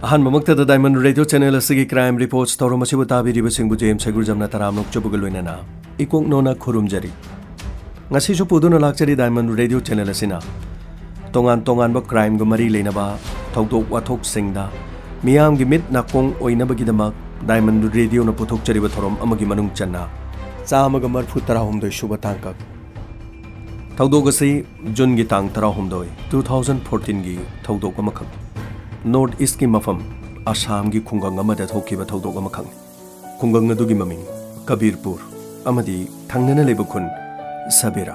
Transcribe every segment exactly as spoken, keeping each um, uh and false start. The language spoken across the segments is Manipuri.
ꯑꯍꯥꯟꯕꯃꯛꯇꯗ Diamond Radio Channel ꯑꯁꯤꯒꯤ Crime Reports ꯊꯧꯔꯝ ꯑꯁꯤꯕꯨ ꯇꯥꯕꯤꯔꯤꯕꯁꯤꯡꯕꯨ J M ꯁꯩꯒꯨꯔꯖꯝꯅ ꯇꯔꯥꯝꯅ ꯑꯣꯛꯆꯕꯒ ꯂꯣꯏꯅꯅ ꯏꯀꯣꯛꯅꯣꯅ ꯈꯨꯔꯨꯝꯖꯔꯤ꯫ ꯉꯁꯤꯁꯨ ꯄꯨꯗꯨꯅ ꯂꯥꯛꯆꯔꯤ Diamond Radio Channel ꯑꯁꯤꯅ ꯇꯣꯉꯥꯟ ꯇꯣꯉꯥꯟꯕ crimeꯒ ꯃꯔꯤ ꯂꯩꯅꯕ ꯊꯧꯗꯣꯛ ꯋꯥꯊꯣꯛꯁꯤꯡꯗ ꯃꯤꯌꯥꯝꯒꯤ ꯃꯤꯠ ꯅꯥꯀꯣꯡ ꯑꯣꯏꯅꯕꯒꯤꯗꯃꯛ Diamond Radioꯅ ꯄꯨꯊꯣꯛꯆꯔꯤꯕ ꯊꯧꯔꯝ ꯑꯃꯒꯤ ꯃꯅꯨꯡ ꯆꯟꯅ ꯆꯥꯝꯃꯒ ꯃꯔꯤꯐꯨ ꯇꯔꯥꯍꯨꯝꯗꯣꯏ ꯁꯨꯕ ꯇꯥꯡꯀꯛ꯫ ꯊꯧꯗꯣꯛ ꯑꯁꯤ ꯖꯨꯟꯒꯤ ꯇꯥꯡ ꯇꯔꯥꯍꯨꯝꯗꯣꯏ, two thousand fourteenꯒꯤ ꯊꯧꯗꯣꯛ ꯑꯃꯈꯛ꯫ North Eastꯀꯤ ꯃꯐꯝ ꯑꯁꯥꯝꯒꯤ ꯈꯨꯡꯒꯪ ꯑꯃꯗ ꯊꯣꯛꯈꯤꯕ ꯊꯧꯗꯣꯛ ꯑꯃꯈꯛꯅꯤ꯫ ꯈꯨꯡꯒꯪ ꯑꯗꯨꯒꯤ ꯃꯃꯤꯡ ꯀꯕꯤꯔꯄꯨꯔ ꯑꯃꯗꯤ ꯊꯪꯅꯅ ꯂꯩꯕ ꯈꯨꯟ ꯁꯕꯤꯔꯥ꯫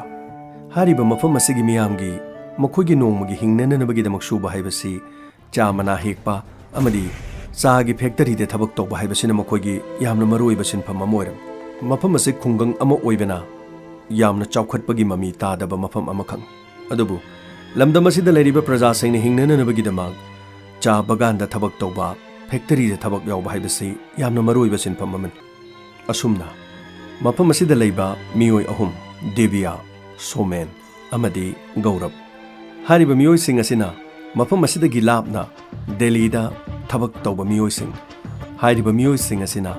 ꯍꯥꯏꯔꯤꯕ ꯃꯐꯝ ꯑꯁꯤꯒꯤ ꯃꯤꯌꯥꯝꯒꯤ ꯃꯈꯣꯏꯒꯤ ꯅꯣꯡꯃꯒꯤ ꯍꯤꯡꯅꯅꯕꯒꯤꯗꯃꯛ ꯁꯨꯕ ꯍꯥꯏꯕꯁꯤ ꯆꯥ ꯃꯅꯥ ꯍꯦꯛꯄ ꯑꯃꯗꯤ ꯆꯥꯒꯤ factoryꯗ ꯊꯕꯛ ꯇꯧꯕ ꯍꯥꯏꯕꯁꯤꯅ ꯃꯈꯣꯏꯒꯤ ꯌꯥꯝꯅ ꯃꯔꯨꯑꯣꯏꯕ ꯁꯤꯟꯐꯝ ꯑꯃ ꯑꯣꯏꯔꯝꯃꯤ꯫ ꯃꯐꯝ ꯑꯁꯤ ꯈꯨꯡꯒꯪ ꯑꯃ ꯑꯣꯏꯕꯅ ꯌꯥꯝꯅ ꯆꯥꯎꯈꯠꯄꯒꯤ ꯃꯃꯤ ꯇꯥꯗꯕ ꯃꯐꯝ ꯑꯃꯈꯛꯅꯤ꯫ ꯑꯗꯨꯕꯨ ꯂꯝꯗꯝ ꯑꯁꯤꯗ ꯂꯩꯔꯤꯕ ꯄ꯭ꯔꯖꯥꯁꯤꯡꯅ ꯍꯤꯡꯅꯅꯕꯒꯤꯗꯃꯛ ꯆꯥ ꯕꯒꯥꯟꯗ ꯊꯕꯛ ꯇꯧꯕ, factoryꯗ ꯊꯕꯛ ꯌꯥꯎꯕ ꯍꯥꯏꯕꯁꯤ ꯌꯥꯝꯅ ꯃꯔꯨꯑꯣꯏꯕ ꯁꯤꯟꯐꯝ ꯑꯃꯅꯤ꯫ ꯑꯁꯨꯝꯅ ꯃꯐꯝ ꯑꯁꯤꯗ ꯂꯩꯕ ꯃꯤꯑꯣꯏ ꯑꯍꯨꯝ, ꯗꯦꯕꯤꯌꯥ, ꯁꯣꯃꯦꯟ ꯑꯃꯗꯤ ꯒꯧꯔꯕ꯫ ꯍꯥꯏꯔꯤꯕ ꯃꯤꯑꯣꯏꯁꯤꯡ ꯑꯁꯤꯅ ꯃꯐꯝ ꯑꯁꯤꯗꯒꯤ ꯂꯥꯞꯅ ꯗꯦꯜꯂꯤꯗ ꯊꯕꯛ ꯇꯧꯕ ꯃꯤꯑꯣꯏꯁꯤꯡ꯫ ꯍꯥꯏꯔꯤꯕ ꯃꯤꯑꯣꯏꯁꯤꯡ ꯑꯁꯤꯅ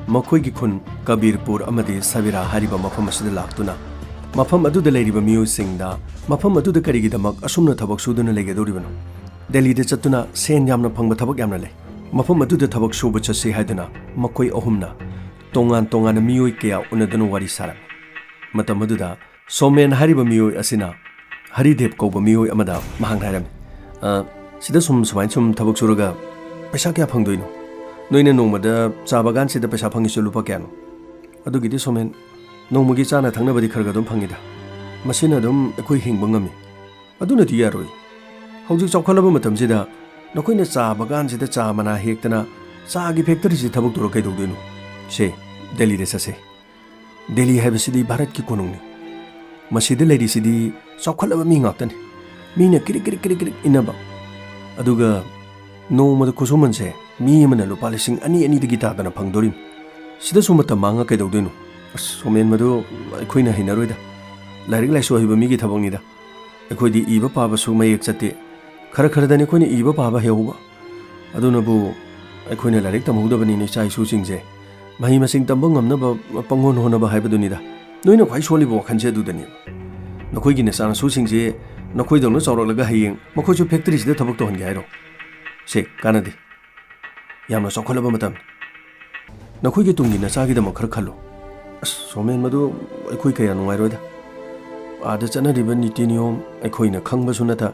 ꯃꯈꯣꯏꯒꯤ ꯈꯨꯟ ꯀꯕꯤꯔꯄꯨꯔ ꯑꯃꯗꯤ ꯁꯕꯤꯔꯥ ꯍꯥꯏꯔꯤꯕ ꯃꯐꯝ ꯑꯁꯤꯗ ꯂꯥꯛꯇꯨꯅ ꯃꯐꯝ ꯑꯗꯨꯗ ꯂꯩꯔꯤꯕ ꯃꯤꯑꯣꯏꯁꯤꯡꯗ ꯃꯐꯝ ꯑꯗꯨꯗ ꯀꯔꯤꯒꯤꯗꯃꯛ ꯑꯁꯨꯝꯅ ꯊꯕꯛ ꯁꯨꯗꯨꯅ ꯂꯩꯒꯗꯧꯔꯤꯕꯅꯣ? ꯗꯦꯜꯂꯤꯗ ꯆꯠꯇꯨꯅ ꯁꯦꯟ ꯌꯥꯝꯅ ꯐꯪꯕ ꯊꯕꯛ ꯌꯥꯝꯅ ꯂꯩ꯫ ꯃꯐꯝ ꯑꯗꯨꯗ ꯊꯕꯛ ꯁꯨꯕ ꯆꯠꯁꯤ ꯍꯥꯏꯗꯨꯅ ꯃꯈꯣꯏ ꯑꯍꯨꯝꯅ ꯇꯣꯉꯥꯟ ꯇꯣꯉꯥꯟꯅ ꯃꯤꯑꯣꯏ ꯀꯌꯥ ꯎꯅꯗꯨꯅ ꯋꯥꯔꯤ ꯁꯥꯔꯝꯃꯤ꯫ ꯃꯇꯝ ꯑꯗꯨꯗ ꯁꯣꯃꯦꯟ ꯍꯥꯏꯔꯤꯕ ꯃꯤꯑꯣꯏ ꯑꯁꯤꯅ ꯍꯔꯤꯗꯦꯕ ꯀꯧꯕ ꯃꯤꯑꯣꯏ ꯑꯃꯗ ꯃꯍꯥꯛꯅ ꯍꯥꯏꯔꯝꯃꯤ, "ꯑ, ꯁꯤꯗ ꯁꯨꯝ ꯁꯨꯃꯥꯏꯅ ꯁꯨꯝ ꯊꯕꯛ ꯁꯨꯔꯒ ꯄꯩꯁꯥ ꯀꯌꯥ ꯐꯪꯗꯣꯏꯅꯣ? ꯅꯣꯏꯅ ꯅꯣꯡꯃꯗ ꯆꯥ ꯕꯒꯥꯟꯁꯤꯗ ꯄꯩꯁꯥ ꯐꯪꯉꯤꯁꯦ ꯂꯨꯄꯥ ꯀꯌꯥꯅꯣ? ꯑꯗꯨꯒꯤꯗꯤ ꯁꯣꯃꯦꯟ, ꯅꯣꯡꯃꯒꯤ ꯆꯥꯅ ꯊꯛꯅꯕꯗꯤ ꯈꯔ ꯈꯔ ꯑꯗꯨꯝ ꯐꯪꯉꯤꯗ꯫ ꯃꯁꯤꯅ ꯑꯗꯨꯝ ꯑꯩꯈꯣꯏ ꯍꯤꯡꯕ ꯉꯝꯃꯤ꯫ ꯑꯗꯨꯅꯗꯤ ꯌꯥꯔꯣꯏ꯫ ꯍꯧꯖꯤꯛ ꯆꯥꯎꯈꯠꯂꯕ ꯃꯇꯝꯁꯤꯗ ꯅꯈꯣꯏꯅ ꯆꯥ ꯕꯒꯥꯟꯁꯤꯗ ꯆꯥ ꯃꯅꯥ ꯍꯦꯛꯇꯅ ꯆꯥꯒꯤ factoryꯁꯤ ꯊꯕꯛ ꯇꯧꯔ ꯀꯩꯗꯧꯗꯣꯏꯅꯣ? ꯁꯦ, ꯗꯦꯜꯂꯤꯗ ꯆꯠꯁꯦ꯫ ꯗꯦꯜꯂꯤ ꯍꯥꯏꯕꯁꯤꯗꯤ ꯚꯥꯔꯠꯀꯤ ꯀꯣꯅꯨꯡꯅꯤ꯫ ꯃꯁꯤꯗ ꯂꯩꯔꯤꯁꯤꯗꯤ ꯆꯥꯎꯈꯠꯂꯕ ꯃꯤ ꯉꯥꯛꯇꯅꯤ꯫ ꯃꯤꯅ ꯀꯤꯔꯤꯛ ꯀꯤꯔꯤꯛ ꯀꯤꯔꯤꯛ ꯀꯤꯔꯤꯛ ꯏꯟꯅꯕ꯫ ꯑꯗꯨꯒ ꯅꯣꯡꯃꯗ ꯈꯨꯠꯁꯨꯃꯟꯁꯦ ꯃꯤ ꯑꯃꯅ ꯂꯨꯄꯥ ꯂꯤꯁꯤꯡ ꯑꯅꯤ, ꯑꯅꯤꯗꯒꯤ ꯇꯥꯗꯅ ꯐꯪꯗꯣꯔꯤꯕꯅꯤ꯫ ꯁꯤꯗꯁꯨ ꯃꯇꯝ ꯃꯥꯡꯉ ꯀꯩꯗꯧꯗꯣꯏꯅꯣ? ꯑꯁ, ꯁꯣꯃꯦꯟ, ꯃꯗꯨ ꯑꯩꯈꯣꯏꯅ ꯍꯩꯅꯔꯣꯏꯗ꯫ ꯂꯥꯏꯔꯤꯛ ꯂꯥꯏꯁꯨ ꯍꯩꯕ ꯃꯤꯒꯤ ꯊꯕꯛꯅꯤꯗ꯫ ꯑꯩꯈꯣꯏꯗꯤ ꯏꯕ ꯄꯥꯕꯁꯨ ꯃꯌꯦꯛ ꯆꯠꯇꯦ꯫ ꯈꯔ ꯈꯔꯗꯅꯤ ꯑꯩꯈꯣꯏꯅ ꯏꯕ ꯄꯥꯕ ꯍꯩꯍꯧꯕ꯫ ꯑꯗꯨꯅꯕꯨ ꯑꯩꯈꯣꯏꯅ ꯂꯥꯏꯔꯤꯛ ꯇꯝꯍꯧꯗꯕꯅꯤꯅ ꯏꯆꯥ ꯏꯁꯨꯁꯤꯡꯁꯦ ꯃꯍꯩ ꯃꯁꯤꯡ ꯇꯝꯕ ꯉꯝꯅꯕ ꯄꯪꯍꯣꯠ ꯍꯣꯠꯅꯕ ꯍꯥꯏꯕꯗꯨꯅꯤꯗ꯫ ꯅꯣꯏꯅ ꯈ꯭ꯋꯥꯏ ꯁꯣꯜꯂꯤꯕ ꯋꯥꯈꯜꯁꯦ ꯑꯗꯨꯗꯅꯦꯕ꯫ ꯅꯈꯣꯏꯒꯤ ꯅꯆꯥꯅꯁꯨꯁꯤꯡꯁꯦ ꯅꯈꯣꯏꯗꯧꯅ ꯆꯥꯎꯔꯛꯂꯒ ꯍꯌꯦꯡ ꯃꯈꯣꯏꯁꯨ ꯐꯦꯛꯇꯔꯤꯁꯤꯗ ꯊꯕꯛ ꯇꯧꯍꯟꯒꯦ ꯍꯥꯏꯔꯣ? ꯁꯦ, ꯀꯥꯟꯅꯗꯦ꯫ ꯌꯥꯝꯅ ꯆꯥꯎꯈꯠꯂꯕ ꯃꯇꯝꯅꯤ꯫ ꯅꯈꯣꯏꯒꯤ ꯇꯨꯡꯒꯤ ꯅꯆꯥꯒꯤꯗꯃꯛ ꯈꯔ ꯈꯜꯂꯨ꯫ ꯑꯁ, ꯁꯣꯃꯦꯟ, ꯃꯗꯨ ꯑꯩꯈꯣꯏ ꯀꯌꯥ ꯅꯨꯡꯉꯥꯏꯔꯣꯏꯗ꯫ ꯑꯥꯗ ꯆꯠꯅꯔꯤꯕ ꯅꯤꯇꯤ ꯅꯤꯌꯣꯝ ꯑꯩꯈꯣꯏꯅ ꯈꯪꯕꯁꯨ ꯅꯠꯇ꯫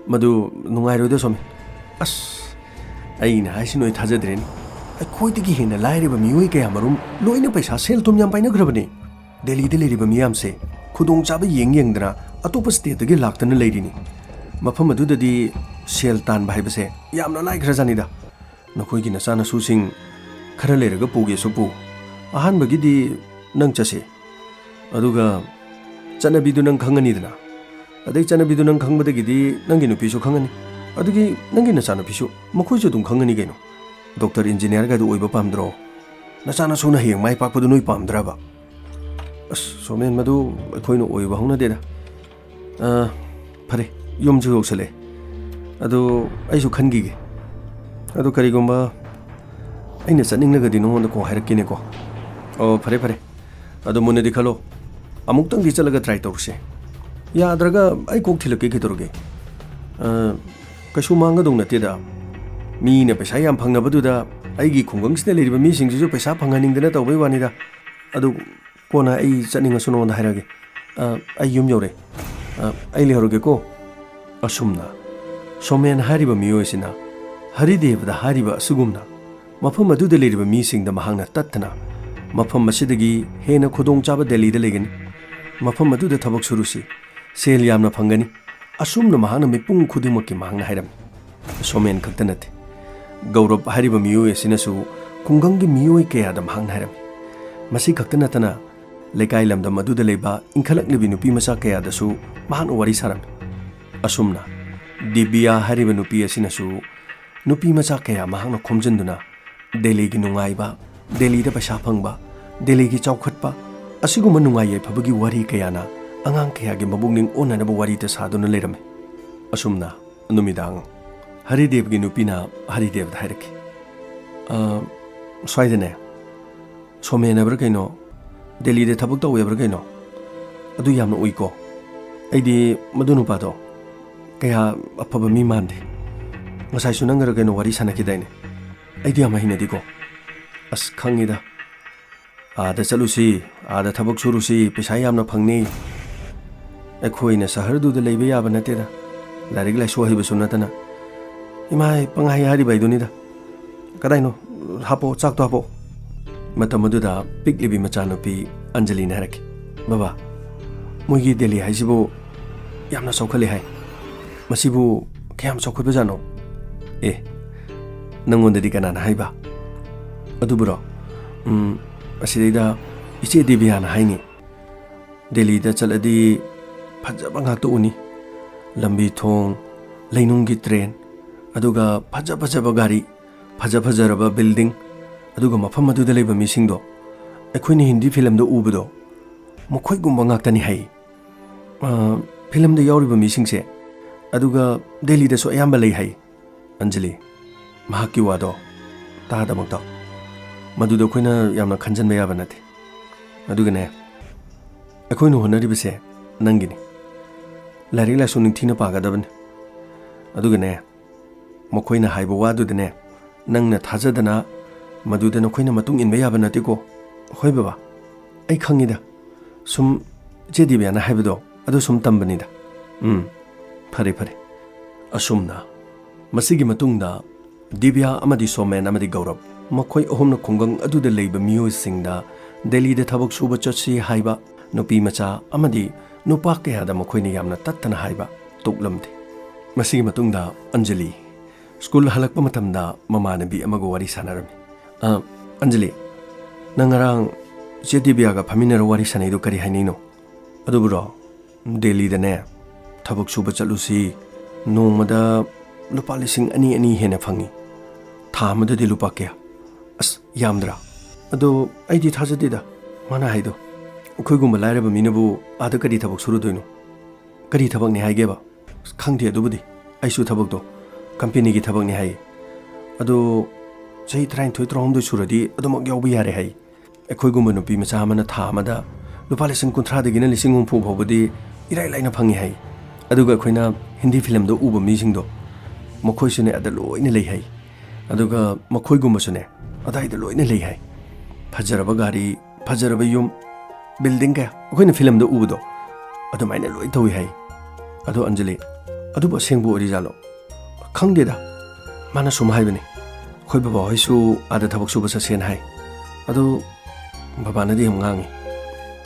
ꯃꯗꯨ ꯅꯨꯡꯉꯥꯏꯔꯣꯏꯗ, ꯁꯣꯃꯦꯟ꯫ ꯑꯁ, ꯑꯩꯅ ꯍꯥꯏꯁꯤ ꯅꯣꯏ ꯊꯥꯖꯗ꯭ꯔꯦꯅꯦ꯫ ꯑꯩꯈꯣꯏꯗꯒꯤ ꯍꯦꯟꯅ ꯂꯥꯏꯔꯕ ꯃꯤꯑꯣꯏ ꯀꯌꯥ ꯃꯔꯨꯝ ꯂꯣꯏꯅ ꯄꯩꯁꯥ, ꯁꯦꯜ ꯊꯨꯝ ꯌꯥꯝ ꯄꯥꯏꯅꯈ꯭ꯔꯕꯅꯤ꯫ ꯗꯦꯜꯂꯤꯗ ꯂꯩꯔꯤꯕ ꯃꯤꯌꯥꯝꯁꯦ ꯈꯨꯗꯣꯡꯆꯥꯕ ꯌꯦꯡ ꯌꯦꯡꯗꯅ ꯑꯇꯣꯞꯄ ꯁ꯭ꯇꯦꯠꯇꯒꯤ ꯂꯥꯛꯇꯅ ꯂꯩꯔꯤꯅꯤ꯫ ꯃꯐꯝ ꯑꯗꯨꯗꯗꯤ ꯁꯦꯜ ꯇꯥꯟꯕ ꯍꯥꯏꯕꯁꯦ ꯌꯥꯝꯅ ꯂꯥꯏꯈ꯭ꯔꯖꯥꯠꯅꯤꯗ꯫ ꯅꯈꯣꯏꯒꯤ ꯅꯆꯥꯅꯁꯨꯁꯤꯡ ꯈꯔ ꯂꯩꯔꯒ ꯄꯨꯒꯦꯁꯨ ꯄꯨ꯫ ꯑꯍꯥꯟꯕꯒꯤꯗꯤ ꯅꯪ ꯆꯠꯁꯤ꯫ ꯑꯗꯨꯒ ꯆꯠꯅꯕꯤꯗꯨ ꯅꯪ ꯈꯪꯉꯅꯤꯗꯅ꯫ ꯑꯗꯩ ꯆꯠꯅꯕꯤꯗꯨ ꯅꯪ ꯈꯪꯕꯗꯒꯤꯗꯤ ꯅꯪꯒꯤ ꯅꯨꯄꯤꯁꯨ ꯈꯪꯉꯅꯤ꯫ ꯑꯗꯨꯒꯤ ꯅꯪꯒꯤ ꯅꯆꯥꯅꯨꯄꯤꯁꯨ, ꯃꯈꯣꯏꯁꯨ ꯑꯗꯨꯝ ꯈꯪꯉꯅꯤ ꯀꯩꯅꯣ꯫ ꯗꯣꯛꯇꯔ, ꯏꯟꯖꯤꯅꯤꯌꯥꯔꯒꯗꯨ ꯑꯣꯏꯕ ꯄꯥꯝꯗ꯭ꯔꯣ? ꯅꯆꯥꯅꯁꯨꯅ ꯍꯌꯦꯡ ꯃꯥꯏ ꯄꯥꯛꯄꯗꯨ ꯅꯣꯏ ꯄꯥꯝꯗ꯭ꯔꯕ? ꯑꯁ, ꯁꯣꯃꯦꯟ, ꯃꯗꯨ ꯑꯩꯈꯣꯏꯅ ꯑꯣꯏꯕ ꯍꯧꯅꯗꯦꯗ꯫ ꯑ, ꯐꯔꯦ, ꯌꯨꯝꯁꯨ ꯌꯧꯁꯜꯂꯛꯑꯦ꯫ ꯑꯗꯨ ꯑꯩꯁꯨ ꯈꯟꯈꯤꯒꯦ꯫ ꯑꯗꯨ ꯀꯔꯤꯒꯨꯝꯕ ꯑꯩꯅ ꯆꯠꯅꯤꯡꯂꯒꯗꯤ ꯅꯉꯣꯟꯗ ꯀꯣꯛ ꯍꯥꯏꯔꯛꯀꯦꯅꯦꯀꯣ꯫ ꯑꯣ, ꯐꯔꯦ, ꯐꯔꯦ꯫ ꯑꯗꯨ ꯃꯨꯟꯅꯗꯤ ꯈꯜꯂꯣ꯫ ꯑꯃꯨꯛꯇꯪꯗꯤ ꯆꯠꯂꯒ ꯇ꯭ꯔꯥꯏ ꯇꯧꯔꯁꯦ꯫ ꯌꯥꯗ꯭ꯔꯒ ꯑꯩ ꯀꯣꯛ ꯊꯤꯜꯂꯛꯀꯦ, ꯀꯩꯗꯧꯔꯒꯦ? ꯑ, ꯀꯩꯁꯨ ꯃꯥꯡꯒꯗꯧ ꯅꯠꯇꯦꯗ꯫ ꯃꯤꯅ ꯄꯩꯁꯥ ꯌꯥꯝ ꯐꯪꯅꯕꯗꯨꯗ ꯑꯩꯒꯤ ꯈꯨꯡꯒꯪꯁꯤꯗ ꯂꯩꯔꯤꯕ ꯃꯤꯁꯤꯡꯁꯤꯁꯨ ꯄꯩꯁꯥ ꯐꯪꯍꯟꯅꯤꯡꯗꯅ ꯇꯧꯕꯩ ꯋꯥꯅꯤꯗ꯫ ꯑꯗꯨ ꯀꯣꯟꯅ ꯑꯩ ꯆꯠꯅꯤꯡꯉꯁꯨ ꯅꯉꯣꯟꯗ ꯍꯥꯏꯔꯛꯑꯒꯦ꯫ ꯑ, ꯑꯩ ꯌꯨꯝ ꯌꯧꯔꯦ꯫ ꯑ, ꯑꯩ ꯂꯩꯍꯧꯔꯒꯦꯀꯣ꯫ ꯑꯁꯨꯝꯅ ꯁꯣꯃꯦꯟ ꯍꯥꯏꯔꯤꯕ ꯃꯤꯑꯣꯏ ꯑꯁꯤꯅ ꯍꯔꯤꯗꯦꯕꯗ ꯍꯥꯏꯔꯤꯕ ꯑꯁꯤꯒꯨꯝꯅ ꯃꯐꯝ ꯑꯗꯨꯗ ꯂꯩꯔꯤꯕ ꯃꯤꯁꯤꯡꯗ ꯃꯍꯥꯛꯅ ꯇꯠꯇꯅ "ꯃꯐꯝ ꯑꯁꯤꯗꯒꯤ ꯍꯦꯟꯅ ꯈꯨꯗꯣꯡꯆꯥꯕ ꯗꯦꯜꯂꯤꯗ ꯂꯩꯒꯅꯤ꯫ ꯃꯐꯝ ꯑꯗꯨꯗ ꯊꯕꯛ ꯁꯨꯔꯨꯁꯤ꯫ ꯁꯦꯜ ꯌꯥꯝꯅ ꯐꯪꯒꯅꯤ", ꯑꯁꯨꯝꯅ ꯃꯍꯥꯛꯅ ꯃꯤꯄꯨꯝ ꯈꯨꯗꯤꯡꯃꯛꯀꯤ ꯃꯍꯥꯛꯅ ꯍꯥꯏꯔꯝꯃꯤ꯫ ꯁꯣꯃꯦꯟ ꯈꯛꯇ ꯅꯠꯇꯦ, ꯒꯧꯔꯕ ꯍꯥꯏꯔꯤꯕ ꯃꯤꯑꯣꯏ ꯑꯁꯤꯅꯁꯨ ꯈꯨꯡꯒꯪꯒꯤ ꯃꯤꯑꯣꯏ ꯀꯌꯥꯗ ꯃꯍꯥꯛꯅ ꯍꯥꯏꯔꯝꯃꯤ꯫ ꯃꯁꯤ ꯈꯛꯇ ꯅꯠꯇꯅ ꯂꯩꯀꯥꯏ ꯂꯝꯗꯝ ꯑꯗꯨꯗ ꯂꯩꯕ ꯏꯟꯈꯠꯂꯛꯂꯤꯕꯤ ꯅꯨꯄꯤ ꯃꯆꯥ ꯀꯌꯥꯗꯁꯨ ꯃꯍꯥꯛꯅ ꯋꯥꯔꯤ ꯁꯥꯔꯝꯃꯤ꯫ ꯑꯁꯨꯝꯅ ꯗꯤꯕꯤꯌꯥ ꯍꯥꯏꯔꯤꯕ ꯅꯨꯄꯤ ꯑꯁꯤꯅꯁꯨ ꯅꯨꯄꯤ ꯃꯆꯥ ꯀꯌꯥ ꯃꯍꯥꯛꯅ ꯈꯣꯝꯖꯤꯟꯗꯨꯅ ꯗꯦꯜꯂꯤꯒꯤ ꯅꯨꯡꯉꯥꯏꯕ, ꯗꯦꯜꯂꯤꯗ ꯄꯩꯁꯥ ꯐꯪꯕ, ꯗꯦꯜꯂꯤꯒꯤ ꯆꯥꯎꯈꯠꯄ, ꯑꯁꯤꯒꯨꯝꯕ ꯅꯨꯡꯉꯥꯏ ꯌꯥꯏꯐꯕꯒꯤ ꯋꯥꯔꯤ ꯀꯌꯥꯅ ꯑꯉꯥꯡ ꯀꯌꯥꯒꯤ ꯃꯄꯨꯛꯅꯤꯡ ꯑꯣꯟꯅꯅꯕ ꯋꯥꯔꯤꯇ ꯁꯥꯗꯨꯅ ꯂꯩꯔꯝꯃꯤ꯫ ꯑꯁꯨꯝꯅ ꯅꯨꯃꯤꯗꯥꯡ ꯍꯔꯤꯗꯦꯕꯒꯤ ꯅꯨꯄꯤꯅ ꯍꯔꯤꯗꯦꯕꯗ ꯍꯥꯏꯔꯛꯈꯤ, "ꯑ, ꯁ꯭ꯋꯥꯏꯗꯅꯦ, ꯁꯣꯃꯦꯟ ꯍꯥꯏꯕ꯭ꯔꯥ ꯀꯩꯅꯣ, ꯗꯦꯜꯂꯤꯗ ꯊꯕꯛ ꯇꯧꯋꯦ ꯍꯥꯏꯕ꯭ꯔꯥ ꯀꯩꯅꯣ, ꯑꯗꯨ ꯌꯥꯝꯅ ꯎꯏꯀꯣ꯫ ꯑꯩꯗꯤ ꯃꯗꯨ ꯅꯨꯄꯥꯗꯣ ꯀꯌꯥ ꯑꯐꯕ ꯃꯤ ꯃꯥꯟꯗꯦ꯫ ꯉꯁꯥꯏꯁꯨ ꯅꯪꯒꯔ ꯀꯩꯅꯣ ꯋꯥꯔꯤ ꯁꯥꯟꯅꯈꯤꯗꯥꯏꯅꯦ? ꯑꯩꯗꯤ ꯌꯥꯝ ꯍꯩꯅꯗꯦꯀꯣ꯫" "ꯑꯁ, ꯈꯪꯉꯤꯗ꯫ ꯑꯥꯗ ꯆꯠꯂꯨꯁꯤ, ꯑꯥꯗ ꯊꯕꯛ ꯁꯨꯔꯨꯁꯤ, ꯄꯩꯁꯥ ꯌꯥꯝꯅ ꯐꯪꯅꯤ꯫ ꯑꯩꯈꯣꯏꯅ ꯁꯍꯔꯗꯨꯗ ꯂꯩꯕ ꯌꯥꯕ ꯅꯠꯇꯦꯗ, ꯂꯥꯏꯔꯤꯛ ꯂꯥꯏꯁꯨ ꯍꯩꯕꯁꯨ ꯅꯠꯇꯅ꯫" "ꯏꯃꯥ, ꯄꯪꯍꯥꯏ ꯍꯥꯏꯔꯤꯕ ꯍꯥꯏꯗꯨꯅꯤꯗ꯫ ꯀꯗꯥꯏꯅꯣ? ꯍꯥꯞꯄꯣ, ꯆꯥꯛꯇꯣ ꯍꯥꯞꯄꯣ꯫" ꯃꯇꯝ ꯑꯗꯨꯗ ꯄꯤꯛꯂꯤꯕꯤ ꯃꯆꯥꯅꯨꯄꯤ ꯑꯟꯖꯂꯤꯅ ꯍꯥꯏꯔꯛꯈꯤ, "ꯕꯕꯥ, ꯃꯣꯏꯒꯤ ꯗꯦꯜꯂꯤ ꯍꯥꯏꯁꯤꯕꯨ ꯌꯥꯝꯅ ꯆꯥꯎꯈꯠꯂꯦ ꯍꯥꯏ꯫ ꯃꯁꯤꯕꯨ ꯀꯌꯥꯝ ꯆꯥꯎꯈꯠꯄꯖꯥꯠꯅꯣ?" "ꯑꯦ, ꯅꯪꯉꯣꯟꯗꯗꯤ ꯀꯅꯥꯅ ꯍꯥꯏꯕ?" "ꯑꯗꯨꯕꯨꯔꯣ, ꯎꯝ, ꯑꯁꯤꯗꯩꯗ ꯏꯆꯦ ꯗꯤꯕꯤꯌꯥꯅ ꯍꯥꯏꯅꯤ꯫ ꯗꯦꯜꯂꯤꯗ ꯆꯠꯂꯗꯤ ꯐꯖꯕ ꯉꯥꯛꯇ ꯎꯅꯤ꯫ ꯂꯝꯕꯤ ꯊꯣꯡ, ꯂꯩꯅꯨꯡꯒꯤ ꯇ꯭ꯔꯦꯟ, ꯑꯗꯨꯒ ꯐꯖ ꯐꯖꯕ ꯒꯥꯔꯤ, ꯐꯖ ꯐꯖꯔꯕ ꯕꯤꯜꯗꯤꯡ, ꯑꯗꯨꯒ ꯃꯐꯝ ꯑꯗꯨꯗ ꯂꯩꯕ ꯃꯤꯁꯤꯡꯗꯣ ꯑꯩꯈꯣꯏꯅ ꯍꯤꯟꯗꯤ ꯐꯤꯂꯝꯗ ꯎꯕꯗꯣ, ꯃꯈꯣꯏꯒꯨꯝꯕ ꯉꯥꯛꯇꯅꯤ ꯍꯥꯏ꯫ ꯑ, ꯐꯤꯂꯝꯗ ꯌꯥꯎꯔꯤꯕ ꯃꯤꯁꯤꯡꯁꯦ, ꯑꯗꯨꯒ ꯗꯦꯜꯂꯤꯗꯁꯨ ꯑꯌꯥꯝꯕ ꯂꯩ ꯍꯥꯏ꯫" "ꯑꯟꯖꯂꯤ, ꯃꯍꯥꯛꯀꯤ ꯋꯥꯗꯣ ꯇꯥꯗꯃꯛꯇ ꯃꯗꯨꯗ ꯑꯩꯈꯣꯏꯅ ꯌꯥꯝꯅ ꯈꯟꯖꯟꯕ ꯌꯥꯕ ꯅꯠꯇꯦ꯫ ꯑꯗꯨꯒꯅꯦ, ꯑꯩꯈꯣꯏꯅ ꯍꯣꯠꯅꯔꯤꯕꯁꯦ ꯅꯪꯒꯤꯅꯤ꯫ ꯂꯥꯏꯔꯤꯛ ꯂꯥꯏꯁꯨ ꯅꯤꯡꯊꯤꯅ ꯄꯥꯒꯗꯕꯅꯤ꯫ ꯑꯗꯨꯒꯅꯦ, ꯃꯈꯣꯏꯅ ꯍꯥꯏꯕ ꯋꯥꯗꯨꯗꯅꯦ, ꯅꯪꯅ ꯊꯥꯖꯗꯅ ꯃꯗꯨꯗ ꯅꯈꯣꯏꯅ ꯃꯇꯨꯡ ꯏꯟꯕ ꯌꯥꯕ ꯅꯠꯇꯦꯀꯣ꯫" "ꯍꯣꯏ ꯕꯕꯥ, ꯑꯩ ꯈꯪꯉꯤꯗ꯫ ꯁꯨꯝ ꯏꯆꯦ ꯗꯤꯕꯤꯌꯥꯅ ꯍꯥꯏꯕꯗꯣ ꯑꯗꯨ ꯁꯨꯝ ꯇꯝꯕꯅꯤꯗ꯫" "ꯎꯝ, ꯐꯔꯦ, ꯐꯔꯦ꯫" ꯑꯁꯨꯝꯅ ꯃꯁꯤꯒꯤ ꯃꯇꯨꯡꯗ ꯗꯤꯕꯤꯌꯥ ꯑꯃꯗꯤ ꯁꯣꯃꯦꯟ ꯑꯃꯗꯤ ꯒꯧꯔꯕ, ꯃꯈꯣꯏ ꯑꯍꯨꯝꯅ ꯈꯨꯡꯒꯪ ꯑꯗꯨꯗ ꯂꯩꯕ ꯃꯤꯑꯣꯏꯁꯤꯡꯗ ꯗꯦꯜꯂꯤꯗ ꯊꯕꯛ ꯁꯨꯕ ꯆꯠꯁꯤ ꯍꯥꯏꯕ ꯅꯨꯄꯤ ꯃꯆꯥ ꯑꯃꯗꯤ ꯅꯨꯄꯥ ꯀꯌꯥꯗ ꯃꯈꯣꯏꯅ ꯌꯥꯝꯅ ꯇꯠꯇꯅ ꯍꯥꯏꯕ ꯇꯣꯛꯂꯝꯗꯦ꯫ ꯃꯁꯤꯒꯤ ꯃꯇꯨꯡꯗ ꯑꯟꯖꯂꯤ ꯁ꯭ꯀꯨꯜ ꯍꯜꯂꯛꯄ ꯃꯇꯝꯗ ꯃꯃꯥꯟꯅꯕꯤ ꯑꯃꯒ ꯋꯥꯔꯤ ꯁꯥꯟꯅꯔꯝꯃꯤ꯫ "ꯑ, ꯑꯟꯖꯂꯤ, ꯅꯪ ꯉꯔꯥꯡ ꯆꯦ ꯗꯤꯕꯤꯌꯥꯒ ꯐꯝꯃꯤꯟꯅꯔ ꯋꯥꯔꯤ ꯁꯥꯟꯅꯩꯗꯣ ꯀꯔꯤ ꯍꯥꯏꯅꯩꯅꯣ?" "ꯑꯗꯨꯕꯨꯔꯣ, ꯗꯦꯜꯂꯤꯗꯅꯦ ꯊꯕꯛ ꯁꯨꯕ ꯆꯠꯂꯨꯁꯤ, ꯅꯣꯡꯃꯗ ꯂꯨꯄꯥ ꯂꯤꯁꯤꯡ ꯑꯅꯤ ꯑꯅꯤ ꯍꯦꯟꯅ ꯐꯪꯉꯤ꯫ ꯊꯥ ꯑꯃꯗꯗꯤ ꯂꯨꯄꯥ ꯀꯌꯥ? ꯑꯁ, ꯌꯥꯝꯗ꯭ꯔꯥ? ꯑꯗꯣ ꯑꯩꯗꯤ ꯊꯥꯖꯗꯦꯗ ꯃꯥꯅ ꯍꯥꯏꯗꯣ꯫ ꯑꯩꯈꯣꯏꯒꯨꯝꯕ ꯂꯥꯏꯔꯕ ꯃꯤꯅꯕꯨ ꯑꯥꯗ ꯀꯔꯤ ꯊꯕꯛ ꯁꯨꯔꯨꯗꯣꯏꯅꯣ? ꯀꯔꯤ ꯊꯕꯛꯅꯤ ꯍꯥꯏꯒꯦꯕ?" "ꯑꯁ, ꯈꯪꯗꯦ ꯑꯗꯨꯕꯨꯗꯤ꯫ ꯑꯩꯁꯨ ꯊꯕꯛꯇꯣ ꯀꯝꯄꯦꯅꯤꯒꯤ ꯊꯕꯛꯅꯤ ꯍꯥꯏ꯫ ꯑꯗꯣ ꯆꯍꯤ ꯇꯔꯥꯅꯤꯊꯣꯏ, ꯇꯔꯥꯍꯨꯝꯗꯣꯏ ꯁꯨꯔꯗꯤ ꯑꯗꯨꯃꯛ ꯌꯥꯎꯕ ꯌꯥꯔꯦ ꯍꯥꯏ꯫ ꯑꯩꯈꯣꯏꯒꯨꯝꯕ ꯅꯨꯄꯤ ꯃꯆꯥ ꯑꯃꯅ ꯊꯥ ꯑꯃꯗ ꯂꯨꯄꯥ ꯂꯤꯁꯤꯡ ꯀꯨꯟꯊ꯭ꯔꯥꯗꯒꯤꯅ ꯂꯤꯁꯤꯡ ꯍꯨꯝꯐꯨ ꯐꯥꯎꯕꯗꯤ ꯏꯔꯥꯏ ꯂꯥꯏꯅ ꯐꯪꯉꯤ ꯍꯥꯏ꯫ ꯑꯗꯨꯒ ꯑꯩꯈꯣꯏꯅ ꯍꯤꯟꯗꯤ ꯐꯤꯂꯝꯗ ꯎꯕ ꯃꯤꯁꯤꯡꯗꯣ, ꯃꯈꯣꯏꯁꯨꯅꯦ ꯑꯗ ꯂꯣꯏꯅ ꯂꯩ ꯍꯥꯏ꯫ ꯑꯗꯨꯒ ꯃꯈꯣꯏꯒꯨꯝꯕꯁꯨꯅꯦ ꯑꯗꯥꯏꯗ ꯂꯣꯏꯅ ꯂꯩ ꯍꯥꯏ꯫ ꯐꯖꯔꯕ ꯒꯥꯔꯤ, ꯐꯖꯔꯕ ꯌꯨꯝ, ꯕꯤꯜꯗꯤꯡ ꯀꯌꯥ ꯑꯩꯈꯣꯏꯅ ꯐꯤꯂꯝꯗ ꯎꯕꯗꯣ, ꯑꯗꯨꯃꯥꯏꯅ ꯂꯣꯏ ꯇꯧꯏ ꯍꯥꯏ꯫ ꯑꯗꯣ ꯑꯟꯖꯂꯤ, ꯑꯗꯨꯕꯨ ꯑꯁꯦꯡꯕ ꯑꯣꯏꯔꯤꯖꯥꯠꯂꯣ? ꯈꯪꯗꯦꯗ, ꯃꯥꯅ ꯁꯨꯝ ꯍꯥꯏꯕꯅꯤ꯫ ꯑꯩꯈꯣꯏ ꯕꯕꯥ ꯍꯣꯏꯁꯨ ꯑꯥꯗ ꯊꯕꯛ ꯁꯨꯕ ꯆꯠꯁꯦꯅ ꯍꯥꯏ꯫ ꯑꯗꯨ ꯕꯕꯥꯅꯗꯤ ꯌꯥꯝ ꯉꯥꯡꯉꯤ꯫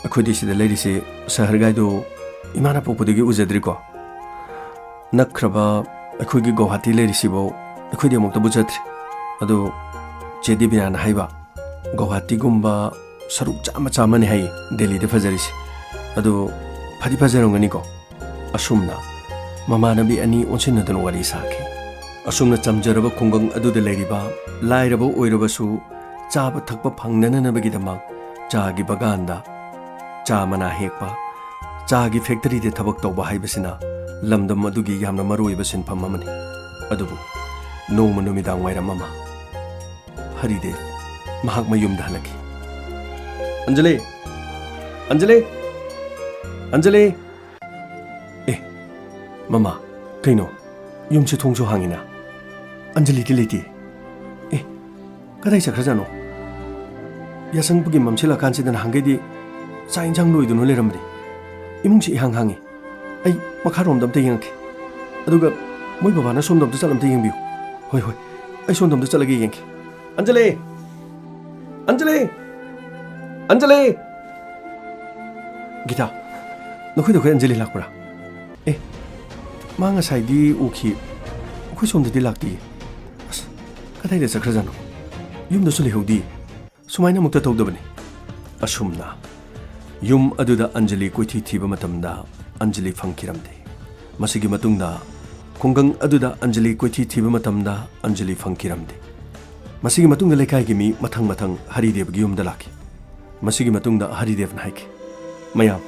"ꯑꯩꯈꯣꯏꯗꯤ ꯁꯤꯗ ꯂꯩꯔꯤꯁꯤ ꯁꯍꯔꯒꯥꯏꯗꯨ ꯏꯃꯥꯅ ꯄꯣꯛꯄꯗꯒꯤ ꯎꯖꯗ꯭ꯔꯤꯀꯣ꯫ ꯅꯛꯈ꯭ꯔꯕ ꯑꯩꯈꯣꯏꯒꯤ ꯒꯧꯍꯥꯇꯤ ꯂꯩꯔꯤꯁꯤꯐꯥꯎ ꯑꯩꯈꯣꯏꯗꯤ ꯑꯃꯨꯛꯇꯕꯨ ꯆꯠꯇ꯭ꯔꯤ꯫ ꯑꯗꯨ ꯆꯦ ꯗꯦꯕꯤꯅꯥꯅ ꯍꯥꯏꯕ, ꯒꯧꯍꯥꯇꯤꯒꯨꯝꯕ ꯁꯔꯨꯛ ꯆꯥꯝꯃ ꯆꯥꯝꯃꯅꯤ ꯍꯥꯏꯌꯦ ꯗꯦꯜꯂꯤꯗ ꯐꯖꯔꯤꯁꯦ꯫ ꯑꯗꯨ ꯐꯗꯤ ꯐꯖꯔꯝꯒꯅꯤꯀꯣ?" ꯑꯁꯨꯝꯅ ꯃꯃꯥꯟꯅꯕꯤ ꯑꯅꯤ ꯑꯣꯟꯁꯤꯟꯅꯗꯨꯅ ꯋꯥꯔꯤ ꯁꯥꯈꯤ꯫ ꯑꯁꯨꯝꯅ ꯆꯝꯖꯔꯕ ꯈꯨꯡꯒꯪ ꯑꯗꯨꯗ ꯂꯩꯔꯤꯕ ꯂꯥꯏꯔꯕ ꯑꯣꯏꯔꯕꯁꯨ ꯆꯥꯕ ꯊꯛꯄ ꯐꯪꯅꯅꯕꯒꯤꯗꯃꯛ ꯆꯥꯒꯤ ꯕꯒꯥꯟꯗ ꯆꯥ ꯃꯅꯥ ꯍꯦꯛꯄ, ꯆꯥꯒꯤ ꯐꯦꯛꯇꯔꯤꯗ ꯊꯕꯛ ꯇꯧꯕ ꯍꯥꯏꯕꯁꯤꯅ ꯂꯝꯗꯝ ꯑꯗꯨꯒꯤ ꯌꯥꯝꯅ ꯃꯔꯨꯑꯣꯏꯕ ꯁꯤꯟꯐꯝ ꯑꯃꯅꯤ꯫ ꯑꯗꯨꯕꯨ ꯅꯣꯡꯃ ꯅꯨꯃꯤꯗꯥꯡ ꯋꯥꯏꯔꯝ ꯑꯃ ꯍꯔꯤꯗꯦꯕ ꯃꯍꯥꯛ ꯃꯌꯨꯝꯗ ꯍꯜꯂꯛꯈꯤ꯫ "ꯑꯟꯖꯂꯤ! ꯑꯟꯖꯂꯤ! ꯑꯟꯖꯂꯤ!" "ꯑꯦ, ꯃꯃꯥ, ꯀꯩꯅꯣ? ꯌꯨꯝꯁꯦ ꯊꯣꯡꯁꯨ ꯍꯥꯡꯉꯤꯅ꯫ ꯑꯟꯖꯂꯤꯗꯤ ꯂꯩꯇꯦ꯫ ꯑꯦ, ꯀꯗꯥꯏ ꯆꯠꯈ꯭ꯔꯖꯥꯠꯅꯣ? ꯌꯥꯆꯪꯕꯒꯤ ꯃꯝꯁꯤꯜꯂꯀꯥꯟꯁꯤꯗ ꯅꯍꯥꯟꯈꯩꯗꯤ ꯆꯥꯛ ꯏꯟꯁꯥꯡ ꯂꯣꯏꯗꯨꯅ ꯂꯩꯔꯝꯕꯅꯤ꯫ ꯏꯃꯨꯡꯁꯤ ꯏꯍꯥꯡ ꯍꯥꯡꯉꯤ꯫ ꯑꯩ ꯃꯈꯥꯔꯣꯝꯗ ꯑꯝꯇ ꯌꯦꯡꯉꯛꯀꯦ꯫ ꯑꯗꯨꯒ ꯃꯣꯏ ꯕꯕꯥꯅ ꯁꯣꯝꯗ ꯑꯝꯇ ꯆꯠꯂ ꯑꯝꯇ ꯌꯦꯡꯕꯤꯌꯨ꯫ ꯍꯣꯏ, ꯍꯣꯏ, ꯑꯩ ꯁꯣꯝꯗ ꯑꯝꯇ ꯆꯠꯂꯒ ꯌꯦꯡꯒꯦ꯫ ꯑꯟꯖꯂꯤ! ꯑꯟꯖꯂꯤ! ꯑꯟꯖꯂꯤ!" "ꯒꯤꯇꯥ, ꯅꯈꯣꯏꯗ ꯑꯩꯈꯣꯏ ꯑꯟꯖꯂꯤ ꯂꯥꯛꯄ꯭ꯔꯥ? ꯑꯦ, ꯃꯥ ꯉꯁꯥꯏꯗꯤ ꯎꯈꯤ, ꯑꯩꯈꯣꯏ ꯁꯣꯝꯗꯗꯤ ꯂꯥꯛꯇꯤꯌꯦ꯫ ꯑꯁ, ꯀꯗꯥꯏꯗ ꯆꯠꯈ꯭ꯔꯖꯥꯠꯅꯣ? ꯌꯨꯝꯗꯁꯨ ꯂꯩꯍꯧꯗꯤꯌꯦ꯫ ꯁꯨꯃꯥꯏꯅ ꯑꯃꯨꯛꯇ ꯇꯧꯗꯕꯅꯤ꯫" ꯑꯁꯨꯝꯅ ꯌꯨꯝ ꯑꯗꯨꯗ ꯑꯟꯖꯂꯤ ꯀꯣꯏꯊꯤ ꯊꯤꯕ ꯃꯇꯝꯗ ꯑꯟꯖꯂꯤ ꯐꯪꯈꯤꯔꯝꯗꯦ꯫ ꯃꯁꯤꯒꯤ ꯃꯇꯨꯡꯗ ꯈꯨꯡꯒꯪ ꯑꯗꯨꯗ ꯑꯟꯖꯂꯤ ꯀꯣꯏꯊꯤ ꯊꯤꯕ ꯃꯇꯝꯗ ꯑꯟꯖꯂꯤ ꯐꯪꯈꯤꯔꯝꯗꯦ꯫ ꯃꯁꯤꯒꯤ ꯃꯇꯨꯡꯗ ꯂꯩꯀꯥꯏꯒꯤ ꯃꯤ ꯃꯊꯪ ꯃꯊꯪ ꯍꯔꯤꯗꯦꯕꯒꯤ ꯌꯨꯝꯗ ꯂꯥꯛꯈꯤ꯫ ꯃꯁꯤꯒꯤ ꯃꯇꯨꯡꯗ ꯍꯔꯤꯗꯦꯕꯅ ꯍꯥꯏꯈꯤ, "ꯃꯌꯥꯝ,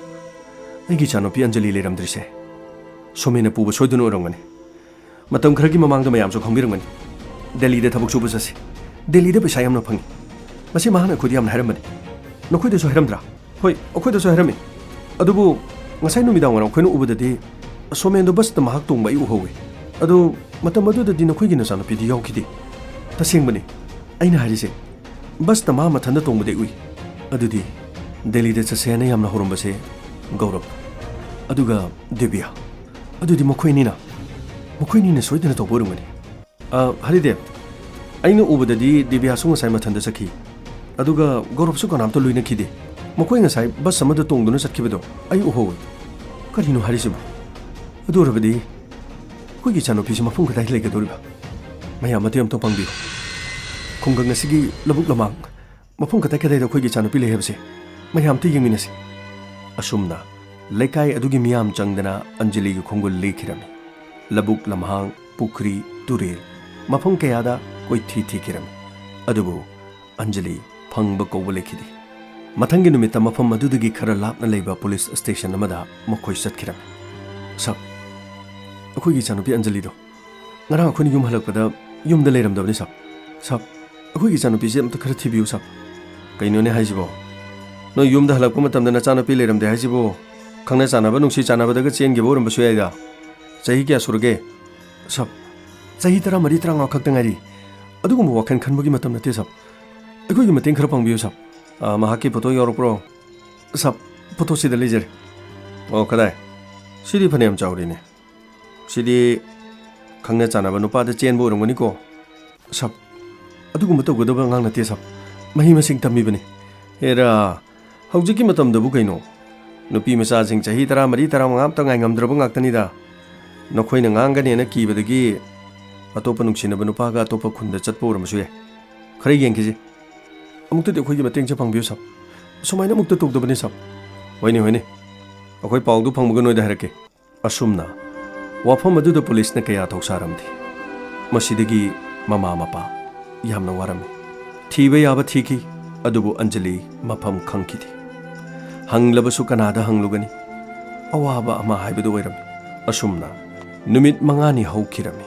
ꯑꯩꯒꯤ ꯏꯆꯥꯅꯨꯄꯤ ꯑꯟꯖꯂꯤ ꯂꯩꯔꯝꯗ꯭ꯔꯤꯁꯦ ꯁꯣꯃꯦꯅ ꯄꯨꯕ ꯁꯣꯏꯗꯅ ꯑꯣꯏꯔꯝꯒꯅꯤ꯫ ꯃꯇꯝ ꯈꯔꯒꯤ ꯃꯃꯥꯡꯗ ꯃꯌꯥꯝꯁꯨ ꯈꯪꯕꯤꯔꯝꯒꯅꯤ, ꯗꯦꯜꯂꯤꯗ ꯊꯕꯛ ꯁꯨꯕ ꯆꯠꯁꯤ, ꯗꯦꯜꯂꯤꯗ ꯄꯩꯁꯥ ꯌꯥꯝꯅ ꯐꯪꯉꯤ꯫ ꯃꯁꯤ ꯃꯍꯥꯛꯅ ꯑꯩꯈꯣꯏꯗ ꯌꯥꯝꯅ ꯍꯥꯏꯔꯝꯕꯅꯤ꯫ ꯅꯈꯣꯏꯗꯁꯨ ꯍꯥꯏꯔꯝꯗ꯭ꯔꯥ? ꯍꯣꯏ, ꯑꯩꯈꯣꯏꯗꯁꯨ ꯍꯥꯏꯔꯝꯃꯤ꯫ ꯑꯗꯨꯕꯨ ꯉꯁꯥꯏ ꯅꯨꯃꯤꯗꯥꯡ ꯋꯥꯏꯔꯝ ꯑꯩꯈꯣꯏꯅ ꯎꯕꯗꯗꯤ ꯁꯣꯃꯦꯟꯗꯣ ꯕꯁꯇ ꯃꯍꯥꯛ ꯇꯣꯡꯕ ꯑꯩ ꯎꯍꯧꯋꯤ꯫ ꯑꯗꯨ ꯃꯇꯝ ꯑꯗꯨꯗꯗꯤ ꯅꯈꯣꯏꯒꯤ ꯅꯆꯥꯅꯨꯄꯤꯗꯤ ꯌꯥꯎꯈꯤꯗꯦ꯫ ꯇꯁꯦꯡꯕꯅꯤ, ꯑꯩꯅ ꯍꯥꯏꯔꯤꯁꯦ, ꯕꯁꯇ ꯃꯥ ꯃꯊꯟꯇ ꯇꯣꯡꯕꯗꯤ ꯎꯏ꯫ ꯑꯗꯨꯗꯤ ꯗꯦꯜꯂꯤꯗ ꯆꯠꯁꯦ ꯍꯥꯏꯅ ꯌꯥꯝꯅ ꯍꯧꯔꯝꯕꯁꯦ ꯒꯧꯔꯕ ꯑꯗꯨꯒ ꯗꯤꯕ꯭ꯌꯥ꯫ ꯑꯗꯨꯗꯤ ꯃꯈꯣꯏꯅꯤꯅ, ꯃꯈꯣꯏꯅꯤꯅ ꯁꯣꯏꯗꯅ ꯇꯧꯕ ꯑꯣꯏꯔꯝꯒꯅꯤ꯫ ꯑ, ꯍꯔꯤꯗꯦꯕ, ꯑꯩꯅ ꯎꯕꯗꯗꯤ ꯗꯤꯕ꯭ꯌꯥꯁꯨ ꯉꯁꯥꯏ ꯃꯊꯟꯇ ꯆꯠꯈꯤ꯫ ꯑꯗꯨꯒ ꯒꯧꯔꯕꯁꯨ ꯀꯅꯥꯝꯇ ꯂꯣꯏꯅꯈꯤꯗꯦ꯫ ꯃꯈꯣꯏ ꯉꯁꯥꯏ ꯕꯁ ꯑꯃꯗ ꯇꯣꯡꯗꯨꯅ ꯆꯠꯈꯤꯕꯗꯣ ꯑꯩ ꯎꯍꯧꯋꯤ꯫ ꯀꯔꯤꯅꯣ ꯍꯥꯏꯔꯤꯁꯤꯕꯣ? ꯑꯗꯨ ꯑꯣꯏꯔꯕꯗꯤ ꯑꯩꯈꯣꯏꯒꯤ ꯏꯆꯥꯅꯨꯄꯤꯁꯤ ꯃꯐꯝ ꯀꯗꯥꯏꯗ ꯂꯩꯒꯗꯧꯔꯤꯕ? ꯃꯌꯥꯝ ꯃꯇꯦꯡ ꯑꯃꯇ ꯄꯥꯡꯕꯤꯌꯨ꯫ ꯈꯨꯡꯒꯪ ꯑꯁꯤꯒꯤ ꯂꯧꯕꯨꯛ ꯂꯝꯍꯥꯡ, ꯃꯐꯝ ꯀꯗꯥꯏ ꯀꯗꯥꯏꯗ ꯑꯩꯈꯣꯏꯒꯤ ꯏꯆꯥꯅꯨꯄꯤ ꯂꯩ ꯍꯥꯏꯕꯁꯦ ꯃꯌꯥꯝ ꯑꯝꯇ ꯌꯦꯡꯃꯤꯟꯅꯁꯤ꯫ ꯑꯁꯨꯝꯅ ꯂꯩꯀꯥꯏ ꯑꯗꯨꯒꯤ ꯃꯤꯌꯥꯝ ꯆꯪꯗꯅ ꯑꯟꯖꯂꯤꯒꯤ ꯈꯣꯡꯒꯨꯜ ꯂꯤꯈꯤꯔꯝꯃꯤ꯫ ꯂꯧꯕꯨꯛ ꯂꯝꯍꯥꯡ, ꯄꯨꯈ꯭ꯔꯤ, ꯇꯨꯔꯦꯜ, ꯃꯐꯝ ꯀꯌꯥꯗ ꯀꯣꯏꯊꯤ ꯊꯤꯈꯤꯔꯝꯃꯤ꯫ ꯑꯗꯨꯕꯨ ꯑꯟꯖꯂꯤ ꯐꯪꯕ ꯀꯧꯕ ꯂꯩꯈꯤꯗꯦ꯫ ꯃꯊꯪꯒꯤ ꯅꯨꯃꯤꯠꯇ ꯃꯐꯝ ꯑꯗꯨꯗꯒꯤ ꯈꯔ ꯂꯥꯞꯅ ꯂꯩꯕ ꯄꯨꯂꯤꯁ ꯁ꯭ꯇꯦꯁꯟ ꯑꯃꯗ ꯃꯈꯣꯏ ꯆꯠꯈꯤꯔꯝꯃꯤ꯫ "ꯁꯥꯕ, ꯑꯩꯈꯣꯏꯒꯤ ꯏꯆꯥꯅꯨꯄꯤ ꯑꯟꯖꯂꯤꯗꯣ ꯉꯔꯥꯡ ꯑꯩꯈꯣꯏꯅ ꯌꯨꯝ ꯍꯜꯂꯛꯄꯗ ꯌꯨꯝꯗ ꯂꯩꯔꯝꯗꯕꯅꯤ ꯁꯥꯕ꯫ ꯁꯥꯕ, ꯑꯩꯈꯣꯏꯒꯤ ꯏꯆꯥꯅꯨꯄꯤꯁꯦ ꯑꯝꯇ ꯈꯔ ꯊꯤꯕꯤꯌꯨ ꯁꯥꯕ꯫" "ꯀꯩꯅꯣꯅꯦ ꯍꯥꯏꯁꯤꯕꯣ? ꯅꯣꯏ ꯌꯨꯝꯗ ꯍꯜꯂꯛꯄ ꯃꯇꯝꯗ ꯅꯆꯥꯅꯨꯄꯤ ꯂꯩꯔꯝꯗꯦ ꯍꯥꯏꯁꯤꯕꯣ? ꯈꯪꯅ ꯆꯥꯟꯅꯕ, ꯅꯨꯡꯁꯤ ꯆꯥꯟꯅꯕꯗꯒ ꯆꯦꯟꯈꯤꯕ ꯑꯣꯏꯔꯝꯕꯁꯨ ꯌꯥꯏꯗ꯫ ꯆꯍꯤ ꯀꯌꯥ ꯁꯨꯔꯒꯦ?" "ꯁꯥꯕ, ꯆꯍꯤ ꯇꯔꯥꯃꯔꯤ, ꯇꯔꯥꯃꯉꯥ ꯈꯛꯇ ꯉꯥꯏꯔꯤ꯫ ꯑꯗꯨꯒꯨꯝꯕ ꯋꯥꯈꯜ ꯈꯟꯕꯒꯤ ꯃꯇꯝ ꯅꯠꯇꯦ ꯁꯥꯕ꯫ ꯑꯩꯈꯣꯏꯒꯤ ꯃꯇꯦꯡ ꯈꯔ ꯄꯥꯡꯕꯤꯌꯨ ꯁꯥꯕ꯫" "ꯑ, ꯃꯍꯥꯛꯀꯤ ꯐꯣꯇꯣ ꯌꯥꯎꯔꯛꯄ꯭ꯔꯣ?" "ꯁꯥꯕ, ꯐꯣꯇꯣ ꯁꯤꯗ ꯂꯩꯖꯔꯦ꯫" "ꯑꯣ, ꯀꯗꯥꯏ? ꯁꯤꯗꯤ ꯐꯅꯌꯥꯝ ꯆꯥꯎꯔꯤꯅꯦ꯫ ꯁꯤꯗꯤ ꯈꯪꯅ ꯆꯥꯟꯅꯕ ꯅꯨꯄꯥꯗ ꯆꯦꯟꯕ ꯑꯣꯏꯔꯝꯒꯅꯤꯀꯣ꯫" "ꯁꯥꯕ, ꯑꯗꯨꯒꯨꯝꯕ ꯇꯧꯒꯗꯕ ꯑꯉꯥꯡ ꯅꯠꯇꯦ ꯁꯥꯕ꯫ ꯃꯍꯩ ꯃꯁꯤꯡ ꯇꯝꯃꯤꯕꯅꯤ꯫" "ꯍꯦꯔꯥ, ꯍꯧꯖꯤꯛꯀꯤ ꯃꯇꯝꯗꯕꯨ ꯀꯩꯅꯣ? ꯅꯨꯄꯤ ꯃꯆꯥꯁꯤꯡ ꯆꯍꯤ ꯇꯔꯥꯃꯔꯤ, ꯇꯔꯥꯃꯉꯥ ꯑꯝꯇ ꯉꯥꯏꯉꯝꯗ꯭ꯔꯕ ꯉꯥꯛꯇꯅꯤꯗ꯫ ꯅꯈꯣꯏꯅ ꯉꯥꯡꯒꯅꯦꯅ ꯀꯤꯕꯗꯒꯤ ꯑꯇꯣꯞꯄ ꯅꯨꯡꯁꯤꯅꯕ ꯅꯨꯄꯥꯒ ꯑꯇꯣꯞꯄ ꯈꯨꯟꯗ ꯆꯠꯄ ꯑꯣꯏꯔꯝꯕꯁꯨ ꯌꯥꯏ꯫ ꯈꯔ ꯌꯦꯡꯈꯤꯁꯤ꯫ ꯑꯃꯨꯛꯇꯗꯤ ꯑꯩꯈꯣꯏꯒꯤ ꯃꯇꯦꯡꯁꯦ ꯄꯥꯡꯕꯤꯌꯨ ꯁꯥꯕ꯫ ꯁꯨꯃꯥꯏꯅ ꯑꯃꯨꯛꯇ ꯇꯧꯗꯕꯅꯤ ꯁꯥꯕ꯫" "ꯍꯣꯏꯅꯦ, ꯍꯣꯏꯅꯦ꯫ ꯑꯩꯈꯣꯏ ꯄꯥꯎꯗꯨ ꯐꯪꯕꯒ ꯅꯣꯏꯗ ꯍꯥꯏꯔꯛꯀꯦ꯫" ꯑꯁꯨꯝꯅ ꯋꯥꯐꯝ ꯑꯗꯨꯗ ꯄꯨꯂꯤꯁꯅ ꯀꯌꯥ ꯊꯧꯁꯥꯔꯝꯗꯦ꯫ ꯃꯁꯤꯗꯒꯤ ꯃꯃꯥ ꯃꯄꯥ ꯌꯥꯝꯅ ꯋꯥꯔꯝꯃꯤ꯫ ꯊꯤꯕ ꯌꯥꯕ ꯊꯤꯈꯤ, ꯑꯗꯨꯕꯨ ꯑꯟꯖꯂꯤ ꯃꯐꯝ ꯈꯪꯈꯤꯗꯦ꯫ ꯍꯪꯂꯕꯁꯨ ꯀꯅꯥꯗ ꯍꯪꯂꯨꯒꯅꯤ? ꯑꯋꯥꯕ ꯑꯃ ꯍꯥꯏꯕꯗꯨ ꯑꯣꯏꯔꯝꯃꯤ꯫ ꯑꯁꯨꯝꯅ ꯅꯨꯃꯤꯠ ꯃꯉꯥꯅꯤ ꯍꯧꯈꯤꯔꯝꯃꯤ꯫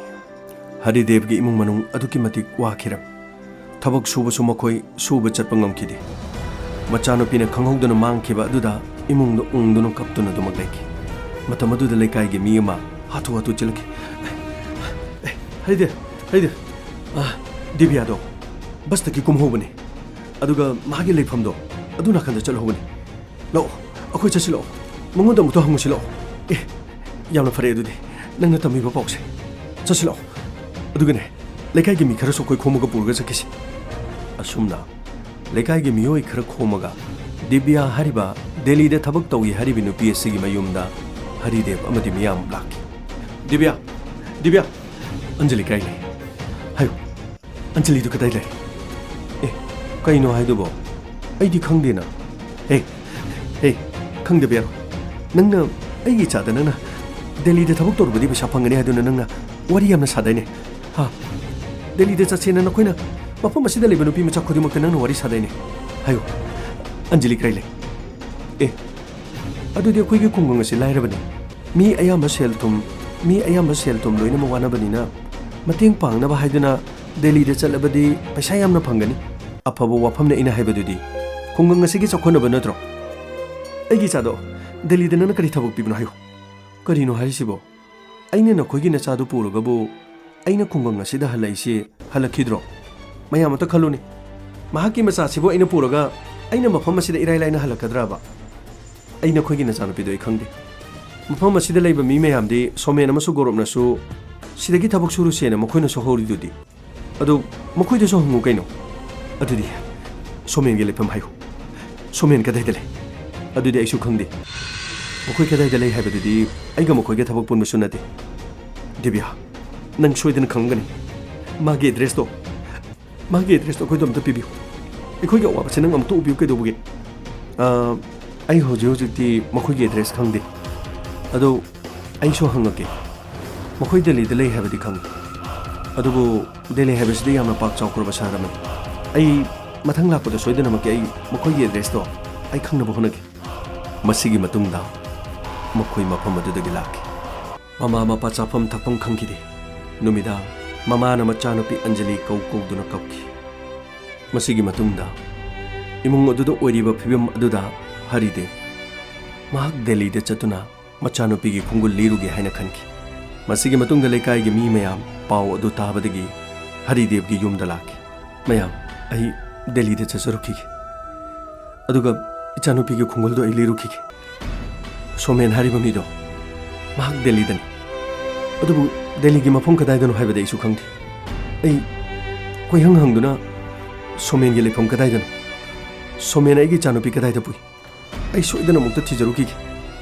ꯍꯔꯤꯗꯦꯕꯒꯤ ꯏꯃꯨꯡ ꯃꯅꯨꯡ ꯑꯗꯨꯛꯀꯤ ꯃꯇꯤꯛ ꯋꯥꯈꯤꯔꯝꯃꯤ꯫ ꯊꯕꯛ ꯁꯨꯕꯁꯨ ꯃꯈꯣꯏ ꯁꯨꯕ ꯆꯠꯄ ꯉꯝꯈꯤꯗꯦ꯫ ꯃꯆꯥꯅꯨꯄꯤꯅ ꯈꯪꯍꯧꯗꯅ ꯃꯥꯡꯈꯤꯕ ꯑꯗꯨꯗ ꯏꯃꯨꯡꯗ ꯎꯪꯗꯨꯅ ꯀꯞꯇꯨꯅ ꯑꯗꯨꯃꯛ ꯂꯩꯈꯤ꯫ ꯃꯇꯝ ꯑꯗꯨꯗ ꯂꯩꯀꯥꯏꯒꯤ ꯃꯤ ꯑꯃ ꯍꯥꯊꯨ ꯍꯥꯊꯨ ꯆꯦꯜꯂꯛꯈꯤ꯫ "ꯑꯦ, ꯍꯔꯤꯗꯦꯕ, ꯍꯔꯤꯗꯦꯕ, ꯑ, ꯗꯤꯕꯤꯌꯥꯗꯣ ꯕꯁꯇꯒꯤ ꯀꯨꯝꯍꯧꯕꯅꯦ꯫ ꯑꯗꯨꯒ ꯃꯥꯒꯤ ꯂꯩꯐꯝꯗꯣ ꯑꯗꯨ ꯅꯥꯀꯟꯗ ꯆꯠꯍꯧꯕꯅꯦ꯫ ꯂꯥꯛꯑꯣ, ꯑꯩꯈꯣꯏ ꯆꯠꯁꯤ ꯂꯥꯛꯑꯣ꯫ ꯃꯉꯣꯟꯗ ꯑꯃꯨꯛꯇ ꯍꯪꯉꯨꯁꯤ ꯂꯥꯛꯑꯣ꯫" "ꯑꯦ, ꯌꯥꯝꯅ ꯐꯔꯦ ꯑꯗꯨꯗꯤ꯫ ꯅꯪꯅ ꯇꯝꯕꯤꯕ ꯄꯥꯎꯁꯦ꯫ ꯆꯠꯁꯤ ꯂꯥꯛꯑꯣ꯫ ꯑꯗꯨꯒꯅꯦ, ꯂꯩꯀꯥꯏꯒꯤ ꯃꯤ ꯈꯔꯁꯨ ꯑꯩꯈꯣꯏ ꯈꯣꯝꯃꯒ ꯄꯨꯔꯒ ꯆꯠꯈꯤꯁꯤ꯫" ꯑꯁꯨꯝꯅ ꯂꯩꯀꯥꯏꯒꯤ ꯃꯤꯑꯣꯏ ꯈꯔ ꯈꯣꯝꯃꯒ ꯗꯤꯕꯤꯌꯥ ꯍꯥꯏꯔꯤꯕ ꯗꯦꯜꯂꯤꯗ ꯊꯕꯛ ꯇꯧꯏ ꯍꯥꯏꯔꯤꯕ ꯅꯨꯄꯤ ꯑꯁꯤꯒꯤ ꯃꯌꯨꯝꯗ ꯍꯔꯤꯗꯦꯕ ꯑꯃꯗꯤ ꯃꯤꯌꯥꯝ ꯂꯥꯛꯈꯤ꯫ "ꯗꯤꯕꯤꯌꯥ, ꯗꯤꯕꯤꯌꯥ, ꯑꯟꯖꯂꯤ ꯀꯥꯏ ꯂꯩ? ꯍꯥꯏꯌꯨ, ꯑꯟꯖꯂꯤꯗꯨ ꯀꯗꯥꯏ ꯂꯩ?" "ꯑꯦ, ꯀꯩꯅꯣ ꯍꯥꯏꯗꯨꯕꯣ? ꯑꯩꯗꯤ ꯈꯪꯗꯦꯅ꯫" "ꯑꯦ, ꯑꯦ, ꯈꯪꯗꯕ ꯌꯥꯔꯣꯏ꯫ ꯅꯪꯅ ꯑꯩꯒꯤ ꯏꯆꯥꯗ ꯅꯪꯅ ꯗꯦꯜꯂꯤꯗ ꯊꯕꯛ ꯇꯧꯔꯨꯕꯗꯤ ꯄꯩꯁꯥ ꯐꯪꯒꯅꯤ ꯍꯥꯏꯗꯨꯅ ꯅꯪꯅ ꯋꯥꯔꯤ ꯌꯥꯝꯅ ꯁꯥꯗꯥꯏꯅꯦ? ꯍꯥ? ꯗꯦꯜꯂꯤꯗ ꯆꯠꯁꯦꯅ ꯅꯈꯣꯏꯅ ꯃꯐꯝ ꯑꯁꯤꯗ ꯂꯩꯕ ꯅꯨꯄꯤ ꯃꯆꯥ ꯈꯨꯗꯤꯡꯃꯛꯇ ꯅꯪꯅ ꯋꯥꯔꯤ ꯁꯥꯗꯥꯏꯅꯦ? ꯍꯥꯏꯌꯨ, ꯑꯟꯖꯂꯤ ꯀꯥꯏ ꯂꯩ?" "ꯑꯦ, ꯑꯗꯨꯗꯤ ꯑꯩꯈꯣꯏꯒꯤ ꯈꯨꯡꯒꯪ ꯑꯁꯤ ꯂꯥꯏꯔꯕꯅꯤ꯫ ꯃꯤ ꯑꯌꯥꯝꯕ ꯁꯦꯜ ꯊꯨꯝ, ꯃꯤ ꯑꯌꯥꯝꯕ ꯁꯦꯜ ꯊꯨꯝ ꯂꯣꯏꯅꯃꯛ ꯋꯥꯅꯕꯅꯤꯅ ꯃꯇꯦꯡ ꯄꯥꯡꯅꯕ ꯍꯥꯏꯗꯨꯅ ꯗꯦꯜꯂꯤꯗ ꯆꯠꯂꯕꯗꯤ ꯄꯩꯁꯥ ꯌꯥꯝꯅ ꯐꯪꯒꯅꯤ꯫" "ꯑꯐꯕ ꯋꯥꯐꯝꯅꯦ ꯑꯩꯅ ꯍꯥꯏꯕꯗꯨꯗꯤ꯫ ꯈꯨꯡꯒꯪ ꯑꯁꯤꯒꯤ ꯆꯥꯎꯈꯠꯅꯕ ꯅꯠꯇ꯭ꯔꯣ?" "ꯑꯩꯒꯤ ꯏꯆꯥꯗꯣ ꯗꯦꯜꯂꯤꯗ ꯅꯪꯅ ꯀꯔꯤ ꯊꯕꯛ ꯄꯤꯕꯅꯣ ꯍꯥꯏꯌꯨ?" "ꯀꯔꯤꯅꯣ ꯍꯥꯏꯔꯤꯁꯤꯕꯣ? ꯑꯩꯅ ꯅꯈꯣꯏꯒꯤ ꯅꯆꯥꯗꯨ ꯄꯨꯔꯒꯕꯨ ꯑꯩꯅ ꯈꯨꯡꯒꯪ ꯑꯁꯤꯗ ꯍꯜꯂꯛꯏꯁꯤ ꯍꯜꯂꯛꯈꯤꯗ꯭ꯔꯣ? ꯃꯌꯥꯝ ꯑꯝꯇ ꯈꯜꯂꯨꯅꯦ꯫ ꯃꯍꯥꯛꯀꯤ ꯃꯆꯥꯁꯤꯕꯨ ꯑꯩꯅ ꯄꯨꯔꯒ ꯑꯩꯅ ꯃꯐꯝ ꯑꯁꯤꯗ ꯏꯔꯥꯏ ꯂꯥꯏꯅ ꯍꯜꯂꯛꯀꯗ꯭ꯔꯕ? ꯑꯩ ꯅꯈꯣꯏꯒꯤ ꯅꯆꯥꯅꯨꯄꯤꯗꯣ ꯑꯩ ꯈꯪꯗꯦ꯫ ꯃꯐꯝ ꯑꯁꯤꯗ ꯂꯩꯕ ꯃꯤ ꯃꯌꯥꯝꯗꯤ ꯁꯣꯃꯦꯟ ꯑꯃꯁꯨ ꯒꯧꯔꯞꯅꯁꯨ ꯁꯤꯗꯒꯤ ꯊꯕꯛ ꯁꯨꯔꯨꯁꯦꯅ ꯃꯈꯣꯏꯅꯁꯨ ꯍꯧꯔꯤꯗꯨꯗꯤ꯫ ꯑꯗꯨ ꯃꯈꯣꯏꯗꯁꯨ ꯍꯪꯉꯨ ꯀꯩꯅꯣ꯫" "ꯑꯗꯨꯗꯤ ꯁꯣꯃꯦꯟꯒꯤ ꯂꯩꯐꯝ ꯍꯥꯏꯌꯨ꯫ ꯁꯣꯃꯦꯟ ꯀꯗꯥꯏꯗ ꯂꯩ?" "ꯑꯗꯨꯗꯤ ꯑꯩꯁꯨ ꯈꯪꯗꯦ꯫ ꯃꯈꯣꯏ ꯀꯗꯥꯏꯗ ꯂꯩ ꯍꯥꯏꯕꯗꯨꯗꯤ ꯑꯩꯒ ꯃꯈꯣꯏꯒ ꯊꯕꯛ ꯄꯨꯟꯕꯁꯨ ꯅꯠꯇꯦ꯫ ꯗꯤꯕꯤꯌꯥ, ꯅꯪ ꯁꯣꯏꯗꯅ ꯈꯪꯒꯅꯤ꯫ ꯃꯥꯒꯤ ꯑꯦꯗ꯭ꯔꯦꯁꯇꯣ, ꯃꯥꯒꯤ ꯑꯦꯗ꯭ꯔꯦꯁꯇꯣ ꯑꯩꯈꯣꯏꯗ ꯑꯝꯇ ꯄꯤꯕꯤꯌꯨ꯫ ꯑꯩꯈꯣꯏꯒꯤ ꯑꯋꯥꯕꯁꯦ ꯅꯪ ꯑꯃꯨꯛꯇ ꯎꯕꯤꯌꯨ ꯀꯩꯗꯧꯕꯒꯤ?" "ꯑꯥ, ꯑꯩ ꯍꯧꯖꯤꯛ ꯍꯧꯖꯤꯛꯇꯤ ꯃꯈꯣꯏꯒꯤ ꯑꯦꯗ꯭ꯔꯦꯁ ꯈꯪꯗꯦ꯫ ꯑꯗꯣ ꯑꯩꯁꯨ ꯍꯪꯉꯛꯀꯦ꯫ ꯃꯈꯣꯏ ꯗꯦꯜꯂꯤꯗ ꯂꯩ ꯍꯥꯏꯕꯗꯤ ꯈꯪꯉꯤ꯫ ꯑꯗꯨꯕꯨ ꯗꯦꯜꯂꯤ ꯍꯥꯏꯕꯁꯤꯗꯤ ꯌꯥꯝꯅ ꯄꯥꯛ ꯆꯥꯎꯈ꯭ꯔꯕ ꯁꯍꯔ ꯑꯃꯅꯤ꯫ ꯑꯩ ꯃꯊꯪ ꯂꯥꯛꯄꯗ ꯁꯣꯏꯗꯅꯃꯛꯀꯤ ꯑꯩ ꯃꯈꯣꯏꯒꯤ ꯑꯦꯗ꯭ꯔꯦꯁꯇꯣ ꯑꯩ ꯈꯪꯅꯕ ꯍꯣꯠꯅꯒꯦ꯫" ꯃꯁꯤꯒꯤ ꯃꯇꯨꯡꯗ ꯃꯈꯣꯏ ꯃꯐꯝ ꯑꯗꯨꯗꯒꯤ ꯂꯥꯛꯈꯤ꯫ ꯃꯃꯥ ꯃꯄꯥ ꯆꯥꯐꯝ ꯊꯛꯐꯝ ꯈꯪꯈꯤꯗꯦ꯫ ꯅꯨꯃꯤꯗꯥꯡ ꯃꯃꯥꯅ ꯃꯆꯥꯅꯨꯄꯤ ꯑꯟꯖꯂꯤ ꯀꯧ ꯀꯧꯗꯨꯅ ꯀꯞꯈꯤ꯫ ꯃꯁꯤꯒꯤ ꯃꯇꯨꯡꯗ ꯏꯃꯨꯡ ꯑꯗꯨꯗ ꯑꯣꯏꯔꯤꯕ ꯐꯤꯕꯝ ꯑꯗꯨꯗ ꯍꯔꯤꯗꯦꯕ ꯃꯍꯥꯛ ꯗꯦꯜꯂꯤꯗ ꯆꯠꯇꯨꯅ ꯃꯆꯥꯅꯨꯄꯤꯒꯤ ꯈꯣꯡꯒꯨꯜ ꯂꯤꯔꯨꯒꯦ ꯍꯥꯏꯅ ꯈꯟꯈꯤ꯫ ꯃꯁꯤꯒꯤ ꯃꯇꯨꯡꯗ ꯂꯩꯀꯥꯏꯒꯤ ꯃꯤ ꯃꯌꯥꯝ ꯄꯥꯎ ꯑꯗꯨ ꯇꯥꯕꯗꯒꯤ ꯍꯔꯤꯗꯦꯕꯒꯤ ꯌꯨꯝꯗ ꯂꯥꯛꯈꯤ꯫ "ꯃꯌꯥꯝ, ꯑꯩ ꯗꯦꯜꯂꯤꯗ ꯆꯠꯆꯔꯨꯈꯤꯒꯦ꯫ ꯑꯗꯨꯒ ꯏꯆꯥꯅꯨꯄꯤꯒꯤ ꯈꯣꯡꯒꯨꯜꯗꯣ ꯑꯩ ꯂꯤꯔꯨꯈꯤꯒꯦ꯫ ꯁꯣꯃꯦꯟ ꯍꯥꯏꯔꯤꯕ ꯃꯤꯗꯣ, ꯃꯍꯥꯛ ꯗꯦꯜꯂꯤꯗꯅꯤ꯫ ꯑꯗꯨꯕꯨ ꯗꯦꯜꯂꯤꯒꯤ ꯃꯐꯝ ꯀꯗꯥꯏꯗꯅꯣ ꯍꯥꯏꯕꯗꯤ ꯑꯩꯁꯨ ꯈꯪꯗꯦ꯫ ꯑꯩ ꯀꯣꯏꯍꯪ ꯍꯪꯗꯨꯅ ꯁꯣꯃꯦꯟꯒꯤ ꯂꯩꯐꯝ ꯀꯗꯥꯏꯗꯅꯣ? ꯁꯣꯃꯦꯟ ꯑꯩꯒꯤ ꯏꯆꯥꯅꯨꯄꯤ ꯀꯗꯥꯏꯗ ꯄꯨꯏ? ꯑꯩ ꯁꯣꯏꯗꯅ ꯑꯃꯨꯛꯇ ꯊꯤꯖꯔꯨꯈꯤꯒꯦ꯫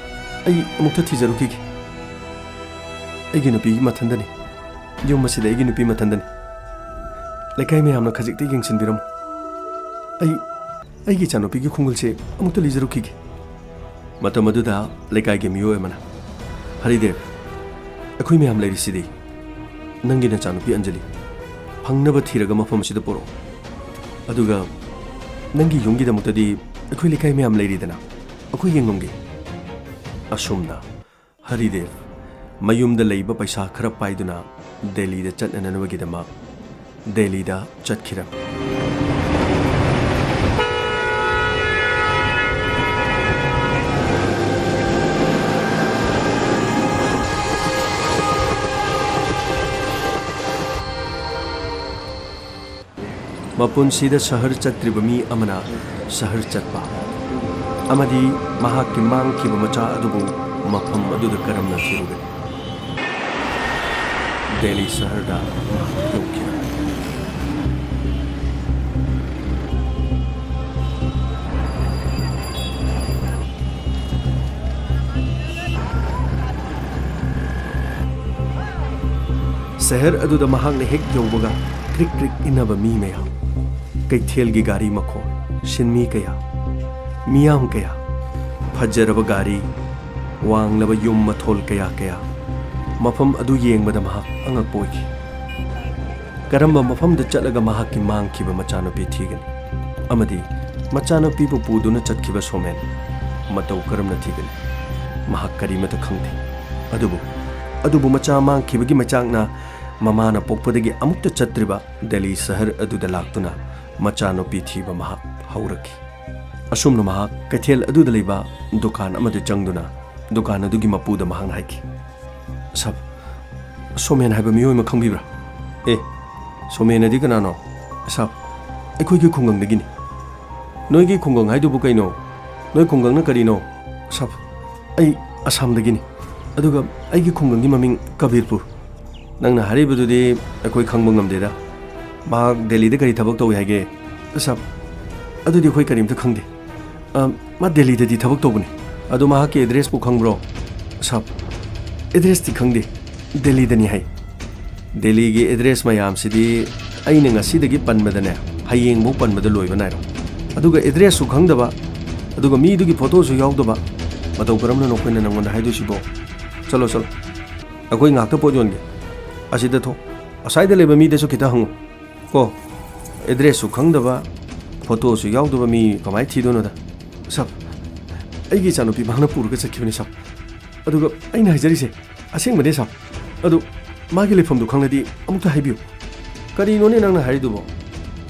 ꯑꯩ ꯑꯃꯨꯛꯇ ꯊꯤꯖꯔꯨꯈꯤꯒꯦ꯫ ꯑꯩꯒꯤ ꯅꯨꯄꯤ ꯃꯊꯟꯗꯅꯤ꯫ ꯌꯨꯝ ꯑꯁꯤꯗ ꯑꯩꯒꯤ ꯅꯨꯄꯤ ꯃꯊꯟꯗꯅꯤ꯫ ꯂꯩꯀꯥꯏ ꯃꯌꯥꯝꯅ ꯈꯖꯤꯛꯇ ꯌꯦꯡꯁꯤꯟꯕꯤꯔꯝꯃꯨ꯫ ꯑꯩ, ꯑꯩꯒꯤ ꯏꯆꯥꯅꯨꯄꯤꯒꯤ ꯈꯣꯡꯒꯨꯜꯁꯦ ꯑꯃꯨꯛꯇ ꯂꯤꯖꯔꯨꯈꯤꯒꯦ꯫" ꯃꯇꯝ ꯑꯗꯨꯗ ꯂꯩꯀꯥꯏꯒꯤ ꯃꯤꯑꯣꯏ ꯑꯃꯅ, "ꯍꯔꯤꯗꯦꯕ, ꯑꯩꯈꯣꯏ ꯃꯌꯥꯝ ꯂꯩꯔꯤꯁꯤꯗꯤ꯫ ꯅꯪꯒꯤ ꯅꯆꯥꯅꯨꯄꯤ ꯑꯟꯖꯂꯤ ꯐꯪꯅꯕ ꯊꯤꯔꯒ ꯃꯐꯝ ꯑꯁꯤꯗ ꯄꯨꯔꯛꯑꯣ꯫ ꯑꯗꯨꯒ ꯅꯪꯒꯤ ꯌꯨꯝꯒꯤꯗꯃꯛꯇꯗꯤ ꯑꯩꯈꯣꯏ ꯂꯩꯀꯥꯏ ꯃꯌꯥꯝ ꯂꯩꯔꯤꯗꯅ, ꯑꯩꯈꯣꯏ ꯌꯦꯡꯉꯝꯒꯦ꯫" ꯑꯁꯨꯝꯅ ꯍꯔꯤꯗꯦꯕ ꯃꯌꯨꯝꯗ ꯂꯩꯕ ꯄꯩꯁꯥ ꯈꯔ ꯄꯥꯏꯗꯨꯅ ꯗꯦꯜꯂꯤꯗ ꯆꯠꯅꯅꯕꯒꯤꯗꯃꯛ ꯗꯦꯜꯂꯤꯗ ꯆꯠꯈꯤꯔꯝꯃꯤ꯫ ꯃꯄꯨꯟꯁꯤꯗ ꯁꯍꯔ ꯆꯠꯇ꯭ꯔꯤꯕ ꯃꯤ ꯑꯃꯅ ꯁꯍꯔ ꯆꯠꯄ ꯑꯃꯗꯤ ꯃꯍꯥꯛꯀꯤ ꯃꯥꯡꯈꯤꯕ ꯃꯆꯥ ꯑꯗꯨꯕꯨ ꯃꯐꯝ ꯑꯗꯨꯗ ꯀꯔꯝꯅ ꯊꯤꯔꯨꯒꯅꯤ? ꯗꯦꯜꯂꯤ ꯁꯍꯔꯗ ꯃꯍꯥꯛ ꯌꯧꯈꯤꯔꯝꯃꯤ꯫ ꯁꯍꯔ ꯑꯗꯨꯗ ꯃꯍꯥꯛꯅ ꯍꯦꯛ ꯌꯧꯕꯒ ꯀ꯭ꯔꯤꯛ ꯀ꯭ꯔꯤꯛ ꯏꯟꯅꯕ ꯃꯤ ꯃꯌꯥꯝ, ꯀꯩꯊꯦꯜꯒꯤ ꯒꯥꯔꯤ ꯃꯈꯣꯜ, ꯁꯤꯟꯃꯤ ꯀꯌꯥ, ꯃꯤꯌꯥꯝ ꯀꯌꯥ, ꯐꯖꯔꯕ ꯒꯥꯔꯤ, ꯋꯥꯡꯂꯕ ꯌꯨꯝ ꯃꯊꯣꯜ ꯀꯌꯥ ꯀꯌꯥ꯫ ꯃꯐꯝ ꯑꯗꯨ ꯌꯦꯡꯕꯗ ꯃꯍꯥꯛ ꯑꯉꯛꯄ ꯑꯣꯏꯈꯤ꯫ ꯀꯔꯝꯕ ꯃꯐꯝꯗ ꯆꯠꯂꯒ ꯃꯍꯥꯛꯀꯤ ꯃꯥꯡꯈꯤꯕ ꯃꯆꯥꯅꯨꯄꯤ ꯊꯤꯒꯅꯤ? ꯑꯃꯗꯤ ꯃꯆꯥꯅꯨꯄꯤꯕꯨ ꯄꯨꯗꯨꯅ ꯆꯠꯈꯤꯕ ꯁꯣꯃꯦꯟ ꯃꯇꯧ ꯀꯔꯝꯅ ꯊꯤꯒꯅꯤ? ꯃꯍꯥꯛ ꯀꯔꯤꯃꯠꯇ ꯈꯪꯗꯦ꯫ ꯑꯗꯨꯕꯨ ꯑꯗꯨꯕꯨ ꯃꯆꯥ ꯃꯥꯡꯈꯤꯕꯒꯤ ꯃꯩꯆꯥꯛꯅ ꯃꯃꯥꯅ ꯄꯣꯛꯄꯗꯒꯤ ꯑꯃꯨꯛꯇ ꯆꯠꯇ꯭ꯔꯤꯕ ꯗꯦꯜꯂꯤ ꯁꯍꯔ ꯑꯗꯨꯗ ꯂꯥꯛꯇꯨꯅ ꯃꯆꯥꯅꯨꯄꯤ ꯊꯤꯕ ꯃꯍꯥꯛ ꯍꯧꯔꯛꯈꯤ꯫ ꯑꯁꯨꯝꯅ ꯃꯍꯥꯛ ꯀꯩꯊꯦꯜ ꯑꯗꯨꯗ ꯂꯩꯕ ꯗꯨꯀꯥꯟ ꯑꯃꯗ ꯆꯪꯗꯨꯅ ꯗꯨꯀꯥꯟ ꯑꯗꯨꯒꯤ ꯃꯄꯨꯗ ꯃꯍꯥꯛꯅ ꯍꯥꯏꯈꯤ, "ꯁꯥꯕ, ꯁꯣꯃꯦꯟ ꯍꯥꯏꯕ ꯃꯤꯑꯣꯏ ꯑꯃ ꯈꯪꯕꯤꯕ꯭ꯔꯥ?" "ꯑꯦ, ꯁꯣꯃꯦꯟ ꯑꯗꯤ ꯀꯅꯥꯅꯣ?" "ꯁꯥꯕ, ꯑꯩꯈꯣꯏꯒꯤ ꯈꯨꯡꯒꯪꯗꯒꯤꯅꯤ꯫" "ꯅꯣꯏꯒꯤ ꯈꯨꯡꯒꯪ ꯍꯥꯏꯗꯨꯕꯨ ꯀꯩꯅꯣ? ꯅꯣꯏ ꯈꯨꯡꯒꯪꯅ ꯀꯔꯤꯅꯣ?" "ꯁꯥꯕ, ꯑꯩ ꯑꯁꯥꯝꯗꯒꯤꯅꯤ, ꯑꯗꯨꯒ ꯑꯩꯒꯤ ꯈꯨꯡꯒꯪꯒꯤ ꯃꯃꯤꯡ ꯀꯕꯤꯔꯄꯨꯔ꯫" "ꯅꯪꯅ ꯍꯥꯏꯔꯤꯕꯗꯨꯗꯤ ꯑꯩꯈꯣꯏ ꯈꯪꯕ ꯉꯝꯗꯦꯗ꯫ ꯃꯍꯥꯛ ꯗꯦꯜꯂꯤꯗ ꯀꯔꯤ ꯊꯕꯛ ꯇꯧꯏ ꯍꯥꯏꯒꯦ?" "ꯁꯥꯕ, ꯑꯗꯨꯗꯤ ꯑꯩꯈꯣꯏ ꯀꯔꯤꯝꯇ ꯈꯪꯗꯦ꯫ ꯑ, ꯃꯥ ꯗꯦꯜꯂꯤꯗꯗꯤ ꯊꯕꯛ ꯇꯧꯕꯅꯤ꯫" "ꯑꯗꯨ ꯃꯍꯥꯛꯀꯤ ꯑꯦꯗ꯭ꯔꯦꯁꯄꯨ ꯈꯪꯕ꯭ꯔꯣ?" "ꯁꯥꯕ, ꯑꯦꯗ꯭ꯔꯦꯁꯇꯤ ꯈꯪꯗꯦ, ꯗꯦꯜꯂꯤꯗꯅꯤ ꯍꯥꯏ꯫" "ꯗꯦꯜꯂꯤꯒꯤ ꯑꯦꯗ꯭ꯔꯦꯁ ꯃꯌꯥꯝꯁꯤꯗꯤ ꯑꯩꯅ ꯉꯁꯤꯗꯒꯤ ꯄꯟꯕꯗꯅꯦ, ꯍꯌꯦꯡꯐꯧ ꯄꯟꯕꯗ ꯂꯣꯏꯕ ꯅꯥꯏꯔꯣꯏ꯫ ꯑꯗꯨꯒ ꯑꯦꯗ꯭ꯔꯦꯁꯁꯨ ꯈꯪꯗꯕ, ꯑꯗꯨꯒ ꯃꯤꯗꯨꯒꯤ ꯐꯣꯇꯣꯁꯨ ꯌꯥꯎꯗꯕ, ꯃꯇꯧ ꯀꯔꯝꯅꯅꯣ ꯑꯩꯈꯣꯏꯅ ꯅꯪꯉꯣꯟꯗ ꯍꯥꯏꯗꯣꯏꯁꯤꯕꯣ? ꯆꯠꯂꯣ, ꯆꯠꯂꯣ, ꯑꯩꯈꯣꯏ ꯉꯥꯛꯇ ꯄꯣꯠ ꯌꯣꯟꯒꯦ꯫ ꯑꯁꯤꯗ ꯊꯣꯛ, ꯑꯁ꯭ꯋꯥꯏꯗ ꯂꯩꯕ ꯃꯤꯗꯁꯨ ꯈꯤꯇ ꯍꯪꯉꯨ ꯀꯣ꯫ ꯑꯦꯗ꯭ꯔꯦꯁꯁꯨ ꯈꯪꯗꯕ, ꯐꯣꯇꯣꯁꯨ ꯌꯥꯎꯗꯕ ꯃꯤ ꯀꯃꯥꯏꯅ ꯊꯤꯗꯣꯏꯅꯣꯗ?" "ꯁꯥꯕ, ꯑꯩꯒꯤ ꯏꯆꯥꯅꯨꯄꯤ ꯃꯍꯥꯛꯅ ꯄꯨꯔꯒ ꯆꯠꯈꯤꯕꯅꯤ ꯁꯥꯕ꯫ ꯑꯗꯨꯒ ꯑꯩꯅ ꯍꯥꯏꯖꯔꯤꯁꯦ ꯑꯁꯦꯡꯕꯅꯦ ꯁꯥꯕ꯫ ꯑꯗꯨ ꯃꯥꯒꯤ ꯂꯩꯐꯝꯗꯨ ꯈꯪꯂꯗꯤ ꯑꯃꯨꯛꯇ ꯍꯥꯏꯕꯤꯌꯨ꯫" "ꯀꯔꯤꯅꯣꯅꯦ ꯅꯪꯅ ꯍꯥꯏꯔꯤꯗꯨꯕꯣ?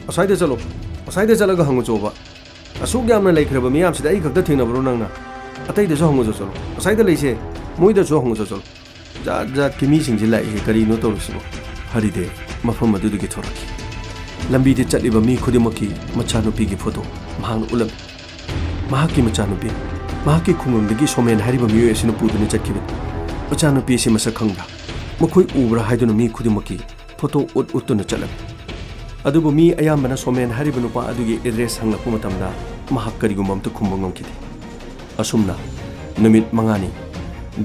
ꯑꯁ꯭ꯋꯥꯏꯗ ꯆꯠꯂꯣ, ꯑꯁ꯭ꯋꯥꯏꯗ ꯆꯠꯂꯒ ꯍꯪꯉꯨ ꯆꯣꯕ꯫ ꯑꯁꯨꯛ ꯌꯥꯝꯅ ꯂꯩꯈ꯭ꯔꯕ ꯃꯤꯌꯥꯝꯁꯤꯗ ꯑꯩ ꯈꯛꯇ ꯊꯦꯡꯅꯕ꯭ꯔꯣ ꯅꯪꯅ? ꯑꯇꯩꯗꯁꯨ ꯍꯪꯉꯨ ꯆꯠꯂꯣ, ꯑꯁ꯭ꯋꯥꯏꯗ ꯂꯩꯁꯦ ꯃꯣꯏꯗꯁꯨ ꯍꯪꯉꯨ ꯆꯠꯂꯣ꯫" ꯖꯥꯠ ꯖꯥꯠꯀꯤ ꯃꯤꯁꯤꯡꯁꯦ ꯂꯥꯛꯏꯁꯦ ꯀꯔꯤꯅꯣ ꯇꯧꯔꯤꯁꯤꯕꯣ? ꯍꯔꯤꯗꯦꯕ ꯃꯐꯝ ꯑꯗꯨꯗꯒꯤ ꯊꯣꯔꯛꯈꯤ꯫ ꯂꯝꯕꯤꯗ ꯆꯠꯂꯤꯕ ꯃꯤ ꯈꯨꯗꯤꯡꯃꯛꯀꯤ ꯃꯆꯥꯅꯨꯄꯤꯒꯤ ꯐꯣꯇꯣ ꯃꯍꯥꯛꯅ ꯎꯠꯂꯝꯃꯤ꯫ ꯃꯍꯥꯛꯀꯤ ꯃꯆꯥꯅꯨꯄꯤ, ꯃꯍꯥꯛꯀꯤ ꯈꯨꯡꯒꯪꯗꯒꯤ ꯁꯣꯃꯦꯟ ꯍꯥꯏꯔꯤꯕ ꯃꯤꯑꯣꯏ ꯑꯁꯤꯅ ꯄꯨꯗꯨꯅ ꯆꯠꯈꯤꯕꯅꯤ꯫ "ꯃꯆꯥꯅꯨꯄꯤ ꯑꯁꯤ ꯃꯁꯛ ꯈꯪꯕ꯭ꯔꯥ? ꯃꯈꯣꯏ ꯎꯕ꯭ꯔꯥ?" ꯍꯥꯏꯗꯨꯅ ꯃꯤ ꯈꯨꯗꯤꯡꯃꯛꯀꯤ ꯐꯣꯇꯣ ꯎꯠ ꯎꯠꯇꯨꯅ ꯆꯠꯂꯝꯃꯤ꯫ ꯑꯗꯨꯕꯨ ꯃꯤ ꯑꯌꯥꯝꯕꯅ ꯁꯣꯃꯦꯟ ꯍꯥꯏꯔꯤꯕ ꯅꯨꯄꯥ ꯑꯗꯨꯒꯤ ꯑꯦꯗ꯭ꯔꯦꯁ ꯍꯪꯂꯛꯄ ꯃꯇꯝꯗ ꯃꯍꯥꯛ ꯀꯔꯤꯒꯨꯝꯕ ꯑꯝꯇ ꯈꯨꯝꯕ ꯉꯝꯈꯤꯗꯦ꯫ ꯑꯁꯨꯝꯅ ꯅꯨꯃꯤꯠ ꯃꯉꯥꯅꯤ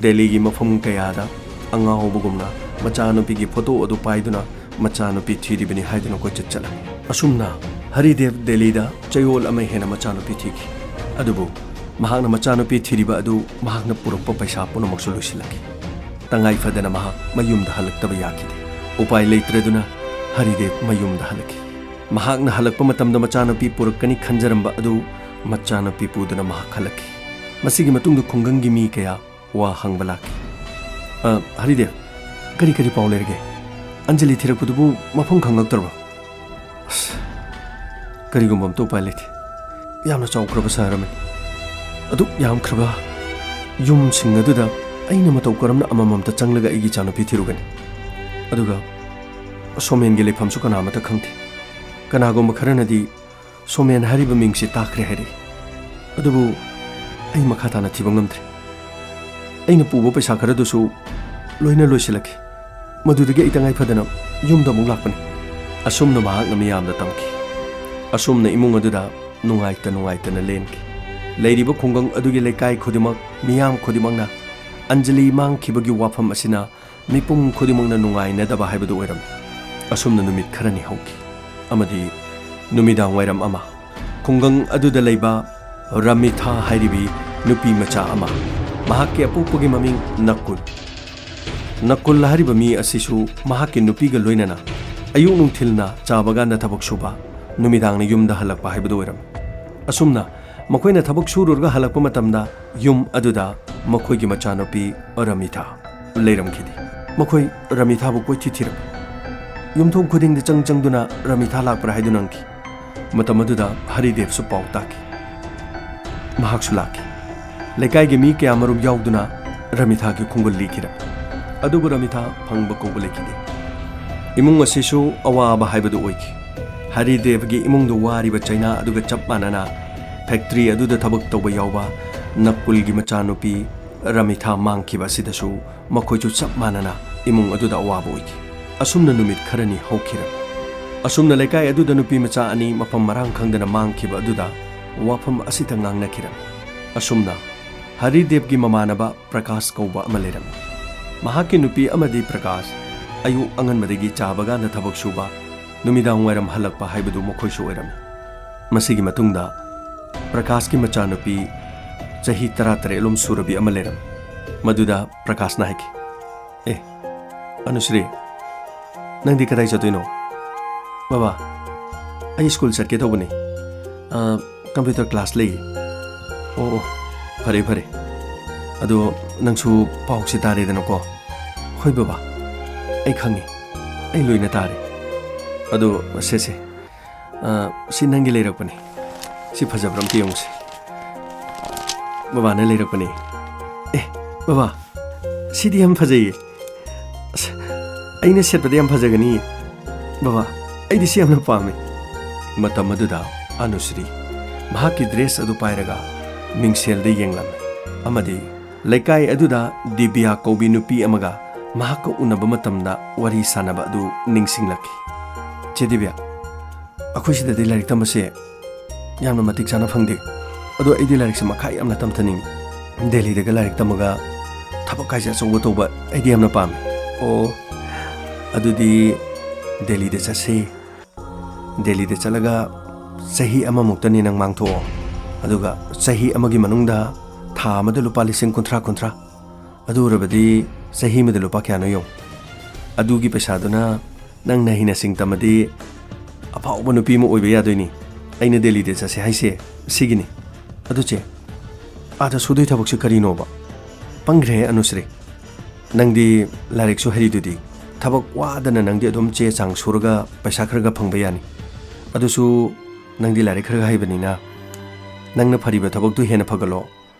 ꯗꯦꯜꯂꯤꯒꯤ ꯃꯐꯝ ꯀꯌꯥꯗ ꯑꯉꯥꯎꯕꯒꯨꯝꯅ ꯃꯆꯥꯅꯨꯄꯤꯒꯤ ꯐꯣꯇꯣ ꯑꯗꯨ ꯄꯥꯏꯗꯨꯅ ꯃꯆꯥꯅꯨꯄꯤ ꯊꯤꯔꯤꯕꯅꯤ ꯍꯥꯏꯗꯨꯅ ꯀꯣꯏꯆꯠ ꯆꯠꯂꯝꯃꯤ꯫ ꯑꯁꯨꯝꯅ ꯍꯔꯤꯗꯦꯕ ꯗꯦꯜꯂꯤꯗ ꯆꯌꯣꯜ ꯑꯃ ꯍꯦꯟꯅ ꯃꯆꯥꯅꯨꯄꯤ ꯊꯤꯈꯤ꯫ ꯑꯗꯨꯕꯨ ꯃꯍꯥꯛꯅ ꯃꯆꯥꯅꯨꯄꯤ ꯊꯤꯔꯤꯕ ꯑꯗꯨ ꯃꯍꯥꯛꯅ ꯄꯨꯔꯛꯄ ꯄꯩꯁꯥ ꯄꯨꯝꯅꯃꯛꯁꯨ ꯂꯣꯏꯁꯤꯜꯂꯛꯈꯤ꯫ ꯇꯉꯥꯏ ꯐꯗꯅ ꯃꯍꯥꯛ ꯃꯌꯨꯝꯗ ꯍꯜꯂꯛꯇꯕ ꯌꯥꯈꯤꯗꯦ꯫ ꯎꯄꯥꯏ ꯂꯩꯇ꯭ꯔꯗꯨꯅ ꯍꯔꯤꯗꯦꯕ ꯃꯌꯨꯝꯗ ꯍꯜꯂꯛꯈꯤ꯫ ꯃꯍꯥꯛꯅ ꯍꯜꯂꯛꯄ ꯃꯇꯝꯗ ꯃꯆꯥꯅꯨꯄꯤ ꯄꯨꯔꯛꯀꯅꯤ ꯈꯟꯖꯔꯝꯕ ꯑꯗꯨ ꯃꯆꯥꯅꯨꯄꯤ ꯄꯨꯗꯨꯅ ꯃꯍꯥꯛ ꯍꯜꯂꯛꯈꯤ꯫ ꯃꯁꯤꯒꯤ ꯃꯇꯨꯡꯗ ꯈꯨꯡꯒꯪꯒꯤ ꯃꯤ ꯀꯌꯥ ꯋꯥ ꯍꯪꯕ ꯂꯥꯛꯈꯤ꯫ ꯑ, ꯍꯔꯤꯗꯦꯕ, ꯀꯔꯤ ꯀꯔꯤ ꯄꯥꯎ ꯂꯩꯔꯒꯦ? ꯑꯟꯖꯂꯤ ꯊꯤꯔꯛꯄꯗꯨꯕꯨ ꯃꯐꯝ ꯈꯪꯂꯛꯇ꯭ꯔꯕꯣ? ꯑꯁ, ꯀꯔꯤꯒꯨꯝꯕ ꯑꯝꯇ ꯎꯄꯥꯏ ꯂꯩꯇꯦ꯫ ꯌꯥꯝꯅ ꯆꯥꯎꯈ꯭ꯔꯕ ꯁꯍꯔ ꯑꯃꯅꯤ꯫ ꯑꯗꯨꯛ ꯌꯥꯝꯈ꯭ꯔꯕ ꯌꯨꯝꯁꯤꯡ ꯑꯗꯨꯗ ꯑꯩꯅ ꯃꯇꯧ ꯀꯔꯝꯅ ꯑꯃꯃꯝꯇ ꯆꯪꯂꯒ ꯑꯩꯒꯤ ꯏꯆꯥꯅꯨꯄꯤ ꯊꯤꯔꯨꯒꯅꯤ? ꯑꯗꯨꯒ ꯁꯣꯃꯦꯟꯒꯤ ꯂꯩꯐꯝꯁꯨ ꯀꯅꯥ ꯑꯃꯠꯇ ꯈꯪꯗꯦ꯫ ꯀꯅꯥꯒꯨꯝꯕ ꯈꯔꯅꯗꯤ ꯁꯣꯃꯦꯟ ꯍꯥꯏꯔꯤꯕ ꯃꯤꯡꯁꯤ ꯇꯥꯈ꯭ꯔꯦ ꯍꯥꯏꯔꯛꯏ꯫ ꯑꯗꯨꯕꯨ ꯑꯩ ꯃꯈꯥ ꯇꯥꯅ ꯊꯤꯕ ꯉꯝꯗ꯭ꯔꯦ꯫ ꯑꯩꯅ ꯄꯨꯕ ꯄꯩꯁꯥ ꯈꯔꯗꯨꯁꯨ ꯂꯣꯏꯅ ꯂꯣꯏꯁꯤꯜꯂꯛꯈꯤ꯫ ꯃꯗꯨꯗꯒꯤ ꯑꯩ ꯇꯉꯥꯏ ꯐꯗꯅ ꯌꯨꯝꯗ ꯑꯃꯨꯛ ꯂꯥꯛꯄꯅꯤ꯫ ꯑꯁꯨꯝꯅ ꯃꯍꯥꯛꯅ ꯃꯤꯌꯥꯝꯗ ꯇꯝꯈꯤ꯫ ꯑꯁꯨꯝꯅ ꯏꯃꯨꯡ ꯑꯗꯨꯗ ꯅꯨꯡꯉꯥꯏꯇ ꯅꯨꯡꯉꯥꯏꯇꯅ ꯂꯦꯟꯈꯤ꯫ ꯂꯩꯔꯤꯕ ꯈꯨꯡꯒꯪ ꯑꯗꯨꯒꯤ ꯂꯩꯀꯥꯏ ꯈꯨꯗꯤꯡꯃꯛ, ꯃꯤꯌꯥꯝ ꯈꯨꯗꯤꯡꯃꯛꯅ ꯑꯟꯖꯂꯤ ꯃꯥꯡꯈꯤꯕꯒꯤ ꯋꯥꯐꯝ ꯑꯁꯤꯅ ꯃꯤꯄꯨꯝ ꯈꯨꯗꯤꯡꯃꯛꯅ ꯅꯨꯡꯉꯥꯏꯅꯗꯕ ꯍꯥꯏꯕꯗꯨ ꯑꯣꯏꯔꯝꯃꯤ꯫ ꯑꯁꯨꯝꯅ ꯅꯨꯃꯤꯠ ꯈꯔꯅꯤ ꯍꯧꯈꯤ, ꯑꯃꯗꯤ ꯅꯨꯃꯤꯗꯥꯡ ꯋꯥꯏꯔꯝ ꯑꯃ ꯈꯨꯡꯒꯪ ꯑꯗꯨꯗ ꯂꯩꯕ ꯔꯃꯤꯊꯥ ꯍꯥꯏꯔꯤꯕꯤ ꯅꯨꯄꯤ ꯃꯆꯥ ꯑꯃ, ꯃꯍꯥꯛꯀꯤ ꯑꯄꯣꯛꯄꯒꯤ ꯃꯃꯤꯡ ꯅꯀꯨꯜ, ꯅꯀꯨꯜ ꯍꯥꯏꯔꯤꯕ ꯃꯤ ꯑꯁꯤꯁꯨ ꯃꯍꯥꯛꯀꯤ ꯅꯨꯄꯤꯒ ꯂꯣꯏꯅꯅ ꯑꯌꯨꯛ ꯅꯨꯡꯊꯤꯜꯅ ꯆꯥ ꯕꯒꯥꯟꯗ ꯊꯕꯛ ꯁꯨꯕ, ꯅꯨꯃꯤꯗꯥꯡꯅ ꯌꯨꯝꯗ ꯍꯜꯂꯛꯄ ꯍꯥꯏꯕꯗꯨ ꯑꯣꯏꯔꯝꯃꯤ꯫ ꯑꯁꯨꯝꯅ ꯃꯈꯣꯏꯅ ꯊꯕꯛ ꯁꯨꯔꯨꯔꯒ ꯍꯜꯂꯛꯄ ꯃꯇꯝꯗ ꯌꯨꯝ ꯑꯗꯨꯗ ꯃꯈꯣꯏꯒꯤ ꯃꯆꯥꯅꯨꯄꯤ ꯔꯃꯤꯊꯥ ꯂꯩꯔꯝꯈꯤꯗꯦ꯫ ꯃꯈꯣꯏ ꯔꯃꯤꯊꯥꯕꯨ ꯀꯣꯏꯊꯤ ꯊꯤꯔꯝꯃꯤ꯫ ꯌꯨꯝꯊꯣꯡ ꯈꯨꯗꯤꯡꯗ ꯆꯪ ꯆꯪꯗꯨꯅ ꯔꯃꯤꯊꯥ ꯂꯥꯛꯄ꯭ꯔꯥ ꯍꯥꯏꯗꯨꯅ ꯍꯪꯈꯤ꯫ ꯃꯇꯝ ꯑꯗꯨꯗ ꯍꯔꯤꯗꯦꯕꯁꯨ ꯄꯥꯎ ꯇꯥꯈꯤ꯫ ꯃꯍꯥꯛꯁꯨ ꯂꯥꯛꯈꯤ꯫ ꯂꯩꯀꯥꯏꯒꯤ ꯃꯤ ꯀꯌꯥꯃꯔꯨꯝ ꯌꯥꯎꯗꯨꯅ ꯔꯃꯤꯊꯥꯒꯤ ꯈꯣꯡꯒꯨꯜ ꯂꯤꯈꯤꯔꯝꯃꯤ꯫ ꯑꯗꯨꯕꯨ ꯔꯃꯤꯊꯥ ꯐꯪꯕ ꯀꯧꯕ ꯂꯩꯈꯤꯗꯦ꯫ ꯏꯃꯨꯡ ꯑꯁꯤꯁꯨ ꯑꯋꯥꯕ ꯍꯥꯏꯕꯗꯨ ꯑꯣꯏꯈꯤ꯫ ꯍꯔꯤꯗꯦꯕꯒꯤ ꯏꯃꯨꯡꯗ ꯋꯥꯔꯤꯕ ꯆꯩꯅꯥ ꯑꯗꯨꯒ ꯆꯞ ꯃꯥꯟꯅꯅ ꯐꯦꯛꯇ꯭ꯔꯤ ꯑꯗꯨꯗ ꯊꯕꯛ ꯇꯧꯕ ꯌꯥꯎꯕ ꯅꯀꯨꯜꯒꯤ ꯃꯆꯥꯅꯨꯄꯤ ꯔꯃꯤꯊꯥ ꯃꯥꯡꯈꯤꯕ ꯑꯁꯤꯗꯁꯨ ꯃꯈꯣꯏꯁꯨ ꯆꯞ ꯃꯥꯟꯅꯅ ꯏꯃꯨꯡ ꯑꯗꯨꯗ ꯑꯋꯥꯕ ꯑꯣꯏꯈꯤ꯫ ꯑꯁꯨꯝꯅ ꯅꯨꯃꯤꯠ ꯈꯔꯅꯤ ꯍꯧꯈꯤꯔꯝꯃꯤ꯫ ꯑꯁꯨꯝꯅ ꯂꯩꯀꯥꯏ ꯑꯗꯨꯗ ꯅꯨꯄꯤ ꯃꯆꯥ ꯑꯅꯤ ꯃꯐꯝ ꯃꯔꯥꯡ ꯈꯪꯗꯅ ꯃꯥꯡꯈꯤꯕ ꯑꯗꯨꯗ ꯋꯥꯐꯝ ꯑꯁꯤꯇ ꯉꯥꯡꯅꯈꯤꯔꯝꯃꯤ꯫ ꯑꯁꯨꯝꯅ ꯍꯔꯤꯗꯦꯕꯒꯤ ꯃꯃꯥꯟꯅꯕ ꯄ꯭ꯔꯀꯥꯁ ꯀꯧꯕ ꯑꯃ ꯂꯩꯔꯝꯃꯤ꯫ ꯃꯍꯥꯛꯀꯤ ꯅꯨꯄꯤ ꯑꯃꯗꯤ ꯄ꯭ꯔꯀꯥꯁ ꯑꯌꯨꯛ ꯑꯉꯟꯕꯗꯒꯤ ꯆꯥ ꯕꯒꯥꯟꯗ ꯊꯕꯛ ꯁꯨꯕ, ꯅꯨꯃꯤꯗꯥꯡ ꯋꯥꯏꯔꯝ ꯍꯜꯂꯛꯄ ꯍꯥꯏꯕꯗꯨ ꯃꯈꯣꯏꯁꯨ ꯑꯣꯏꯔꯝꯃꯤ꯫ ꯃꯁꯤꯒꯤ ꯃꯇꯨꯡꯗ ꯄ꯭ꯔꯀꯥꯁꯀꯤ ꯃꯆꯥꯅꯨꯄꯤ ꯆꯍꯤ ꯇꯔꯥꯇꯔꯦꯠꯂꯣꯝ ꯁꯨꯔꯕꯤ ꯑꯃ ꯂꯩꯔꯝꯃꯤ꯫ ꯃꯗꯨꯗ ꯄ꯭ꯔꯀꯥꯁꯅ ꯍꯥꯏꯈꯤ, "ꯑꯦ, ꯑꯅꯨꯁ꯭ꯔꯤ, ꯅꯪꯗꯤ ꯀꯗꯥꯏ ꯆꯠꯇꯣꯏꯅꯣ?" "ꯕꯕꯥ, ꯑꯩ ꯁ꯭ꯀꯨꯜ ꯆꯠꯀꯦ ꯇꯧꯕꯅꯤ꯫ ꯑ, ꯀꯝꯄ꯭ꯌꯨꯇꯔ ꯀ꯭ꯂꯥꯁ ꯂꯩꯌꯦ꯫" "ꯑꯣ, ꯑꯣ, ꯐꯔꯦ, ꯐꯔꯦ꯫ ꯑꯗꯣ ꯅꯪꯁꯨ ꯄꯥꯎꯁꯤ ꯇꯥꯔꯦꯗꯅꯀꯣ꯫ ꯍꯣꯏ ꯕꯕꯥ, ꯑꯩ ꯈꯪꯉꯤ, ꯑꯩ ꯂꯣꯏꯅ ꯇꯥꯔꯦ꯫ ꯑꯗꯣ ꯁꯦ ꯁꯦ, ꯑ, ꯁꯤ ꯅꯪꯒꯤ ꯂꯩꯔꯛꯄꯅꯤ꯫ ꯁꯤ ꯐꯖꯕ꯭ꯔꯥ ꯑꯝꯇ ꯌꯦꯡꯉꯨꯁꯦ꯫ ꯕꯕꯥꯅ ꯂꯩꯔꯛꯄꯅꯤ꯫ ꯑꯦ ꯕꯕꯥ, ꯁꯤꯗꯤ ꯌꯥꯝ ꯐꯖꯩꯌꯦ꯫ ꯑꯁ, ꯑꯩꯅ ꯁꯦꯠꯄꯗ ꯌꯥꯝ ꯐꯖꯒꯅꯤ꯫ ꯕꯕꯥ, ꯑꯩꯗꯤ ꯁꯤ ꯌꯥꯝꯅ ꯄꯥꯝꯃꯤ꯫ ꯃꯇꯝ ꯑꯗꯨꯗ ꯑꯅꯨꯁ꯭ꯔꯤ ꯃꯍꯥꯛꯀꯤ ꯗ꯭ꯔꯦꯁ ꯑꯗꯨ ꯄꯥꯏꯔꯒ ꯃꯤꯡꯁꯦꯜꯗ ꯌꯦꯡꯂꯝꯃꯤ ꯑꯃꯗꯤ ꯂꯩꯀꯥꯏ ꯑꯗꯨꯗ ꯗꯤꯕ꯭ꯌꯥ ꯀꯧꯕꯤ ꯅꯨꯄꯤ ꯑꯃꯒ ꯃꯍꯥꯛꯀ ꯎꯅꯕ ꯃꯇꯝꯗ ꯋꯥꯔꯤ ꯁꯥꯟꯅꯕ ꯑꯗꯨ ꯅꯤꯡꯁꯤꯡꯂꯛꯈꯤ꯫ "ꯆꯦ ꯗꯤꯕ꯭ꯌꯥ, ꯑꯩꯈꯣꯏ ꯁꯤꯗꯗꯤ ꯂꯥꯏꯔꯤꯛ ꯇꯝꯕꯁꯦ ꯌꯥꯝꯅ ꯃꯇꯤꯛ ꯆꯥꯅ ꯐꯪꯗꯦ꯫ ꯑꯗꯣ ꯑꯩꯗꯤ ꯂꯥꯏꯔꯤꯛꯁꯦ ꯃꯈꯥ ꯌꯥꯝꯅ ꯇꯝꯊꯅꯤꯡꯉꯤ꯫ ꯗꯦꯜꯂꯤꯗꯒ ꯂꯥꯏꯔꯤꯛ ꯇꯝꯃꯒ ꯊꯕꯛ ꯀꯥꯏꯁꯦ ꯑꯆꯧꯕ ꯇꯧꯕ ꯑꯩꯗꯤ ꯌꯥꯝꯅ ꯄꯥꯝꯃꯤ꯫" "ꯑꯣ, ꯑꯗꯨꯗꯤ ꯗꯦꯜꯂꯤꯗ ꯆꯠꯁꯤ꯫ ꯗꯦꯜꯂꯤꯗ ꯆꯠꯂꯒ ꯆꯍꯤ ꯑꯃꯃꯨꯛꯇꯅꯤ ꯅꯪ ꯃꯥꯡꯊꯣꯛꯑꯣ꯫ ꯑꯗꯨꯒ ꯆꯍꯤ ꯑꯃꯒꯤ ꯃꯅꯨꯡꯗ ꯊꯥ ꯑꯃꯗ ꯂꯨꯄꯥ ꯂꯤꯁꯤꯡ ꯀꯨꯟꯊ꯭ꯔꯥ, ꯀꯨꯟꯊ꯭ꯔꯥ꯫ ꯑꯗꯨ ꯑꯣꯏꯔꯕꯗꯤ ꯆꯍꯤ ꯑꯃꯗ ꯂꯨꯄꯥ ꯀꯌꯥꯅꯣ ꯌꯦꯡꯉꯨ꯫ ꯑꯗꯨꯒꯤ ꯄꯩꯁꯥꯗꯨꯅ ꯅꯪꯅ ꯍꯩꯅ ꯁꯤꯡ ꯇꯝꯃꯗꯤ ꯑꯐꯥꯎꯕ ꯅꯨꯄꯤ ꯑꯃ ꯑꯣꯏꯕ ꯌꯥꯗꯣꯏꯅꯤ꯫ ꯑꯩꯅ ꯗꯦꯜꯂꯤꯗ ꯆꯠꯁꯦ ꯍꯥꯏꯁꯦ ꯁꯤꯒꯤꯅꯤ꯫ ꯑꯗꯨ ꯆꯦ, ꯑꯥꯗ ꯁꯨꯗꯣꯏ ꯊꯕꯛꯁꯦ ꯀꯔꯤꯅꯣꯕ? ꯄꯪꯈ꯭ꯔꯦꯍꯦ ꯑꯅꯨꯁ꯭ꯔꯤ꯫ ꯅꯪꯗꯤ ꯂꯥꯏꯔꯤꯛꯁꯨ ꯍꯩꯔꯤꯗꯨꯗꯤ, ꯊꯕꯛ ꯋꯥꯗꯅ ꯅꯪꯗꯤ ꯑꯗꯨꯝ ꯆꯦ ꯆꯥꯡ ꯁꯨꯔꯒ ꯄꯩꯁꯥ ꯈꯔꯒ ꯐꯪꯕ ꯌꯥꯅꯤ꯫ ꯑꯗꯨꯁꯨ ꯅꯪꯗꯤ ꯂꯥꯏꯔꯤꯛ ꯈꯔꯒ ꯍꯩꯕꯅꯤꯅ ꯅꯪꯅ ꯐꯔꯤꯕ ꯊꯕꯛꯇꯨ ꯍꯦꯟꯅ ꯐꯒꯠꯂꯣ꯫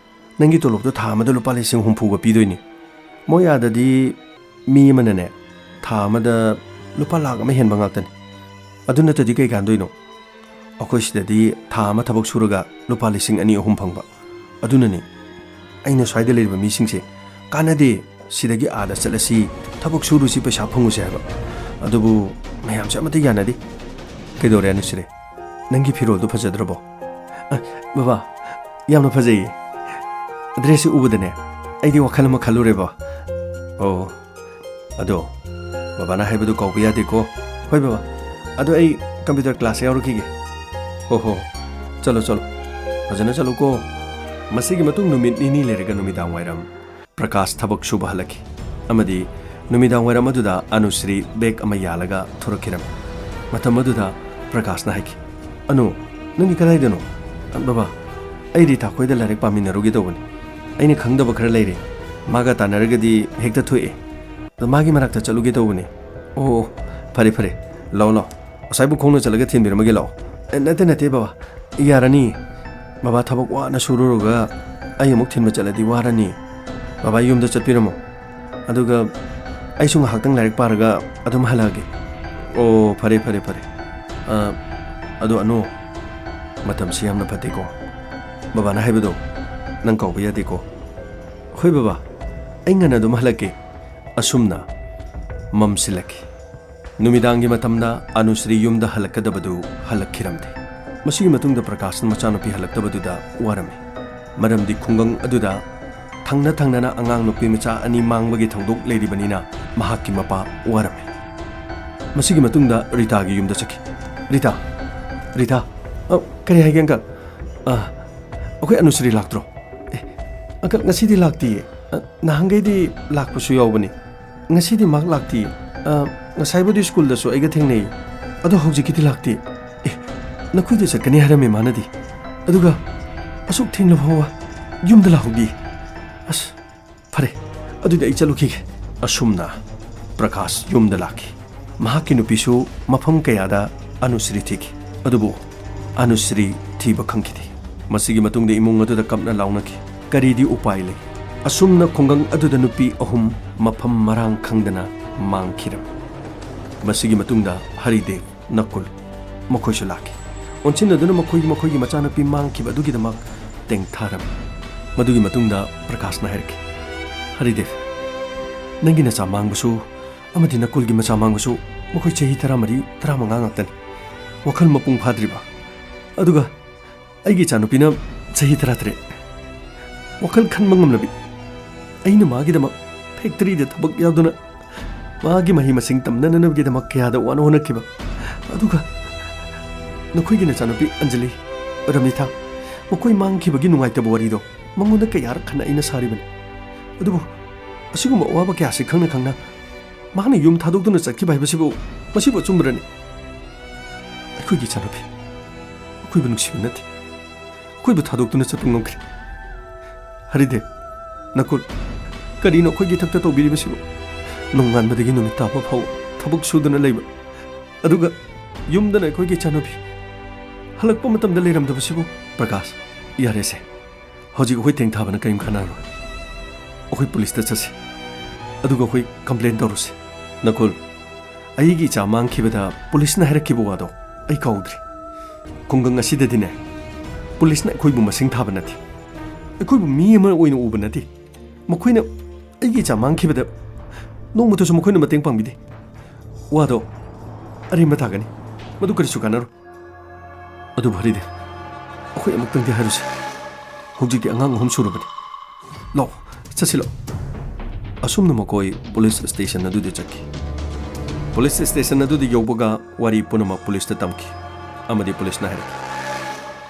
ꯅꯪꯒꯤ ꯇꯣꯂꯣꯞꯇꯣ ꯊꯥ ꯑꯃꯗ ꯂꯨꯄꯥ ꯂꯤꯁꯤꯡ ꯍꯨꯝꯐꯨꯒ ꯄꯤꯗꯣꯏꯅꯤ꯫ ꯃꯣꯏ ꯑꯥꯗꯗꯤ ꯃꯤ ꯑꯃꯅꯅꯦ, ꯊꯥ ꯑꯃꯗ ꯂꯨꯄꯥ ꯂꯥꯛ ꯑꯃ ꯍꯦꯟꯕ ꯉꯥꯛꯇꯅꯤ꯫ ꯑꯗꯨ ꯅꯠꯇ꯭ꯔꯗꯤ ꯀꯩ ꯀꯥꯟꯗꯣꯏꯅꯣ? ꯑꯩꯈꯣꯏ ꯁꯤꯗꯗꯤ ꯊꯥ ꯑꯃ ꯊꯕꯛ ꯁꯨꯔꯒ ꯂꯨꯄꯥ ꯂꯤꯁꯤꯡ ꯑꯅꯤ, ꯑꯍꯨꯝ ꯐꯪꯕ꯫ ꯑꯗꯨꯅꯅꯤ ꯑꯩꯅ ꯁ꯭ꯋꯥꯏꯗ ꯂꯩꯔꯤꯕ ꯃꯤꯁꯤꯡꯁꯦ, "ꯀꯥꯟꯅꯗꯦ, ꯁꯤꯗꯒꯤ ꯑꯥꯗ ꯆꯠꯂꯁꯤ, ꯊꯕꯛ ꯁꯨꯔꯨꯁꯤ, ꯄꯩꯁꯥ ꯐꯪꯉꯨꯁꯤ" ꯍꯥꯏꯕ꯫ ꯑꯗꯨꯕꯨ ꯃꯌꯥꯝꯁꯦ ꯑꯃꯠꯇ ꯌꯥꯅꯗꯦ꯫ ꯀꯩꯗꯧꯔꯦ ꯑꯅꯨꯁ꯭ꯔꯤ? ꯅꯪꯒꯤ ꯐꯤꯔꯣꯜꯗꯣ ꯐꯖꯗ꯭ꯔꯕꯣ? ꯑ, ꯕꯕꯥ, ꯌꯥꯝꯅ ꯐꯖꯩꯌꯦ꯫ ꯗ꯭ꯔꯦꯁꯁꯦ ꯎꯕꯗꯅꯦ, ꯑꯩꯗꯤ ꯋꯥꯈꯜ ꯑꯃ ꯈꯜꯂꯨꯔꯦꯕ꯫ ꯑꯣ, ꯑꯗꯣ ꯕꯕꯥꯅ ꯍꯥꯏꯕꯗꯨ ꯀꯥꯎꯕ ꯌꯥꯗꯦꯀꯣ꯫ ꯍꯣꯏ ꯕꯕꯥ, ꯑꯗꯣ ꯑꯩ ꯀꯝꯄ꯭ꯌꯨꯇꯔ ꯀ꯭ꯂꯥꯁ ꯌꯥꯎꯔꯨꯈꯤꯒꯦ꯫ ꯍꯣ ꯍꯣ, ꯆꯠꯂꯣ ꯆꯠꯂꯣ, ꯐꯖꯅ ꯆꯠꯂꯨꯀꯣ꯫ ꯃꯁꯤꯒꯤ ꯃꯇꯨꯡ ꯅꯨꯃꯤꯠ ꯅꯤꯅꯤ ꯂꯩꯔꯒ ꯅꯨꯃꯤꯗꯥꯡ ꯋꯥꯏꯔꯝ ꯄ꯭ꯔꯀꯥꯁ ꯊꯕꯛ ꯁꯨꯕ ꯍꯜꯂꯛꯈꯤ ꯑꯃꯗꯤ ꯅꯨꯃꯤꯗꯥꯡ ꯋꯥꯏꯔꯝ ꯑꯗꯨꯗ ꯑꯅꯨꯁ꯭ꯔꯤ ꯕꯦꯒ ꯑꯃ ꯌꯥꯜꯂꯒ ꯊꯣꯔꯛꯈꯤꯔꯝꯃꯤ꯫ ꯃꯇꯝ ꯑꯗꯨꯗ ꯄ꯭ꯔꯀꯥꯁꯅ ꯍꯥꯏꯈꯤ, "ꯑꯅꯨ, ꯅꯪꯗꯤ ꯀꯗꯥꯏꯗꯅꯣ?" "ꯕꯕꯥ, ꯑꯩ ꯔꯤꯇꯥ ꯈꯣꯏꯗ ꯂꯥꯏꯔꯤꯛ ꯄꯥꯃꯤꯟꯅꯔꯨꯒꯦ ꯇꯧꯕꯅꯤ꯫ ꯑꯩꯅ ꯈꯪꯗꯕ ꯈꯔ ꯂꯩꯔꯦ꯫ ꯃꯥꯒ ꯇꯥꯟꯅꯔꯒꯗꯤ ꯍꯦꯛꯇ ꯊꯣꯛꯑꯦ꯫ ꯑꯗꯣ ꯃꯥꯒꯤ ꯃꯅꯥꯛꯇ ꯆꯠꯂꯨꯒꯦ ꯇꯧꯕꯅꯦ꯫ ꯑꯣ, ꯑꯣ, ꯐꯔꯦ, ꯐꯔꯦ꯫ ꯂꯥꯛꯑꯣ, ꯂꯥꯛꯑꯣ꯫ ꯑꯁꯥꯏꯕꯨ ꯈꯣꯡꯅ ꯆꯠꯂꯒ ꯊꯤꯟꯕꯤꯔꯝꯃꯒꯦ, ꯂꯥꯛꯑꯣ꯫ ꯑꯦ, ꯅꯠꯇꯦ, ꯅꯠꯇꯦ, ꯕꯕꯥ꯫ ꯌꯥꯔꯅꯤ꯫ ꯕꯕꯥ ꯊꯕꯛ ꯋꯥꯅ ꯁꯨꯔꯨꯔꯒ ꯑꯩ ꯑꯃꯨꯛ ꯊꯤꯟꯕ ꯆꯠꯂꯗꯤ ꯋꯥꯔꯅꯤ꯫ ꯕꯕꯥ ꯌꯨꯝꯗ ꯆꯠꯄꯤꯔꯝꯃꯣ꯫ ꯑꯗꯨꯒ ꯑꯩꯁꯨ ꯉꯥꯏꯍꯥꯛꯇꯪ ꯂꯥꯏꯔꯤꯛ ꯄꯥꯔꯒ ꯑꯗꯨꯝ ꯍꯜꯂꯛꯑꯒꯦ꯫ ꯑꯣ, ꯐꯔꯦ, ꯐꯔꯦ, ꯐꯔꯦ꯫ ꯑ, ꯑꯗꯣ ꯑꯅꯨ, ꯃꯇꯝꯁꯤ ꯌꯥꯝꯅ ꯐꯠꯇꯦꯀꯣ꯫ ꯕꯕꯥꯅ ꯍꯥꯏꯕꯗꯣ ꯅꯪ ꯀꯥꯎꯕ ꯌꯥꯗꯦꯀꯣ꯫ ꯍꯣꯏ ꯕꯕꯥ, ꯑꯩ ꯉꯟꯅ ꯑꯗꯨꯝ ꯍꯜꯂꯛꯀꯦ꯫ ꯑꯁꯨꯝꯅ ꯃꯝꯁꯤꯜꯂꯛꯈꯤ꯫ ꯅꯨꯃꯤꯗꯥꯡꯒꯤ ꯃꯇꯝꯗ ꯑꯅꯨꯁ꯭ꯔꯤ ꯌꯨꯝꯗ ꯍꯜꯂꯛꯀꯗꯕꯗꯨ ꯍꯜꯂꯛꯈꯤꯔꯝꯗꯦ꯫ ꯃꯁꯤꯒꯤ ꯃꯇꯨꯡꯗ ꯄ꯭ꯔꯀꯥꯁꯅ ꯃꯆꯥꯅꯨꯄꯤ ꯍꯜꯂꯛꯇꯕꯗꯨꯗ ꯋꯥꯔꯝꯃꯤ꯫ ꯃꯔꯝꯗꯤ ꯈꯨꯡꯒꯪ ꯑꯗꯨꯗ ꯊꯪꯅ ꯊꯪꯅꯅ ꯑꯉꯥꯡ ꯅꯨꯄꯤ ꯃꯆꯥ ꯑꯅꯤ ꯃꯥꯡꯕꯒꯤ ꯊꯧꯗꯣꯛ ꯂꯩꯔꯤꯕꯅꯤꯅ ꯃꯍꯥꯛꯀꯤ ꯃꯄꯥ ꯋꯥꯔꯝꯃꯤ꯫ ꯃꯁꯤꯒꯤ ꯃꯇꯨꯡꯗ ꯔꯤꯇꯥꯒꯤ ꯌꯨꯝꯗ ꯆꯠꯈꯤ꯫ "ꯔꯤꯇꯥ, ꯔꯤꯇꯥ, ꯑ, ꯀꯔꯤ ꯍꯥꯏꯒꯦ, ꯑꯪꯀꯜ? ꯑ, ꯑꯩꯈꯣꯏ ꯑꯅꯨꯁ꯭ꯔꯤ ꯂꯥꯛꯇ꯭ꯔꯣ?" "ꯑꯦ, ꯑꯪꯀꯜ, ꯉꯁꯤꯗꯤ ꯂꯥꯛꯇꯤꯌꯦ꯫ ꯑ, ꯅꯍꯥꯟꯈꯩꯗꯤ ꯂꯥꯛꯄꯁꯨ ꯌꯥꯎꯕꯅꯤ꯫ ꯉꯁꯤꯗꯤ ꯃꯍꯥꯛ ꯂꯥꯛꯇꯤꯌꯦ꯫ ꯑ, ꯉꯁꯥꯏꯕꯨꯗꯤ ꯁ꯭ꯀꯨꯜꯗꯁꯨ ꯑꯩꯒ ꯊꯦꯡꯅꯩ꯫ ꯑꯗꯣ ꯍꯧꯖꯤꯛꯀꯤꯗꯤ ꯂꯥꯛꯇꯦ꯫ ꯑꯦ, ꯅꯈꯣꯏꯗ ꯆꯠꯀꯅꯤ ꯍꯥꯏꯔꯝꯃꯦ ꯃꯥꯅꯗꯤ꯫ ꯑꯗꯨꯒ ꯑꯁꯨꯛ ꯊꯦꯡꯂꯕ ꯐꯥꯎꯕ ꯌꯨꯝꯗ ꯂꯥꯛꯍꯧꯗꯦ꯫ ꯑꯁ, ꯐꯔꯦ, ꯑꯗꯨꯗꯤ ꯑꯩ ꯆꯠꯂꯨꯈꯤꯒꯦ꯫" ꯑꯁꯨꯝꯅ ꯄ꯭ꯔꯀꯥꯁ ꯌꯨꯝꯗ ꯂꯥꯛꯈꯤ꯫ ꯃꯍꯥꯛꯀꯤ ꯅꯨꯄꯤꯁꯨ ꯃꯐꯝ ꯀꯌꯥꯗ ꯑꯅꯨꯁ꯭ꯔꯤ ꯊꯤꯈꯤ, ꯑꯗꯨꯕꯨ ꯑꯅꯨꯁ꯭ꯔꯤ ꯊꯤꯕ ꯈꯪꯈꯤꯗꯦ꯫ ꯃꯁꯤꯒꯤ ꯃꯇꯨꯡꯗ ꯏꯃꯨꯡ ꯑꯗꯨꯗ ꯀꯞꯅ ꯂꯥꯎꯅꯈꯤ꯫ ꯀꯔꯤꯗꯤ ꯎꯄꯥꯏ ꯂꯩ? ꯑꯁꯨꯝꯅ ꯈꯨꯡꯒꯪ ꯑꯗꯨꯗ ꯅꯨꯄꯤ ꯑꯍꯨꯝ ꯃꯐꯝ ꯃꯔꯥꯡ ꯈꯪꯗꯅ ꯃꯥꯡꯈꯤꯔꯝꯃꯤ꯫ ꯃꯁꯤꯒꯤ ꯃꯇꯨꯡꯗ ꯍꯔꯤꯗꯦꯕ, ꯅꯀꯨꯜ, ꯃꯈꯣꯏꯁꯨ ꯂꯥꯛꯈꯤ꯫ ꯑꯣꯟꯁꯤꯟꯅꯗꯨꯅ ꯃꯈꯣꯏꯒꯤ, ꯃꯈꯣꯏꯒꯤ ꯃꯆꯥꯅꯨꯄꯤ ꯃꯥꯡꯈꯤꯕ ꯑꯗꯨꯒꯤꯗꯃꯛ ꯇꯦꯡꯊꯥꯔꯝꯃꯤ꯫ ꯃꯗꯨꯒꯤ ꯃꯇꯨꯡꯗ ꯄ꯭ꯔꯀꯥꯁꯅ ꯍꯥꯏꯔꯛꯈꯤ, "ꯍꯔꯤꯗꯦꯕ, ꯅꯪꯒꯤ ꯅꯆꯥ ꯃꯥꯡꯕꯁꯨ ꯑꯃꯗꯤ ꯅꯀꯨꯜꯒꯤ ꯃꯆꯥ ꯃꯥꯡꯕꯁꯨ ꯃꯈꯣꯏ ꯆꯍꯤ ꯇꯔꯥꯃꯔꯤ, ꯇꯔꯥꯃꯉꯥ ꯉꯥꯛꯇꯅꯤ꯫ ꯋꯥꯈꯜ ꯃꯄꯨꯡ ꯐꯥꯗ꯭ꯔꯤꯕ꯫ ꯑꯗꯨꯒ ꯑꯩꯒꯤ ꯏꯆꯥꯅꯨꯄꯤꯅ ꯆꯍꯤ ꯇꯔꯥꯇꯔꯦꯠ꯫ ꯋꯥꯈꯜ ꯈꯟꯕ ꯉꯝꯂꯕꯤ꯫ ꯑꯩꯅ ꯃꯥꯒꯤꯗꯃꯛ ꯐꯦꯛꯇꯔꯤꯗ ꯊꯕꯛ ꯌꯥꯎꯗꯨꯅ ꯃꯥꯒꯤ ꯃꯍꯩ ꯃꯁꯤꯡ ꯇꯝꯅꯅꯕꯒꯤꯗꯃꯛ ꯀꯌꯥꯗ ꯋꯥꯅ ꯍꯣꯠꯅꯈꯤꯕ꯫ ꯑꯗꯨꯒ ꯅꯈꯣꯏꯒꯤ ꯅꯆꯥꯅꯨꯄꯤ ꯑꯟꯖꯂꯤ, ꯔꯃꯤꯊꯥ, ꯃꯈꯣꯏ ꯃꯥꯡꯈꯤꯕꯒꯤ ꯅꯨꯡꯉꯥꯏꯇꯕ ꯋꯥꯔꯤꯗꯣ ꯃꯉꯣꯟꯗ ꯀꯌꯥꯔꯛ ꯍꯟꯅ ꯑꯩꯅ ꯁꯥꯔꯤꯕꯅꯤ꯫ ꯑꯗꯨꯕꯨ ꯑꯁꯤꯒꯨꯝꯕ ꯑꯋꯥꯕ ꯀꯌꯥꯁꯤ ꯈꯪꯅ ꯈꯪꯅ ꯃꯍꯥꯛꯅ ꯌꯨꯝ ꯊꯥꯗꯣꯛꯇꯨꯅ ꯆꯠꯈꯤꯕ ꯍꯥꯏꯕꯁꯤꯕꯨ, ꯃꯁꯤꯕꯨ ꯑꯆꯨꯝꯕꯔꯅꯤ? ꯑꯩꯈꯣꯏꯒꯤ ꯏꯆꯥꯅꯨꯄꯤ ꯑꯩꯈꯣꯏꯕꯨ ꯅꯨꯡꯁꯤꯕ ꯅꯠꯇꯦ, ꯑꯩꯈꯣꯏꯕꯨ ꯊꯥꯗꯣꯛꯇꯨꯅ ꯆꯠꯄ ꯉꯝꯈ꯭ꯔꯦ꯫ ꯍꯔꯤꯗꯦꯕ, ꯅꯀꯨꯜ, ꯀꯔꯤꯅꯣ ꯑꯩꯈꯣꯏꯒꯤ ꯏꯊꯛꯇ ꯇꯧꯕꯤꯔꯤꯕꯁꯤꯕꯨ? ꯅꯣꯡꯉꯥꯟꯕꯗꯒꯤ ꯅꯨꯃꯤꯠ ꯇꯥꯕ ꯐꯥꯎꯕ ꯊꯕꯛ ꯁꯨꯗꯨꯅ ꯂꯩꯕ, ꯑꯗꯨꯒ ꯌꯨꯝꯗꯅ ꯑꯩꯈꯣꯏꯒꯤ ꯏꯆꯥꯅꯨꯄꯤ ꯍꯜꯂꯛꯄ ꯃꯇꯝꯗ ꯂꯩꯔꯝꯗꯕꯁꯤꯕꯨ? ꯄ꯭ꯔꯀꯥꯁ, ꯌꯥꯔꯦꯁꯦ꯫ ꯍꯧꯖꯤꯛ ꯑꯩꯈꯣꯏ ꯊꯦꯡꯊꯥꯕꯅ ꯀꯔꯤꯝ ꯀꯥꯟꯅꯔꯣꯏ꯫ ꯑꯩꯈꯣꯏ ꯄꯨꯂꯤꯁꯇ ꯆꯠꯁꯤ, ꯑꯗꯨꯒ ꯑꯩꯈꯣꯏ ꯀꯝꯄ꯭ꯂꯦꯟ ꯇꯧꯔꯨꯁꯤ꯫ ꯅꯀꯨꯜ, ꯑꯩꯒꯤ ꯏꯆꯥ ꯃꯥꯡꯈꯤꯕꯗ ꯄꯨꯂꯤꯁꯅ ꯍꯥꯏꯔꯛꯈꯤꯕ ꯋꯥꯗꯣ ꯑꯩ ꯀꯥꯎꯗ꯭ꯔꯤ꯫ ꯈꯨꯡꯒꯪ ꯑꯁꯤꯗꯗꯤꯅꯦ, ꯄꯨꯂꯤꯁꯅ ꯑꯩꯈꯣꯏꯕꯨ ꯃꯁꯤꯡ ꯊꯥꯕ ꯅꯠꯇꯦ, ꯑꯩꯈꯣꯏꯕꯨ ꯃꯤ ꯑꯃ ꯑꯣꯏꯅ ꯎꯕ ꯅꯠꯇꯦ꯫ ꯃꯈꯣꯏꯅ ꯑꯩꯒꯤ ꯏꯆꯥ ꯃꯥꯡꯈꯤꯕꯗ ꯅꯣꯡꯃꯇꯁꯨ ꯃꯈꯣꯏꯅ ꯃꯇꯦꯡ ꯄꯥꯡꯕꯤꯗꯦ꯫ ꯋꯥꯗꯣ ꯑꯔꯦꯝꯕ ꯇꯥꯒꯅꯤ, ꯃꯗꯨ ꯀꯔꯤꯁꯨ ꯀꯥꯟꯅꯔꯣꯏ꯫ ꯑꯗꯨꯕꯨ ꯍꯔꯤꯗꯦꯕ, ꯑꯩꯈꯣꯏ ꯑꯃꯨꯛꯇꯪꯗꯤ ꯍꯥꯏꯔꯨꯁꯤ꯫ ꯍꯧꯖꯤꯛꯇꯤ ꯑꯉꯥꯡ ꯑꯍꯨꯝ ꯁꯨꯔꯕꯅꯤ꯫ ꯂꯥꯛꯑꯣ, ꯆꯠꯁꯤ ꯂꯥꯛꯑꯣ꯫ ꯑꯁꯨꯝꯅ ꯃꯈꯣꯏ ꯄꯨꯂꯤꯁ ꯁ꯭ꯇꯦꯁꯟ ꯑꯗꯨꯗ ꯆꯠꯈꯤ꯫ ꯄꯨꯂꯤꯁ ꯁ꯭ꯇꯦꯁꯟ ꯑꯗꯨꯗ ꯌꯧꯕꯒ ꯋꯥꯔꯤ ꯄꯨꯝꯅꯃꯛ ꯄꯨꯂꯤꯁꯇ ꯇꯝꯈꯤ, ꯑꯃꯗꯤ ꯄꯨꯂꯤꯁꯅ ꯍꯥꯏꯔꯛꯈꯤ,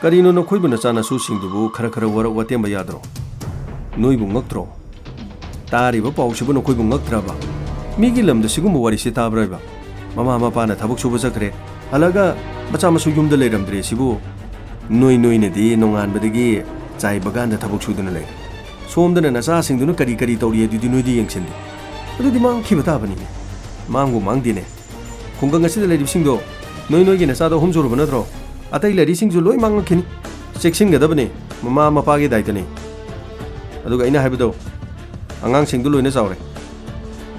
"ꯀꯔꯤꯅꯣ ꯅꯈꯣꯏꯕꯨ ꯅꯆꯥꯅꯁꯨꯁꯤꯡꯗꯨꯕꯨ ꯈꯔ ꯈꯔ ꯋꯥꯔꯛ ꯋꯥꯇꯦꯝꯕ ꯌꯥꯗ꯭ꯔꯣ? ꯅꯣꯏꯕꯨ ꯉꯛꯇ꯭ꯔꯣ? ꯇꯥꯔꯤꯕ ꯄꯥꯎꯁꯤꯕꯨ ꯅꯈꯣꯏꯕꯨ ꯉꯛꯇ꯭ꯔꯕ? ꯃꯤꯒꯤ ꯂꯝꯗ ꯁꯤꯒꯨꯝꯕ ꯋꯥꯔꯤꯁꯤ ꯇꯥꯕ꯭ꯔꯥ ꯍꯥꯏꯕ? ꯃꯃꯥ ꯃꯄꯥꯅ ꯊꯕꯛ ꯁꯨꯕ ꯆꯠꯈ꯭ꯔꯦ, ꯍꯜꯂꯒ ꯃꯆꯥ ꯃꯁꯨ ꯌꯨꯝꯗ ꯂꯩꯔꯝꯗ꯭ꯔꯦ ꯁꯤꯕꯨ꯫ ꯅꯣꯏ ꯅꯣꯏꯅꯗꯤ ꯅꯣꯡꯉꯥꯟꯕꯗꯒꯤ ꯆꯥꯏ ꯕꯒꯥꯟꯗ ꯊꯕꯛ ꯁꯨꯗꯨꯅ ꯂꯩꯔꯦ꯫ ꯁꯣꯝꯗꯅ ꯅꯆꯥꯁꯤꯡꯗꯨꯅ ꯀꯔꯤ ꯀꯔꯤ ꯇꯧꯔꯤ ꯑꯗꯨꯗꯤ ꯅꯣꯏꯗꯤ ꯌꯦꯡꯁꯤꯟꯗꯦ꯫ ꯑꯗꯨꯗꯤ ꯃꯥꯡꯈꯤꯕ ꯇꯥꯕꯅꯤꯅꯦ꯫ ꯃꯥꯡꯕꯨ ꯃꯥꯡꯗꯦꯅꯦ꯫ ꯈꯨꯡꯒꯪ ꯑꯁꯤꯗ ꯂꯩꯔꯤꯕꯁꯤꯡꯗꯣ ꯅꯣꯏ ꯅꯣꯏꯒꯤ ꯅꯆꯥꯗꯣ ꯑꯍꯨꯝ ꯁꯨꯔꯕ ꯅꯠꯇ꯭ꯔꯣ? ꯑꯇꯩ ꯂꯩꯔꯤꯁꯤꯡꯁꯨ ꯂꯣꯏ ꯃꯥꯡꯉꯛꯈꯤꯅꯤ꯫ ꯆꯦꯛꯁꯤꯟꯒꯗꯕꯅꯤ, ꯃꯃꯥ ꯃꯄꯥꯒꯤ ꯗꯥꯏꯇꯅꯤ꯫ ꯑꯗꯨꯒ ꯑꯩꯅ ꯍꯥꯏꯕꯗꯣ, ꯑꯉꯥꯡꯁꯤꯡꯗꯨ ꯂꯣꯏꯅ ꯆꯥꯎꯔꯦ꯫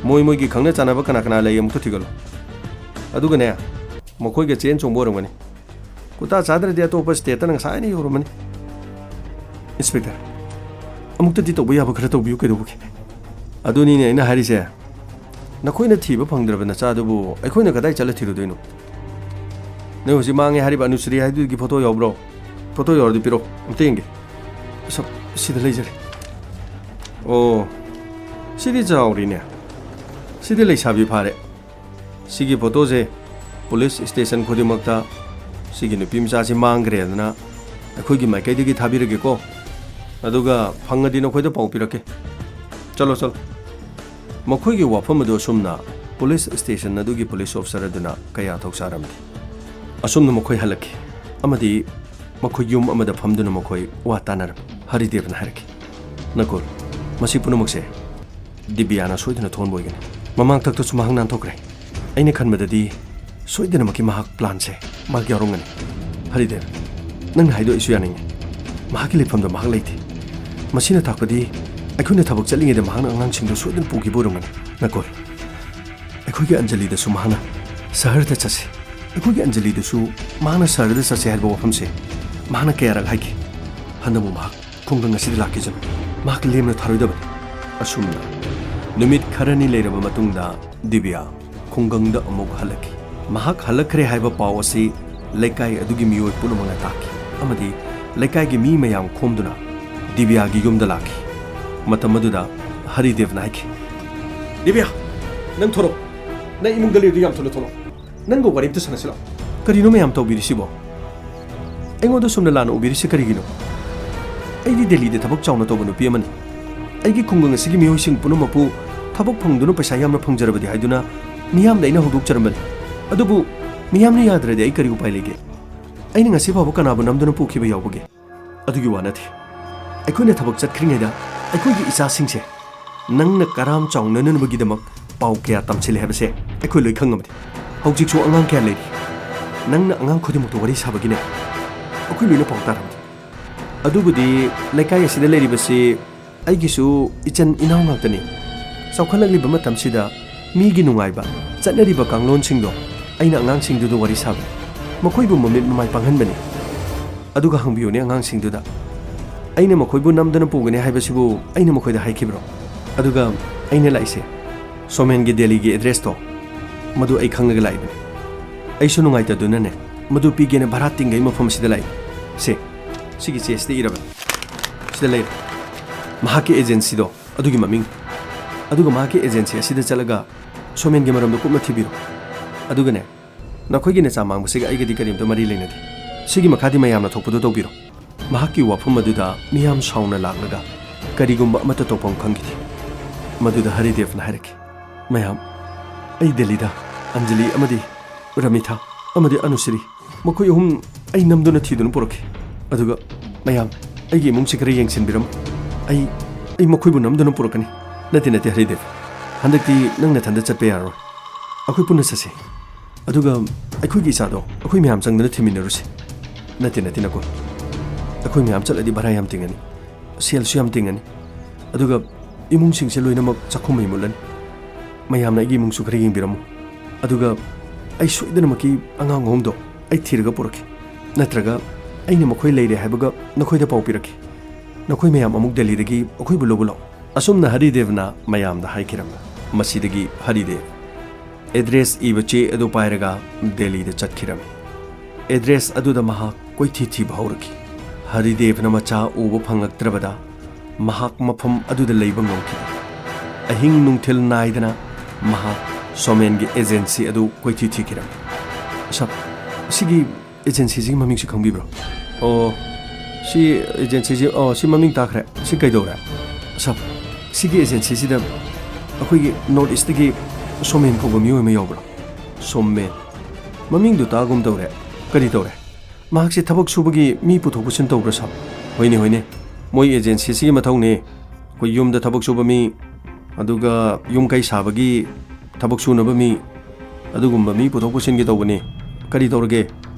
ꯃꯣꯏ ꯃꯣꯏꯒꯤ ꯈꯪꯅ ꯆꯥꯟꯅꯕ ꯀꯅꯥ ꯀꯅꯥ ꯂꯩ ꯑꯃꯨꯛꯇ ꯊꯤꯒꯠꯂꯨ꯫ ꯑꯗꯨꯒꯅꯦ, ꯃꯈꯣꯏꯒ ꯆꯦꯟ ꯆꯣꯡꯕ ꯑꯣꯏꯔꯝꯒꯅꯤ꯫ ꯀꯨꯇꯥ ꯆꯥꯗ꯭ꯔꯗꯤ ꯑꯇꯣꯞꯄ ꯁ꯭ꯇꯦꯠꯇꯅ ꯉꯁꯥꯏꯅ ꯌꯧꯔꯝꯃꯅꯤ꯫ ꯏꯟꯁꯄꯦꯛꯇꯔ, ꯑꯃꯨꯛꯇꯗꯤ ꯇꯧꯕ ꯌꯥꯕ ꯈꯔ ꯇꯧꯕꯤꯌꯨ ꯀꯩꯗꯧꯕꯒꯦ? ꯑꯗꯨꯅꯤꯅꯦ ꯑꯩꯅ ꯍꯥꯏꯔꯤꯁꯦ꯫ ꯅꯈꯣꯏꯅ ꯊꯤꯕ ꯐꯪꯗ꯭ꯔꯕ ꯅꯆꯥꯗꯨꯕꯨ ꯑꯩꯈꯣꯏꯅ ꯀꯗꯥꯏ ꯆꯠꯂ ꯊꯤꯔꯨꯗꯣꯏꯅꯣ? ꯅꯣꯏ ꯍꯧꯖꯤꯛ ꯃꯥꯡꯉꯦ ꯍꯥꯏꯔꯤꯕ ꯑꯅꯨꯁ꯭ꯔꯤ ꯍꯥꯏꯗꯨꯒꯤ ꯐꯣꯇꯣ ꯌꯥꯎꯕ꯭ꯔꯣ? ꯐꯣꯇꯣ ꯌꯥꯎꯔꯗꯤ ꯄꯤꯔꯛꯑꯣ, ꯑꯝꯇ ꯌꯦꯡꯒꯦ꯫ ꯁ-, ꯁꯤꯗ ꯂꯩꯖꯔꯦ꯫ ꯑꯣ, ꯁꯤꯗꯤ ꯆꯥꯎꯔꯤꯅꯦ꯫ ꯁꯤꯗꯤ ꯂꯩꯁꯥꯕꯤ ꯐꯥꯔꯦ꯫ ꯁꯤꯒꯤ ꯐꯣꯇꯣꯁꯦ ꯄꯨꯂꯤꯁ ꯁ꯭ꯇꯦꯁꯟ ꯈꯨꯗꯤꯡꯃꯛꯇ ꯁꯤꯒꯤ ꯅꯨꯄꯤ ꯃꯆꯥꯁꯤ ꯃꯥꯡꯈ꯭ꯔꯦꯗꯅ ꯑꯩꯈꯣꯏꯒꯤ ꯃꯥꯏꯀꯩꯗꯒꯤ ꯊꯥꯕꯤꯔꯒꯦꯀꯣ꯫ ꯑꯗꯨꯒ ꯐꯪꯉꯗꯤ ꯅꯈꯣꯏꯗ ꯄꯥꯎ ꯄꯤꯔꯛꯀꯦ꯫ ꯆꯠꯂꯣ, ꯆꯠꯂꯣ꯫ ꯃꯈꯣꯏꯒꯤ ꯋꯥꯐꯝ ꯑꯗꯨ ꯑꯁꯨꯝꯅ ꯄꯨꯂꯤꯁ ꯁ꯭ꯇꯦꯁꯟ ꯑꯗꯨꯒꯤ ꯄꯨꯂꯤꯁ ꯑꯣꯐꯤꯁꯔ ꯑꯗꯨꯅ ꯀꯌꯥ ꯊꯧꯁꯥꯔꯝꯗꯦ꯫ ꯑꯁꯨꯝꯅ ꯃꯈꯣꯏ ꯍꯜꯂꯛꯈꯤ ꯑꯃꯗꯤ ꯃꯈꯣꯏ ꯌꯨꯝ ꯑꯃꯗ ꯐꯝꯗꯨꯅ ꯃꯈꯣꯏ ꯋꯥ ꯇꯥꯅꯔꯝꯃꯤ꯫ ꯍꯔꯤꯗꯦꯕꯅ ꯍꯥꯏꯔꯛꯈꯤ, ꯅꯀꯨꯜ, ꯃꯁꯤ ꯄꯨꯝꯅꯃꯛꯁꯦ ꯗꯤꯕꯤꯌꯥꯅ ꯁꯣꯏꯗꯅ ꯊꯣꯛꯍꯟꯕ ꯑꯣꯏꯒꯅꯤ꯫ ꯃꯃꯥꯡ ꯊꯛꯇꯁꯨ ꯃꯍꯥꯛ ꯅꯥꯟꯊꯣꯛꯈ꯭ꯔꯦ꯫ ꯑꯩꯅ ꯈꯟꯕꯗꯗꯤ ꯁꯣꯏꯗꯅꯃꯛꯀꯤ ꯃꯍꯥꯛ ꯄ꯭ꯂꯥꯟꯁꯦ ꯃꯍꯥꯛ ꯌꯥꯎꯔꯝꯒꯅꯤ꯫ ꯍꯔꯤꯗꯦꯕ, ꯅꯪꯅ ꯍꯥꯏꯗꯣ ꯑꯩꯁꯨ ꯌꯥꯅꯤꯡꯉꯤ꯫ ꯃꯍꯥꯛꯀꯤ ꯂꯩꯐꯝꯗ ꯃꯍꯥꯛ ꯂꯩꯇꯦ꯫ ꯃꯁꯤꯅ ꯇꯥꯛꯄꯗꯤ ꯑꯩꯈꯣꯏꯅ ꯊꯕꯛ ꯆꯠꯂꯤꯉꯩꯗ ꯃꯍꯥꯛꯅ ꯑꯉꯥꯡꯁꯤꯡꯗꯣ ꯁꯣꯏꯗꯅ ꯄꯨꯈꯤꯕ ꯑꯣꯏꯔꯝꯒꯅꯤ꯫ ꯅꯀꯨꯜ, ꯑꯩꯈꯣꯏꯒꯤ ꯑꯟꯖꯂꯤꯗꯁꯨ ꯃꯍꯥꯛꯅ ꯁꯍꯔꯗ ꯆꯠꯁꯤ, ꯑꯩꯈꯣꯏꯒꯤ ꯑꯟꯖꯂꯤꯗꯁꯨ ꯃꯍꯥꯛꯅ ꯁꯍꯔꯗ ꯆꯠꯁꯤ ꯍꯥꯏꯕ ꯋꯥꯐꯝꯁꯦ ꯃꯍꯥꯛꯅ ꯀꯌꯥꯔꯛ ꯍꯥꯏꯈꯤ꯫ ꯍꯟꯗꯛꯃꯨꯛ ꯃꯍꯥꯛ ꯈꯨꯡꯒꯪ ꯑꯁꯤꯗ ꯂꯥꯛꯈꯤꯁꯅꯨ꯫ ꯃꯍꯥꯛ ꯂꯦꯝꯅ ꯊꯥꯔꯣꯏꯗꯕꯅꯤ꯫ ꯑꯁꯨꯝꯅ ꯅꯨꯃꯤꯠ ꯈꯔꯅꯤ ꯂꯩꯔꯕ ꯃꯇꯨꯡꯗ ꯗꯤꯕꯤꯌꯥ ꯈꯨꯡꯒꯪꯗ ꯑꯃꯨꯛ ꯍꯜꯂꯛꯈꯤ꯫ ꯃꯍꯥꯛ ꯍꯜꯂꯛꯈ꯭ꯔꯦ ꯍꯥꯏꯕ ꯄꯥꯎ ꯑꯁꯤ ꯂꯩꯀꯥꯏ ꯑꯗꯨꯒꯤ ꯃꯤꯑꯣꯏ ꯄꯨꯝꯅꯃꯛꯅ ꯇꯥꯈꯤ ꯑꯃꯗꯤ ꯂꯩꯀꯥꯏꯒꯤ ꯃꯤ ꯃꯌꯥꯝ ꯈꯣꯝꯗꯨꯅ ꯗꯤꯕꯤꯌꯥꯒꯤ ꯌꯨꯝꯗ ꯂꯥꯛꯈꯤ꯫ ꯃꯇꯝ ꯑꯗꯨꯗ ꯍꯔꯤꯗꯦꯕꯅ ꯍꯥꯏꯈꯤ, "ꯗꯤꯕꯤꯌꯥ, ꯅꯪ ꯊꯣꯔꯛꯑꯣ꯫ ꯅꯪ ꯏꯃꯨꯡꯗ ꯂꯩꯔꯗꯤ ꯌꯥꯝ ꯊꯨꯅ ꯊꯣꯛꯂꯛꯑꯣ꯫ ꯅꯪꯒ ꯋꯥꯔꯤ ꯑꯝꯇ ꯁꯥꯟꯅꯁꯤ ꯂꯥꯛꯑꯣ꯫" "ꯀꯔꯤꯅꯣ ꯃꯌꯥꯝ ꯇꯧꯕꯤꯔꯤꯁꯤꯕꯣ? ꯑꯩꯉꯣꯟꯗ ꯁꯨꯝꯅ ꯂꯥꯟꯅ ꯎꯕꯤꯔꯤꯁꯤ ꯀꯔꯤꯒꯤꯅꯣ? ꯑꯩꯗꯤ ꯗꯦꯜꯂꯤꯗ ꯊꯕꯛ ꯆꯥꯎꯅ ꯇꯧꯕ ꯅꯨꯄꯤ ꯑꯃꯅꯤ꯫ ꯑꯩꯒꯤ ꯈꯨꯡꯒꯪ ꯑꯁꯤꯒꯤ ꯃꯤꯑꯣꯏꯁꯤꯡ ꯄꯨꯝꯅꯃꯛꯄꯨ ꯊꯕꯛ ꯐꯪꯗꯨꯅ ꯄꯩꯁꯥ ꯌꯥꯝꯅ ꯐꯪꯖꯔꯕꯗꯤ ꯍꯥꯏꯗꯨꯅ ꯃꯤꯌꯥꯝꯗ ꯑꯩꯅ ꯍꯧꯗꯣꯛꯆꯔꯝꯕꯅꯤ꯫ ꯑꯗꯨꯕꯨ ꯃꯤꯌꯥꯝꯅ ꯌꯥꯗ꯭ꯔꯗꯤ ꯑꯩ ꯀꯔꯤ ꯎꯄꯥꯏ ꯂꯩꯒꯦ? ꯑꯩꯅ ꯉꯁꯤ ꯐꯥꯎꯕ ꯀꯅꯥꯕꯨ ꯅꯝꯗꯨꯅ ꯄꯨꯈꯤꯕ ꯌꯥꯎꯕꯒꯦ?" "ꯑꯗꯨꯒꯤ ꯋꯥ ꯅꯠꯇꯦ꯫ ꯑꯩꯈꯣꯏꯅ ꯊꯕꯛ ꯆꯠꯈ꯭ꯔꯤꯉꯩꯗ ꯑꯩꯈꯣꯏꯒꯤ ꯏꯆꯥꯁꯤꯡꯁꯦ ꯅꯪꯅ ꯀꯔꯥꯝ ꯆꯥꯎꯅꯅꯕꯒꯤꯗꯃꯛ ꯄꯥꯎ ꯀꯌꯥ ꯇꯝꯁꯤꯜꯂꯦ ꯍꯥꯏꯕꯁꯦ ꯑꯩꯈꯣꯏ ꯂꯣꯏ ꯈꯪꯉꯕꯅꯤ꯫ ꯍꯧꯖꯤꯛꯁꯨ ꯑꯉꯥꯡ ꯀꯌꯥ ꯂꯩꯔꯤ꯫ ꯅꯪꯅ ꯑꯉꯥꯡ ꯈꯨꯗꯤꯡꯃꯛꯇ ꯋꯥꯔꯤ ꯁꯥꯕꯒꯤꯅꯦ ꯑꯩꯈꯣꯏ ꯂꯣꯏꯅ ꯄꯥꯎ ꯇꯥꯔꯕꯅꯤ꯫ ꯑꯗꯨꯕꯨꯗꯤ ꯂꯩꯀꯥꯏ ꯑꯁꯤꯗ ꯂꯩꯔꯤꯕꯁꯤ ꯑꯩꯒꯤꯁꯨ ꯏꯆꯟ ꯏꯅꯥꯎ ꯉꯥꯛꯇꯅꯤ꯫ ꯆꯥꯎꯈꯠꯂꯛꯂꯤꯕ ꯃꯇꯝꯁꯤꯗ ꯃꯤꯒꯤ ꯅꯨꯡꯉꯥꯏꯕ, ꯆꯠꯅꯔꯤꯕ ꯀꯥꯡꯂꯣꯟꯁꯤꯡꯗꯣ ꯑꯩꯅ ꯑꯉꯥꯡꯁꯤꯡꯗꯨꯗ ꯋꯥꯔꯤ ꯁꯥꯕꯅꯤ꯫ ꯃꯈꯣꯏꯕꯨ ꯃꯃꯤꯠ ꯃꯃꯥꯏ ꯄꯥꯡꯍꯟꯕꯅꯤ꯫ ꯑꯗꯨꯒ ꯍꯪꯕꯤꯌꯨꯅꯦ ꯑꯉꯥꯡꯁꯤꯡꯗꯨꯗ, ꯑꯩꯅ ꯃꯈꯣꯏꯕꯨ ꯅꯝꯗꯅ ꯄꯨꯒꯅꯤ ꯍꯥꯏꯕꯁꯤꯕꯨ ꯑꯩꯅ ꯃꯈꯣꯏꯗ ꯍꯥꯏꯈꯤꯕ꯭ꯔꯣ? ꯑꯗꯨꯒ ꯑꯩꯅ ꯂꯥꯛꯏꯁꯦ ꯁꯣꯃꯦꯟꯒꯤ ꯗꯦꯜꯂꯤꯒꯤ ꯑꯦꯗ꯭ꯔꯦꯁꯇꯣ, ꯃꯗꯨ ꯑꯩ ꯈꯪꯉꯒ ꯂꯥꯛꯏꯕꯅꯤ꯫ ꯑꯩꯁꯨ ꯅꯨꯡꯉꯥꯏꯇꯗꯨꯅꯅꯦ ꯃꯗꯨ ꯄꯤꯒꯦꯅ ꯚꯔꯥ ꯇꯤꯡꯒꯩ ꯃꯐꯝ ꯑꯁꯤꯗ ꯂꯥꯛꯏ꯫ ꯁꯦ, ꯁꯤꯒꯤ ꯆꯦꯁꯤꯗ ꯏꯔꯕꯅꯤ꯫ ꯁꯤꯗ ꯂꯩꯔꯦ꯫ ꯃꯍꯥꯛꯀꯤ ꯑꯦꯖꯦꯟꯁꯤꯗꯣ ꯑꯗꯨꯒꯤ ꯃꯃꯤꯡ꯫ ꯑꯗꯨꯒ ꯃꯍꯥꯛꯀꯤ ꯑꯦꯖꯦꯟꯁꯤ ꯑꯁꯤꯗ ꯆꯠꯂꯒ ꯁꯣꯃꯦꯟꯒꯤ ꯃꯔꯝꯗ ꯀꯨꯞꯅ ꯊꯤꯕꯤꯔꯣ꯫ ꯑꯗꯨꯒꯅꯦ, ꯅꯈꯣꯏꯒꯤ ꯅꯆꯥ ꯃꯥꯡꯕꯁꯤꯒ ꯑꯩꯒꯗꯤ ꯀꯔꯤꯝꯇ ꯃꯔꯤ ꯂꯩꯅꯗꯦ꯫ ꯁꯤꯒꯤ ꯃꯈꯥꯗꯤ ꯃꯌꯥꯝꯅ ꯊꯣꯛꯄꯗꯨ ꯇꯧꯕꯤꯔꯣ꯫" ꯃꯍꯥꯛꯀꯤ ꯋꯥꯐꯝ ꯑꯗꯨꯗ ꯃꯤꯌꯥꯝ ꯁꯥꯎꯅ ꯂꯥꯛꯂꯒ ꯀꯔꯤꯒꯨꯝꯕ ꯑꯃꯠꯇ ꯇꯧꯐꯝ ꯈꯪꯈꯤꯗꯦ꯫ ꯃꯗꯨꯗ ꯍꯔꯤꯗꯦꯕꯅ ꯍꯥꯏꯔꯛꯈꯤ, "ꯃꯌꯥꯝ, ꯑꯩ ꯗꯦꯜꯂꯤꯗ ꯑꯟꯖꯂꯤ ꯑꯃꯗꯤ ꯔꯃꯤꯊꯥ ꯑꯃꯗꯤ ꯑꯅꯨꯁ꯭ꯔꯤ, ꯃꯈꯣꯏ ꯑꯍꯨꯝ ꯑꯩ ꯅꯝꯗꯨꯅ ꯊꯤꯗꯨꯅ ꯄꯨꯔꯛꯈꯤ꯫ ꯑꯗꯨꯒ ꯃꯌꯥꯝ, ꯑꯩꯒꯤ ꯏꯃꯨꯡꯁꯤ ꯈꯔ ꯌꯦꯡꯁꯤꯟꯕꯤꯔꯝꯃꯨ꯫ ꯑꯩ ꯑꯩ ꯃꯈꯣꯏꯕꯨ ꯅꯝꯗꯨꯅ ꯄꯨꯔꯛꯀꯅꯤ꯫ ꯅꯠꯇꯦ, ꯅꯠꯇꯦ, ꯍꯔꯤꯗꯦꯕ꯫ ꯍꯟꯗꯛꯇꯤ ꯅꯪ ꯅꯊꯟꯗ ꯆꯠꯄ ꯌꯥꯔꯔꯣꯏ꯫ ꯑꯩꯈꯣꯏ ꯄꯨꯟꯅ ꯆꯠꯁꯤ꯫ ꯑꯗꯨꯒ ꯑꯩꯈꯣꯏꯒꯤ ꯏꯆꯥꯗꯣ ꯑꯩꯈꯣꯏ ꯃꯌꯥꯝ ꯆꯪꯗꯅ ꯊꯤꯟꯃꯤꯟꯅꯔꯨꯁꯤ꯫ ꯅꯠꯇꯦ, ꯅꯠꯇꯦ, ꯅꯀꯨꯟ꯫ ꯑꯩꯈꯣꯏ ꯃꯌꯥꯝ ꯆꯠꯂꯗꯤ ꯚꯔꯥ ꯌꯥꯝ ꯇꯤꯡꯉꯅꯤ, ꯁꯦꯜꯁꯨ ꯌꯥꯝ ꯇꯤꯡꯉꯅꯤ꯫ ꯑꯗꯨꯒ ꯏꯃꯨꯡꯁꯤꯡꯁꯦ ꯂꯣꯏꯅꯃꯛ ꯆꯥꯛꯈꯨꯝ ꯃꯩ ꯃꯨꯠꯂꯅꯤ꯫ ꯃꯌꯥꯝꯅ ꯑꯩꯒꯤ ꯏꯃꯨꯡꯁꯨ ꯈꯔ ꯌꯦꯡꯕꯤꯔꯝꯃꯨ꯫ ꯑꯗꯨꯒ ꯑꯩ ꯁꯣꯏꯗꯅꯃꯛꯀꯤ ꯑꯉꯥꯡ ꯑꯍꯨꯝꯗꯣ ꯑꯩ ꯊꯤꯔꯒ ꯄꯨꯔꯛꯀꯦ꯫ ꯅꯠꯇ꯭ꯔꯒ ꯑꯩꯅ ꯃꯈꯣꯏ ꯂꯩꯔꯦ ꯍꯥꯏꯕꯒ ꯅꯈꯣꯏꯗ ꯄꯥꯎ ꯄꯤꯔꯛꯀꯦ꯫ ꯅꯈꯣꯏ ꯃꯌꯥꯝ ꯑꯃꯨꯛ ꯗꯦꯜꯂꯤꯗꯒꯤ ꯑꯩꯈꯣꯏꯕꯨ ꯂꯧꯕ ꯂꯥꯛꯎ꯫ ꯑꯁꯨꯝꯅ ꯍꯔꯤꯗꯦꯕꯅ ꯃꯌꯥꯝꯗ ꯍꯥꯏꯈꯤꯔꯝꯃꯤ꯫ ꯃꯁꯤꯗꯒꯤ ꯍꯔꯤꯗꯦꯕ ꯑꯦꯗ꯭ꯔꯦꯁ ꯏꯕ ꯆꯦ ꯑꯗꯨ ꯄꯥꯏꯔꯒ ꯗꯦꯜꯂꯤꯗ ꯆꯠꯈꯤꯔꯝꯃꯤ꯫ ꯑꯦꯗ꯭ꯔꯦꯁ ꯑꯗꯨꯗ ꯃꯍꯥꯛ ꯀꯣꯏꯊꯤ ꯊꯤꯕ ꯍꯧꯔꯛꯈꯤ꯫ ꯍꯔꯤꯗꯦꯕꯅ ꯃꯆꯥ ꯎꯕ ꯐꯪꯂꯛꯇ꯭ꯔꯕꯗ ꯃꯍꯥꯛ ꯃꯐꯝ ꯑꯗꯨꯗ ꯂꯩꯕ ꯉꯝꯈꯤꯗꯦ꯫ ꯑꯍꯤꯡ ꯅꯨꯡꯊꯤꯜ ꯅꯥꯏꯗꯅ ꯃꯍꯥꯛ ꯁꯣꯃꯦꯟꯒꯤ ꯑꯦꯖꯦꯟꯁꯤ ꯑꯗꯨ ꯀꯣꯏꯊꯤ ꯊꯤꯈꯤꯔꯝꯃꯤ꯫ "ꯁꯥꯔ, ꯁꯤꯒꯤ ꯑꯦꯖꯦꯟꯁꯤꯁꯤꯒꯤ ꯃꯃꯤꯡꯁꯤ ꯈꯪꯕꯤꯕ꯭ꯔꯣ?" "ꯑꯣ, ꯁꯤ ꯑꯦꯖꯦꯟꯁꯤꯁꯤ, ꯑꯣ, ꯁꯤ ꯃꯃꯤꯡ ꯇꯥꯈ꯭ꯔꯦ꯫ ꯁꯤ ꯀꯩꯗꯧꯔꯦ?" "ꯁꯥꯔ, ꯁꯤꯒꯤ ꯑꯦꯖꯦꯟꯁꯤꯁꯤꯗ ꯑꯩꯈꯣꯏꯒꯤ ꯅꯣꯔꯠ ꯏꯁꯇꯒꯤ ꯁꯣꯃꯦꯟ ꯀꯧꯕ ꯃꯤꯑꯣꯏ ꯑꯃ ꯌꯥꯎꯕ꯭ꯔꯣ?" "ꯁꯣꯃꯦꯟ? ꯃꯃꯤꯡꯗꯨ ꯇꯥꯒꯨꯝ ꯇꯧꯔꯦ꯫ ꯀꯔꯤ ꯇꯧꯔꯦ?" "ꯃꯍꯥꯛꯁꯤ ꯊꯕꯛ ꯁꯨꯕꯒꯤ ꯃꯤ ꯄꯨꯊꯣꯛ ꯄꯨꯁꯤꯟ ꯇꯧꯕ꯭ꯔꯥ, ꯁꯥꯔ?" "ꯍꯣꯏꯅꯦ, ꯍꯣꯏꯅꯦ꯫ ꯃꯣꯏ ꯑꯦꯖꯦꯟꯁꯤꯁꯤꯒꯤ ꯃꯊꯧꯅꯦ꯫ ꯑꯩꯈꯣꯏ ꯌꯨꯝꯗ ꯊꯕꯛ ꯁꯨꯕ ꯃꯤ, ꯑꯗꯨꯒ ꯌꯨꯝ ꯀꯩ ꯁꯥꯕꯒꯤ ꯊꯕꯛ ꯁꯨꯅꯕ ꯃꯤ, ꯑꯗꯨꯒꯨꯝꯕ ꯃꯤ ꯄꯨꯊꯣꯛ ꯄꯨꯁꯤꯟꯒꯦ ꯇꯧꯕꯅꯤ꯫ ꯀꯔꯤ ꯇꯧꯔꯒꯦ?"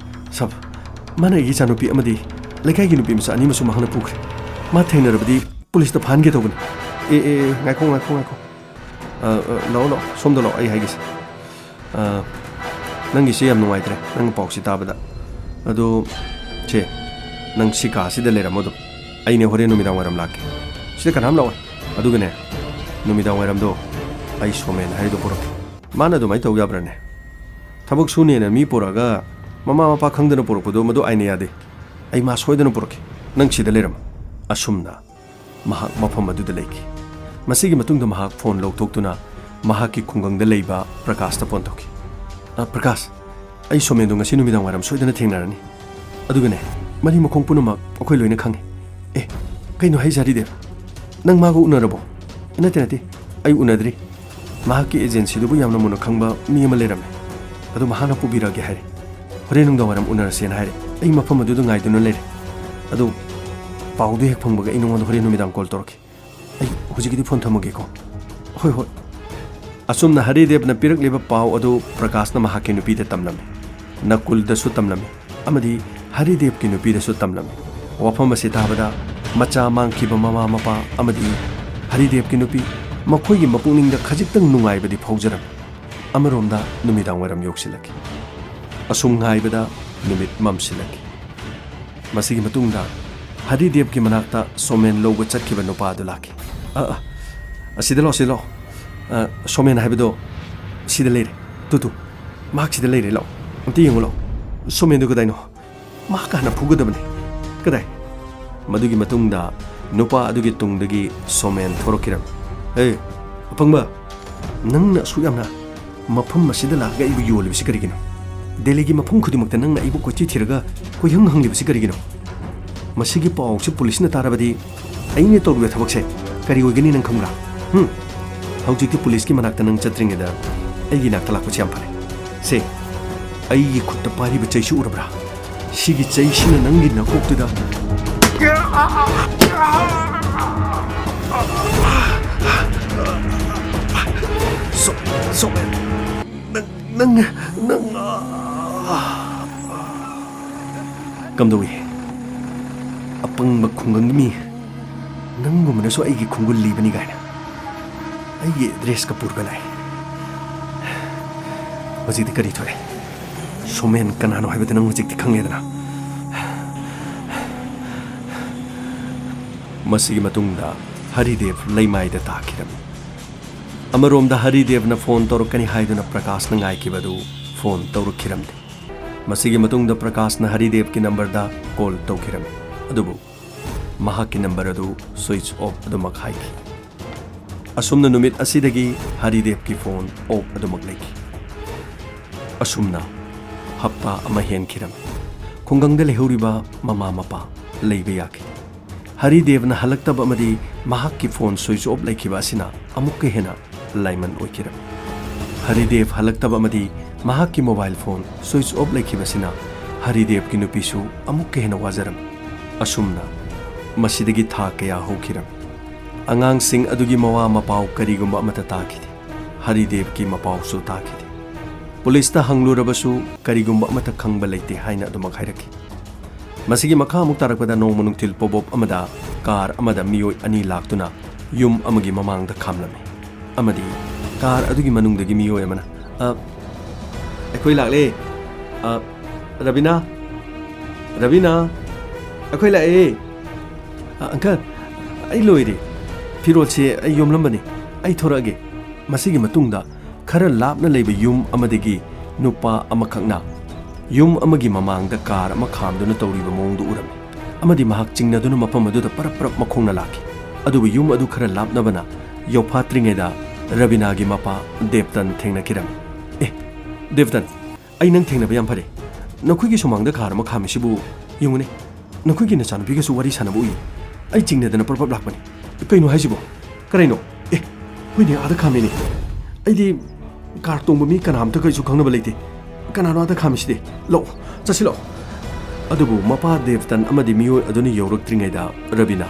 "ꯁꯥꯔ, ꯃꯥꯅ ꯑꯩꯒꯤ ꯏꯆꯥꯅꯨꯄꯤ ꯑꯃꯗꯤ ꯂꯩꯀꯥꯏꯒꯤ ꯅꯨꯄꯤ ꯃꯆꯥ ꯑꯅꯤ ꯑꯃꯁꯨ ꯃꯍꯥꯛꯅ ꯄꯨꯈ꯭ꯔꯦ꯫ ꯃꯥ ꯊꯦꯡꯅꯔꯕꯗꯤ ꯄꯨꯂꯤꯁꯇ ꯐꯥꯍꯟꯒꯦ ꯇꯧꯕꯅꯤ꯫" "ꯑꯦ, ꯑꯦ, ꯑꯦ, ꯉꯥꯏꯈꯣ, ꯉꯥꯏꯈꯣ, ꯉꯥꯏꯈꯣ꯫ ꯑ, ꯑ, ꯂꯥꯛꯑꯣ, ꯂꯥꯛꯑꯣ, ꯁꯣꯝꯗ ꯂꯥꯛꯑꯣ, ꯑꯩ ꯍꯥꯏꯒꯦꯁꯦ꯫ ꯑ, ꯅꯪꯒꯤꯁꯦ ꯌꯥꯝ ꯅꯨꯡꯉꯥꯏꯇ꯭ꯔꯦ, ꯅꯪ ꯄꯥꯎꯁꯤ ꯇꯥꯕꯗ꯫ ꯑꯗꯣ, ꯁꯦ, ꯅꯪ ꯁꯤ ꯀꯥꯁꯤꯗ ꯂꯩꯔꯝꯃꯣ ꯑꯗꯨꯝ꯫ ꯑꯩꯅꯦ ꯍꯣꯔꯦꯟ ꯅꯨꯃꯤꯗꯥꯡ ꯋꯥꯏꯔꯝ ꯂꯥꯛꯀꯦ꯫ ꯁꯤꯗ ꯀꯅꯥꯝ ꯂꯥꯛꯑꯣꯏ꯫ ꯑꯗꯨꯒꯅꯦ, ꯅꯨꯃꯤꯗꯥꯡ ꯋꯥꯏꯔꯝꯗꯣ ꯑꯩ ꯁꯣꯃꯦꯟ ꯍꯥꯏꯗꯣ ꯄꯨꯔꯛꯀꯦ꯫ ꯃꯥꯅ ꯑꯗꯨꯃꯥꯏꯅ ꯇꯧ ꯌꯥꯕ꯭ꯔꯥꯅꯦ? ꯊꯕꯛ ꯁꯨꯅꯦꯅ ꯃꯤ ꯄꯨꯔꯛꯑꯒ ꯃꯃꯥ ꯃꯄꯥ ꯈꯪꯗꯅ ꯄꯨꯔꯛꯄꯗꯣ ꯃꯗꯨ ꯑꯥꯏꯟꯅ ꯌꯥꯗꯦ꯫ ꯑꯩ ꯃꯥ ꯁꯣꯏꯗꯅ ꯄꯨꯔꯛꯀꯦ꯫ ꯅꯪ ꯁꯤꯗ ꯂꯩꯔꯝꯃꯣ꯫" ꯑꯁꯨꯝꯅ ꯃꯍꯥꯛ ꯃꯐꯝ ꯑꯗꯨꯗ ꯂꯩꯈꯤ꯫ ꯃꯁꯤꯒꯤ ꯃꯇꯨꯡꯗ ꯃꯍꯥꯛ ꯐꯣꯟ ꯂꯧꯊꯣꯛꯇꯨꯅ ꯃꯍꯥꯛꯀꯤ ꯈꯨꯡꯒꯪꯗ ꯂꯩꯕ ꯄ꯭ꯔꯀꯥꯁꯇ ꯐꯣꯟ ꯇꯧꯈꯤ꯫ "ꯑ, ꯄ꯭ꯔꯀꯥꯁ, ꯑꯩ ꯁꯣꯃꯦꯟꯗꯨ ꯉꯁꯤ ꯅꯨꯃꯤꯗꯥꯡ ꯋꯥꯏꯔꯝ ꯁꯣꯏꯗꯅ ꯊꯦꯡꯅꯔꯅꯤ꯫ ꯑꯗꯨꯒꯅꯦ, ꯃꯔꯤ ꯃꯈꯣꯡ ꯄꯨꯝꯅꯃꯛ ꯑꯩꯈꯣꯏ ꯂꯣꯏꯅ ꯈꯪꯉꯤ꯫" "ꯑꯦ, ꯀꯩꯅꯣ ꯍꯥꯏꯁꯦ ꯍꯔꯤꯗꯦꯕ? ꯅꯪ ꯃꯥꯒ ꯎꯅꯔꯕꯣ?" "ꯅꯠꯇꯦ, ꯅꯠꯇꯦ, ꯑꯩ ꯎꯅꯗ꯭ꯔꯤ꯫ ꯃꯍꯥꯛꯀꯤ ꯑꯦꯖꯦꯟꯁꯤꯗꯨꯕꯨ ꯌꯥꯝꯅ ꯃꯨꯟꯅ ꯈꯪꯕ ꯃꯤ ꯑꯃ ꯂꯩꯔꯝꯃꯦ꯫ ꯑꯗꯨ ꯃꯍꯥꯛꯅ ꯄꯨꯕꯤꯔꯛꯑꯒꯦ ꯍꯥꯏꯔꯦ꯫ ꯍꯣꯔꯦꯟ ꯅꯨꯡꯗꯥꯡ ꯋꯥꯏꯔꯝ ꯎꯅꯔꯁꯦꯅ ꯍꯥꯏꯔꯦ꯫ ꯑꯩ ꯃꯐꯝ ꯑꯗꯨꯗ ꯉꯥꯏꯗꯨꯅ ꯂꯩꯔꯦ꯫ ꯑꯗꯨ ꯄꯥꯎꯗꯨ ꯍꯦꯛ ꯐꯪꯕꯒ ꯑꯩ ꯅꯉꯣꯟꯗ ꯍꯣꯔꯦꯟ ꯅꯨꯃꯤꯗꯥꯡ ꯀꯣꯜ ꯇꯧꯔꯛꯀꯦ꯫" ꯍꯧꯖꯤꯛꯀꯤꯗꯤ ꯐꯣꯟ ꯊꯝꯃꯒꯦꯀꯣ꯫ ꯍꯣꯏ, ꯍꯣꯏ꯫ ꯑꯁꯨꯝꯅ ꯍꯔꯤꯗꯦꯕꯅ ꯄꯤꯔꯛꯂꯤꯕ ꯄꯥꯎ ꯑꯗꯨ ꯄ꯭ꯔꯀꯥꯁꯅ ꯃꯍꯥꯛꯀꯤ ꯅꯨꯄꯤꯗ ꯇꯝꯂꯝꯃꯤ꯫ ꯅꯀꯨꯜꯗꯁꯨ ꯇꯝꯂꯝꯃꯤ꯫ ꯑꯃꯗꯤ ꯍꯔꯤꯗꯦꯕꯀꯤ ꯅꯨꯄꯤꯗꯁꯨ ꯇꯝꯂꯝꯃꯤ꯫ ꯋꯥꯐꯝ ꯑꯁꯤ ꯇꯥꯕꯗ ꯃꯆꯥ ꯃꯥꯡꯈꯤꯕ ꯃꯃꯥ ꯃꯄꯥ ꯑꯃꯗꯤ ꯍꯔꯤꯗꯦꯕꯀꯤ ꯅꯨꯄꯤ, ꯃꯈꯣꯏꯒꯤ ꯃꯄꯨꯛꯅꯤꯡꯗ ꯈꯖꯤꯛꯇꯪ ꯅꯨꯡꯉꯥꯏꯕꯗꯤ ꯐꯥꯎꯖꯔꯝꯃꯤ꯫ ꯑꯃꯔꯣꯝꯗ ꯅꯨꯃꯤꯗꯥꯡ ꯋꯥꯏꯔꯝ ꯌꯧꯁꯤꯜꯂꯛꯈꯤ꯫ ꯑꯁꯨꯝ ꯉꯥꯏꯕꯗ ꯅꯨꯃꯤꯠ ꯃꯝꯁꯤꯜꯂꯛꯈꯤ꯫ ꯃꯁꯤꯒꯤ ꯃꯇꯨꯡꯗ ꯍꯔꯤꯗꯦꯕꯀꯤ ꯃꯅꯥꯛꯇ ꯁꯣꯃꯦꯟ ꯂꯧꯕ ꯆꯠꯈꯤꯕ ꯅꯨꯄꯥ ꯑꯗꯨ ꯂꯥꯛꯈꯤ꯫ "ꯑ, ꯑ, ꯑꯁꯤꯗ ꯂꯥꯛꯑꯣ, ꯁꯤꯗ ꯂꯥꯛꯑꯣ꯫ ꯑ, ꯁꯣꯃꯦꯟ ꯍꯥꯏꯕꯗꯣ ꯁꯤꯗ ꯂꯩꯔꯦ꯫ ꯇꯨ, ꯇꯨ, ꯃꯍꯥꯛ ꯁꯤꯗ ꯂꯩꯔꯦ, ꯂꯥꯛꯑꯣ꯫ ꯑꯝꯇ ꯌꯦꯡꯉꯨ ꯂꯥꯛꯑꯣ꯫ ꯁꯣꯃꯦꯟꯗꯨ ꯀꯗꯥꯏꯅꯣ? ꯃꯍꯥꯛ ꯍꯥꯟꯅ ꯐꯨꯒꯗꯕꯅꯤ꯫ ꯀꯗꯥꯏ?" ꯃꯗꯨꯒꯤ ꯃꯇꯨꯡꯗ ꯅꯨꯄꯥ ꯑꯗꯨꯒꯤ ꯇꯨꯡꯗꯒꯤ ꯁꯣꯃꯦꯟ ꯊꯣꯔꯛꯈꯤꯔꯝꯃꯤ꯫ "ꯍꯦ, ꯑꯄꯪꯕ, ꯅꯪꯅ ꯑꯁꯨꯛ ꯌꯥꯝꯅ ꯃꯐꯝ ꯑꯁꯤꯗ ꯂꯥꯛꯑꯒ ꯑꯩꯕꯨ ꯌꯣꯜꯂꯤꯕꯁꯤ ꯀꯔꯤꯒꯤꯅꯣ? ꯗꯦꯜꯂꯤꯒꯤ ꯃꯐꯝ ꯈꯨꯗꯤꯡꯃꯛꯇ ꯅꯪꯅ ꯑꯩꯕꯨ ꯀꯣꯏꯊꯤ ꯊꯤꯔꯒ ꯀꯣꯏꯍꯪ ꯍꯪꯂꯤꯕꯁꯤ ꯀꯔꯤꯒꯤꯅꯣ? ꯃꯁꯤꯒꯤ ꯄꯥꯎꯁꯤ ꯄꯨꯂꯤꯁꯅ ꯇꯥꯔꯕꯗꯤ ꯑꯩꯅ ꯇꯧꯔꯤꯕ ꯊꯕꯛꯁꯦ ꯀꯔꯤ ꯑꯣꯏꯒꯅꯤ ꯅꯪ ꯈꯪꯕ꯭ꯔꯥ? ꯍꯨꯝ? ꯍꯧꯖꯤꯛꯇꯤ ꯄꯨꯂꯤꯁꯀꯤ ꯃꯅꯥꯛꯇ ꯅꯪ ꯆꯠꯇ꯭ꯔꯤꯉꯩꯗ ꯑꯩꯒꯤ ꯅꯥꯛꯇ ꯂꯥꯛꯄꯁꯤ ꯌꯥꯝ ꯐꯔꯦ꯫ ꯁꯦ, ꯑꯩꯒꯤ ꯈꯨꯠꯇ ꯄꯥꯏꯔꯤꯕ ꯆꯩꯁꯤ ꯎꯔꯕ꯭ꯔꯥ? ꯁꯤꯒꯤ ꯆꯩꯁꯤꯅ ꯅꯪꯒꯤ ꯅꯀꯣꯛꯇꯨꯗ꯫ ꯁꯣ-, ꯁꯣꯃꯦꯟ, ꯅꯪ, ꯅꯪ, ꯅꯪ, ꯀꯝꯗꯧꯏ? ꯑꯄꯪꯕ ꯈꯨꯡꯒꯪꯒꯤ ꯃꯤ, ꯅꯪꯒꯨꯝꯕꯅꯁꯨ ꯑꯩꯒꯤ ꯈꯣꯡꯒꯨꯜ ꯂꯤꯕꯅꯤ ꯀꯥꯏꯅ ꯑꯩꯒꯤ ꯑꯦꯗ꯭ꯔꯦꯁꯀ ꯄꯨꯔꯒ ꯂꯥꯛꯑꯦ꯫ ꯍꯧꯖꯤꯛꯇꯤ ꯀꯔꯤ ꯊꯣꯛꯑꯦ? ꯁꯣꯃꯦꯟ ꯀꯅꯥꯅꯣ ꯍꯥꯏꯕꯗꯨ ꯅꯪ ꯍꯧꯖꯤꯛꯇꯤ ꯈꯪꯂꯦꯗꯅ꯫ ꯃꯁꯤꯒꯤ ꯃꯇꯨꯡꯗ ꯍꯔꯤꯗꯦꯕ ꯂꯩꯃꯥꯏꯗ ꯇꯥꯈꯤꯔꯝꯃꯤ꯫ ꯑꯃꯔꯣꯝꯗ ꯍꯔꯤꯗꯦꯕꯅ ꯐꯣꯟ ꯇꯧꯔꯛꯀꯅꯤ ꯍꯥꯏꯗꯨꯅ ꯄ꯭ꯔꯀꯥꯁꯅ ꯉꯥꯏꯈꯤꯕ ꯑꯗꯨ ꯐꯣꯟ ꯇꯧꯔꯛꯈꯤꯔꯝꯗꯦ꯫ ꯃꯁꯤꯒꯤ ꯃꯇꯨꯡꯗ ꯄ꯭ꯔꯀꯥꯁꯅ ꯍꯔꯤꯗꯦꯕꯀꯤ ꯅꯝꯕꯔꯗ ꯀꯣꯜ ꯇꯧꯈꯤꯔꯝꯃꯤ, ꯑꯗꯨꯕꯨ ꯃꯍꯥꯛꯀꯤ ꯅꯝꯕꯔ ꯑꯗꯨ ꯁ꯭ꯋꯤꯆ ꯑꯣꯐ ꯑꯗꯨꯃꯛ ꯍꯥꯏꯈꯤ꯫ ꯑꯁꯨꯝꯅ ꯅꯨꯃꯤꯠ ꯑꯁꯤꯗꯒꯤ ꯍꯔꯤꯗꯦꯕꯀꯤ ꯐꯣꯟ ꯑꯣꯐ ꯑꯗꯨꯃꯛ ꯂꯩꯈꯤ꯫ ꯑꯁꯨꯝꯅ ꯍꯞꯇꯥ ꯑꯃ ꯍꯦꯟꯈꯤꯔꯝꯃꯤ꯫ ꯈꯨꯡꯒꯪꯗ ꯂꯩꯍꯧꯔꯤꯕ ꯃꯃꯥ ꯃꯄꯥ ꯂꯩꯕ ꯌꯥꯈꯤ꯫ ꯍꯔꯤꯗꯦꯕꯅ ꯍꯜꯂꯛꯇꯕ ꯑꯃꯗꯤ ꯃꯍꯥꯛꯀꯤ ꯐꯣꯟ ꯁ꯭ꯋꯤꯆ ꯑꯣꯐ ꯂꯩꯈꯤꯕ ꯑꯁꯤꯅ ꯑꯃꯨꯛꯀ ꯍꯦꯟꯅ ꯂꯥꯏꯃꯟ ꯑꯣꯏꯈꯤꯔꯝꯃꯤ꯫ ꯍꯔꯤꯗꯦꯕ ꯍꯜꯂꯛꯇꯕ ꯑꯃꯗꯤ ꯃꯍꯥꯛꯀꯤ ꯃꯣꯕꯥꯏꯜ ꯐꯣꯟ ꯁ꯭ꯋꯤꯆ ꯑꯣꯐ ꯂꯩꯈꯤꯕ ꯑꯁꯤꯅ ꯍꯔꯤꯗꯦꯕꯀꯤ ꯅꯨꯄꯤꯁꯨ ꯑꯃꯨꯛꯀ ꯍꯦꯟꯅ ꯋꯥꯖꯔꯝꯃꯤ꯫ ꯑꯁꯨꯝꯅ ꯃꯁꯤꯗꯒꯤ ꯊꯥ ꯀꯌꯥ ꯍꯧꯈꯤꯔꯝꯃꯤ꯫ ꯑꯉꯥꯡꯁꯤꯡ ꯑꯗꯨꯒꯤ ꯃꯋꯥ ꯃꯄꯥꯎ ꯀꯔꯤꯒꯨꯝꯕ ꯑꯃꯠꯇ ꯇꯥꯈꯤꯗꯦ꯫ ꯍꯔꯤꯗꯦꯕꯀꯤ ꯃꯄꯥꯎꯁꯨ ꯇꯥꯈꯤꯗꯦ꯫ ꯄꯨꯂꯤꯁꯇ ꯍꯪꯂꯨꯔꯕꯁꯨ ꯀꯔꯤꯒꯨꯝꯕ ꯑꯃꯠꯇ ꯈꯪꯕ ꯂꯩꯇꯦ ꯍꯥꯏꯅ ꯑꯗꯨꯃꯛ ꯍꯥꯏꯔꯛꯈꯤ꯫ ꯃꯁꯤꯒꯤ ꯃꯈꯥ ꯑꯃꯨꯛ ꯇꯥꯔꯛꯄꯗ ꯅꯣꯡꯃ ꯅꯨꯡꯊꯤꯜ ꯄꯣꯕꯣꯞ ꯑꯃꯗ ꯀꯥꯔ ꯑꯃꯗ ꯃꯤꯑꯣꯏ ꯑꯅꯤ ꯂꯥꯛꯇꯨꯅ ꯌꯨꯝ ꯑꯃꯒꯤ ꯃꯃꯥꯡꯗ ꯈꯥꯝꯂꯝꯃꯤ꯫ ꯑꯃꯗꯤ ꯀꯥꯔ ꯑꯗꯨꯒꯤ ꯃꯅꯨꯡꯗꯒꯤ ꯃꯤꯑꯣꯏ ꯑꯃꯅ, "ꯑ, ꯑꯩꯈꯣꯏ ꯂꯥꯛꯂꯦ꯫ ꯑ, ꯔꯕꯤꯅꯥ, ꯔꯕꯤꯅꯥ, ꯑꯩꯈꯣꯏ ꯂꯥꯛꯑꯦ꯫ ꯑ, ꯑꯪꯀꯜ, ꯑꯩ ꯂꯣꯏꯔꯦ꯫ ꯐꯤꯔꯣꯜꯁꯦ ꯑꯩ ꯌꯣꯝꯂꯝꯕꯅꯤ꯫ ꯑꯩ ꯊꯣꯔꯛꯑꯒꯦ꯫" ꯃꯁꯤꯒꯤ ꯃꯇꯨꯡꯗ ꯈꯔ ꯂꯥꯞꯅ ꯂꯩꯕ ꯌꯨꯝ ꯑꯃꯗꯒꯤ ꯅꯨꯄꯥ ꯑꯃꯈꯛꯅ ꯌꯨꯝ ꯑꯃꯒꯤ ꯃꯃꯥꯡꯗ ꯀꯥꯔ ꯑꯃ ꯈꯥꯝꯗꯨꯅ ꯇꯧꯔꯤꯕ ꯃꯑꯣꯡꯗꯨ ꯎꯔꯝꯃꯤ꯫ ꯑꯃꯗꯤ ꯃꯍꯥꯛ ꯆꯤꯡꯅꯗꯨꯅ ꯃꯐꯝ ꯑꯗꯨꯗ ꯄꯔꯞ ꯄꯔꯞ ꯃꯈꯣꯡꯅ ꯂꯥꯛꯈꯤ꯫ ꯑꯗꯨꯕꯨ ꯌꯨꯝ ꯑꯗꯨ ꯈꯔ ꯂꯥꯞꯅꯕꯅ ꯌꯧꯐꯥꯠꯇ꯭ꯔꯤꯉꯩꯗ ꯔꯕꯤꯅꯥꯒꯤ ꯃꯄꯥ ꯗꯦꯕꯇꯟ ꯊꯦꯡꯅꯈꯤꯔꯝꯃꯤ꯫ "ꯑꯦ, ꯗꯦꯕꯇꯟ, ꯑꯩ ꯅꯪ ꯊꯦꯡꯅꯕ ꯌꯥꯝ ꯐꯔꯦ꯫ ꯅꯈꯣꯏꯒꯤ ꯁꯨꯃꯥꯡꯗ ꯀꯥꯔ ꯑꯃ ꯈꯥꯝꯃꯤꯁꯤꯕꯨ ꯌꯦꯡꯉꯨꯅꯦ꯫ ꯅꯈꯣꯏꯒꯤ ꯅꯆꯥꯅꯨꯄꯤꯒꯁꯨ ꯋꯥꯔꯤ ꯁꯥꯟꯅꯕ ꯎꯏ꯫ ꯑꯩ ꯆꯤꯡꯅꯗꯅ ꯄ꯭ꯔꯞ ꯄ꯭ꯔꯞ ꯂꯥꯛꯄꯅꯤ꯫ ꯀꯩꯅꯣ ꯍꯥꯏꯁꯤꯕꯣ? ꯀꯔꯤꯅꯣ? ꯑꯦ, ꯍꯣꯏꯅꯦ, ꯑꯥꯗ ꯈꯥꯝꯃꯤꯅꯦ꯫ ꯑꯩꯗꯤ ꯀꯥꯔ ꯇꯣꯡꯕ ꯃꯤ ꯀꯅꯥꯝꯇ ꯀꯩꯁꯨ ꯈꯪꯅꯕ ꯂꯩꯇꯦ꯫ ꯀꯅꯥꯅꯣ ꯑꯥꯗ ꯈꯥꯝꯃꯤꯁꯤꯗꯤ? ꯂꯥꯛꯑꯣ, ꯆꯠꯁꯤ ꯂꯥꯛꯑꯣ꯫" ꯑꯗꯨꯕꯨ ꯃꯄꯥ ꯗꯦꯕꯇꯟ ꯑꯃꯗꯤ ꯃꯤꯑꯣꯏ ꯑꯗꯨꯅ ꯌꯧꯔꯛꯇ꯭ꯔꯤꯉꯩꯗ ꯔꯕꯤꯅꯥ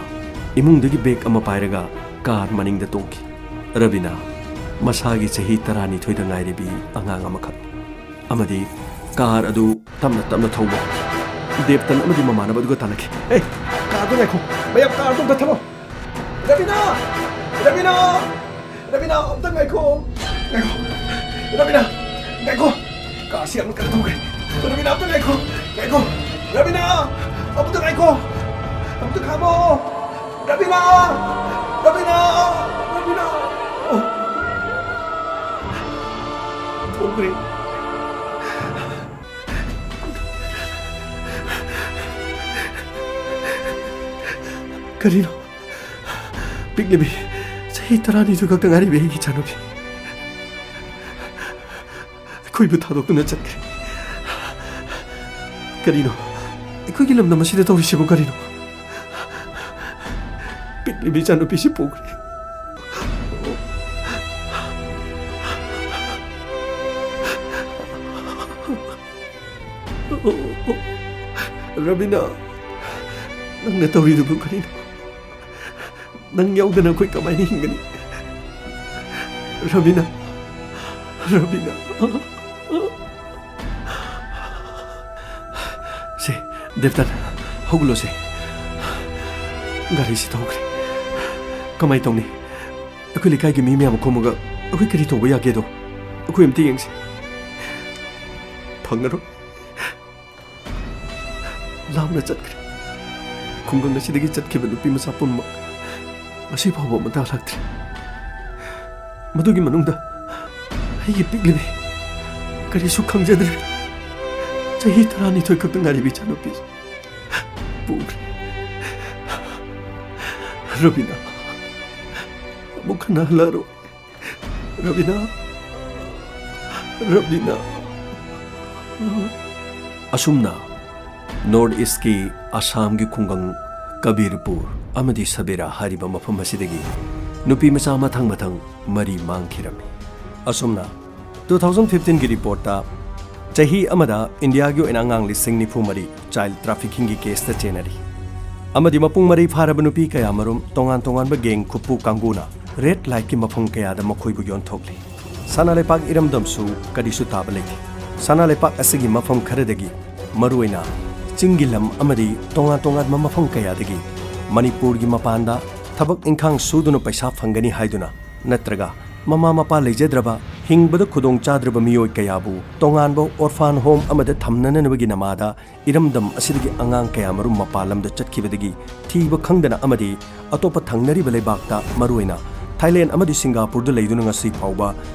ꯏꯃꯨꯡꯗꯒꯤ ꯕꯦꯒ ꯑꯃ ꯄꯥꯏꯔꯒ ꯀꯥꯔ ꯃꯅꯤꯡꯗ ꯇꯣꯡꯈꯤ꯫ ꯔꯕꯤꯅꯥ, ꯃꯁꯥꯒꯤ ꯆꯍꯤ ꯇꯔꯥꯅꯤꯊꯣꯏꯗ ꯉꯥꯏꯔꯤꯕꯤ ꯑꯉꯥꯡ ꯑꯃꯈꯛ꯫ ꯑꯃꯗꯤ ꯀꯥꯔ ꯑꯗꯨ ꯇꯞꯅ ꯇꯞꯅ ꯊꯧꯕ ꯗꯦꯕꯇꯟ ꯑꯃꯗꯤ ꯃꯃꯥꯟꯅꯕ ꯑꯗꯨꯒ ꯇꯥꯟꯅꯈꯤ꯫ "ꯑꯦ, ꯀꯥꯔꯗꯣ ꯉꯥꯏꯈꯣ! ꯃꯌꯥꯝ, ꯀꯥꯔꯗꯣ ꯑꯝꯇ ꯊꯝꯃꯣ! ꯔꯕꯤꯅꯥ! ꯔꯕꯤꯅꯥ! ꯔꯕꯤꯅꯥ, ꯑꯝꯇ ꯉꯥꯏꯈꯣ! ꯉꯥꯏꯈꯣ! ꯔꯕꯤꯅꯥ, ꯉꯥꯏꯈꯣ! ꯀꯥꯔꯁꯤ ꯌꯥꯝꯅ ꯀꯟꯅ ꯊꯧꯈ꯭ꯔꯦ꯫ ꯔꯕꯤꯅꯥ, ꯑꯝꯇ ꯉꯥꯏꯈꯣ! ꯉꯥꯏꯈꯣ! ꯔꯕꯤꯅꯥ! ꯑꯝꯇ ꯉꯥꯏꯈꯣ! ꯑꯝꯇ ꯈꯥꯝꯃꯣ! ꯔꯕꯤꯅꯥ! ꯔꯕꯤꯅꯥ! ꯔꯕꯤꯅꯥ!" ꯑꯣ! ꯊꯣꯛꯈ꯭ꯔꯦ꯫ ꯀꯔꯤꯅꯣ? ꯄꯤꯛꯂꯤꯕꯤ, ꯆꯍꯤ ꯇꯔꯥꯅꯤꯊꯣꯏ ꯈꯛꯇ ꯉꯥꯏꯔꯤꯕꯤ ꯑꯩꯒꯤ ꯏꯆꯥꯅꯨꯄꯤ ꯑꯩꯈꯣꯏꯕꯨ ꯊꯥꯗꯣꯛꯇꯨꯅ ꯆꯠꯈ꯭ꯔꯦ꯫ ꯀꯔꯤꯅꯣ? ꯑꯩꯈꯣꯏꯒꯤ ꯂꯝꯗꯝ ꯑꯁꯤꯗ ꯇꯧꯔꯤꯁꯤꯕꯨ ꯀꯔꯤꯅꯣ? ꯄꯤꯛꯂꯤꯕꯤ ꯏꯆꯥꯅꯨꯄꯤꯁꯤ ꯄꯨꯈ꯭ꯔꯦ꯫ ꯔꯕꯤꯅꯥ, ꯅꯪꯅ ꯇꯧꯔꯤꯗꯨꯕꯨ ꯀꯔꯤꯅꯣ? ꯅꯪ ꯌꯥꯎꯗꯅ ꯑꯩꯈꯣꯏ ꯀꯃꯥꯏꯅ ꯍꯤꯡꯒꯅꯤ? ꯔꯕꯤꯅꯥ, ꯔꯕꯤꯅꯥ꯫ ꯁꯦ, ꯗꯦꯕꯇꯟ, ꯍꯧꯒꯠꯂꯣꯁꯦ꯫ ꯒꯥꯔꯤꯁꯤ ꯊꯧꯈ꯭ꯔꯦ꯫ ꯀꯃꯥꯏ ꯇꯧꯅꯤ? ꯑꯩꯈꯣꯏ ꯂꯩꯀꯥꯏꯒꯤ ꯃꯤ ꯃꯌꯥꯝ ꯈꯣꯝꯃꯒ ꯑꯩꯈꯣꯏ ꯀꯔꯤ ꯇꯧꯕ ꯌꯥꯒꯦꯗꯣ ꯑꯩꯈꯣꯏ ꯑꯝꯇ ꯌꯦꯡꯁꯤ꯫ ꯐꯪꯉꯔꯣꯏ꯫ ꯂꯥꯞꯅ ꯆꯠꯈ꯭ꯔꯦ꯫ ꯈꯨꯡꯒꯪ ꯑꯁꯤꯗꯒꯤ ꯆꯠꯈꯤꯕ ꯅꯨꯄꯤ ꯃꯆꯥ ꯄꯨꯝꯅꯃꯛ ꯉꯁꯤ ꯐꯥꯎꯕ ꯑꯃꯠꯇ ꯍꯜꯂꯛꯇ꯭ꯔꯤ꯫ ꯃꯗꯨꯒꯤ ꯃꯅꯨꯡꯗ ꯑꯩꯒꯤ ꯄꯤꯛꯂꯤꯕꯤ, ꯀꯔꯤꯁꯨ ꯈꯪꯖꯗ꯭ꯔꯤꯕꯤ, ꯆꯍꯤ ꯇꯔꯥꯅꯤꯊꯣꯏ ꯈꯛꯇ ꯉꯥꯏꯔꯤꯕꯤ ꯏꯆꯥꯅꯨꯄꯤ ꯄꯨꯈ꯭ꯔꯦ꯫ ꯔꯕꯤꯅꯥ, ꯑꯃꯨꯛ ꯍꯟꯅ ꯍꯜꯂꯛꯑꯔꯣꯏ꯫ ꯔꯕꯤꯅꯥ, ꯔꯕꯤꯅꯥ꯫ ꯑꯁꯨꯝꯅ ꯅꯣꯔꯠ ꯏꯁꯀꯤ ꯑꯁꯥꯝꯒꯤ ꯈꯨꯡꯒꯪ ꯀꯕꯤꯔꯄꯨꯔ ꯑꯃꯗꯤ ꯁꯕꯦꯔꯥ ꯍꯥꯏꯔꯤꯕ ꯃꯐꯝ ꯑꯁꯤꯗꯒꯤ ꯅꯨꯄꯤ ꯃꯆꯥ ꯃꯊꯪ ꯃꯊꯪ ꯃꯔꯤ ꯃꯥꯡꯈꯤꯔꯝꯃꯤ꯫ ꯑꯁꯨꯝꯅ ꯇꯨ ꯊꯥꯎꯖꯟ ꯐꯤꯐꯇꯤꯟꯒꯤ ꯔꯤꯄꯣꯔꯠꯇ ꯆꯍꯤ ꯑꯃꯗ ꯏꯟꯗꯤꯌꯥꯒꯤ ꯑꯣꯏꯅ ꯑꯉꯥꯡ ꯂꯤꯁꯤꯡ ꯅꯤꯐꯨ ꯃꯔꯤ ꯆꯥꯏꯜ ꯇ꯭ꯔꯥꯐꯤꯀꯤꯡꯒꯤ ꯀꯦꯁꯇ ꯆꯦꯟꯅꯔꯤ꯫ ꯑꯃꯗꯤ ꯃꯄꯨꯡ ꯃꯔꯩ ꯐꯥꯔꯕ ꯅꯨꯄꯤ ꯀꯌꯥꯃꯔꯨꯝ ꯇꯣꯉꯥꯟ ꯇꯣꯉꯥꯟꯕ ꯒꯦꯡ ꯈꯨꯠꯄꯨ ꯀꯥꯡꯕꯨꯅ ꯔꯦꯗ ꯂꯥꯏꯠꯀꯤ ꯃꯐꯝ ꯀꯌꯥꯗ ꯃꯈꯣꯏꯕꯨ ꯌꯣꯟꯊꯣꯛꯂꯤ꯫ ꯁꯅꯥ ꯂꯩꯄꯥꯛ ꯏꯔꯝꯗꯝꯁꯨ ꯀꯔꯤꯁꯨ ꯇꯥꯕ ꯂꯩꯇꯦ꯫ ꯁꯅꯥ ꯂꯩꯄꯥꯛ ꯑꯁꯤꯒꯤ ꯃꯐꯝ ꯈꯔꯗꯒꯤ, ꯃꯔꯨꯑꯣꯏꯅ ꯆꯤꯡꯒꯤ ꯂꯝ ꯑꯃꯗꯤ ꯇꯣꯉꯥꯟ ꯇꯣꯉꯥꯟꯕ ꯃꯐꯝ ꯀꯌꯥꯗꯒꯤ ꯃꯅꯤꯄꯨꯔꯒꯤ ꯃꯄꯥꯟꯗ ꯊꯕꯛ ꯏꯪꯈꯥꯡ ꯁꯨꯗꯨꯅ ꯄꯩꯁꯥ ꯐꯪꯒꯅꯤ ꯍꯥꯏꯗꯨꯅ ꯅꯠꯇ꯭ꯔꯒ ꯃꯃꯥ ꯃꯄꯥ ꯂꯩꯖꯗ꯭ꯔꯕ, ꯍꯤꯡꯕꯗ ꯈꯨꯗꯣꯡ ꯆꯥꯗ꯭ꯔꯕ ꯃꯤꯑꯣꯏ ꯀꯌꯥꯕꯨ ꯇꯣꯉꯥꯟꯕ ꯑꯣꯔꯐꯥꯟ ꯍꯣꯝ ꯑꯃꯗ ꯊꯝꯅꯅꯕꯒꯤ ꯅꯃꯥꯗ ꯏꯔꯝꯗꯝ ꯑꯁꯤꯗꯒꯤ ꯑꯉꯥꯡ ꯀꯌꯥꯃꯔꯨꯝ ꯃꯄꯥꯟ ꯂꯝꯗ ꯆꯠꯈꯤꯕꯗꯒꯤ ꯊꯤꯕ ꯈꯪꯗꯅ ꯑꯃꯗꯤ ꯑꯇꯣꯞꯄ ꯊꯪꯅꯔꯤꯕ ꯂꯩꯕꯥꯛꯇ, ꯃꯔꯨꯑꯣꯏꯅ ꯊꯥꯏꯂꯦꯟ ꯑꯃꯗꯤ ꯁꯤꯡꯒꯥꯄꯨꯔꯗ ꯂꯩꯗꯨꯅ ꯉꯁꯤ ꯐꯥꯎꯕ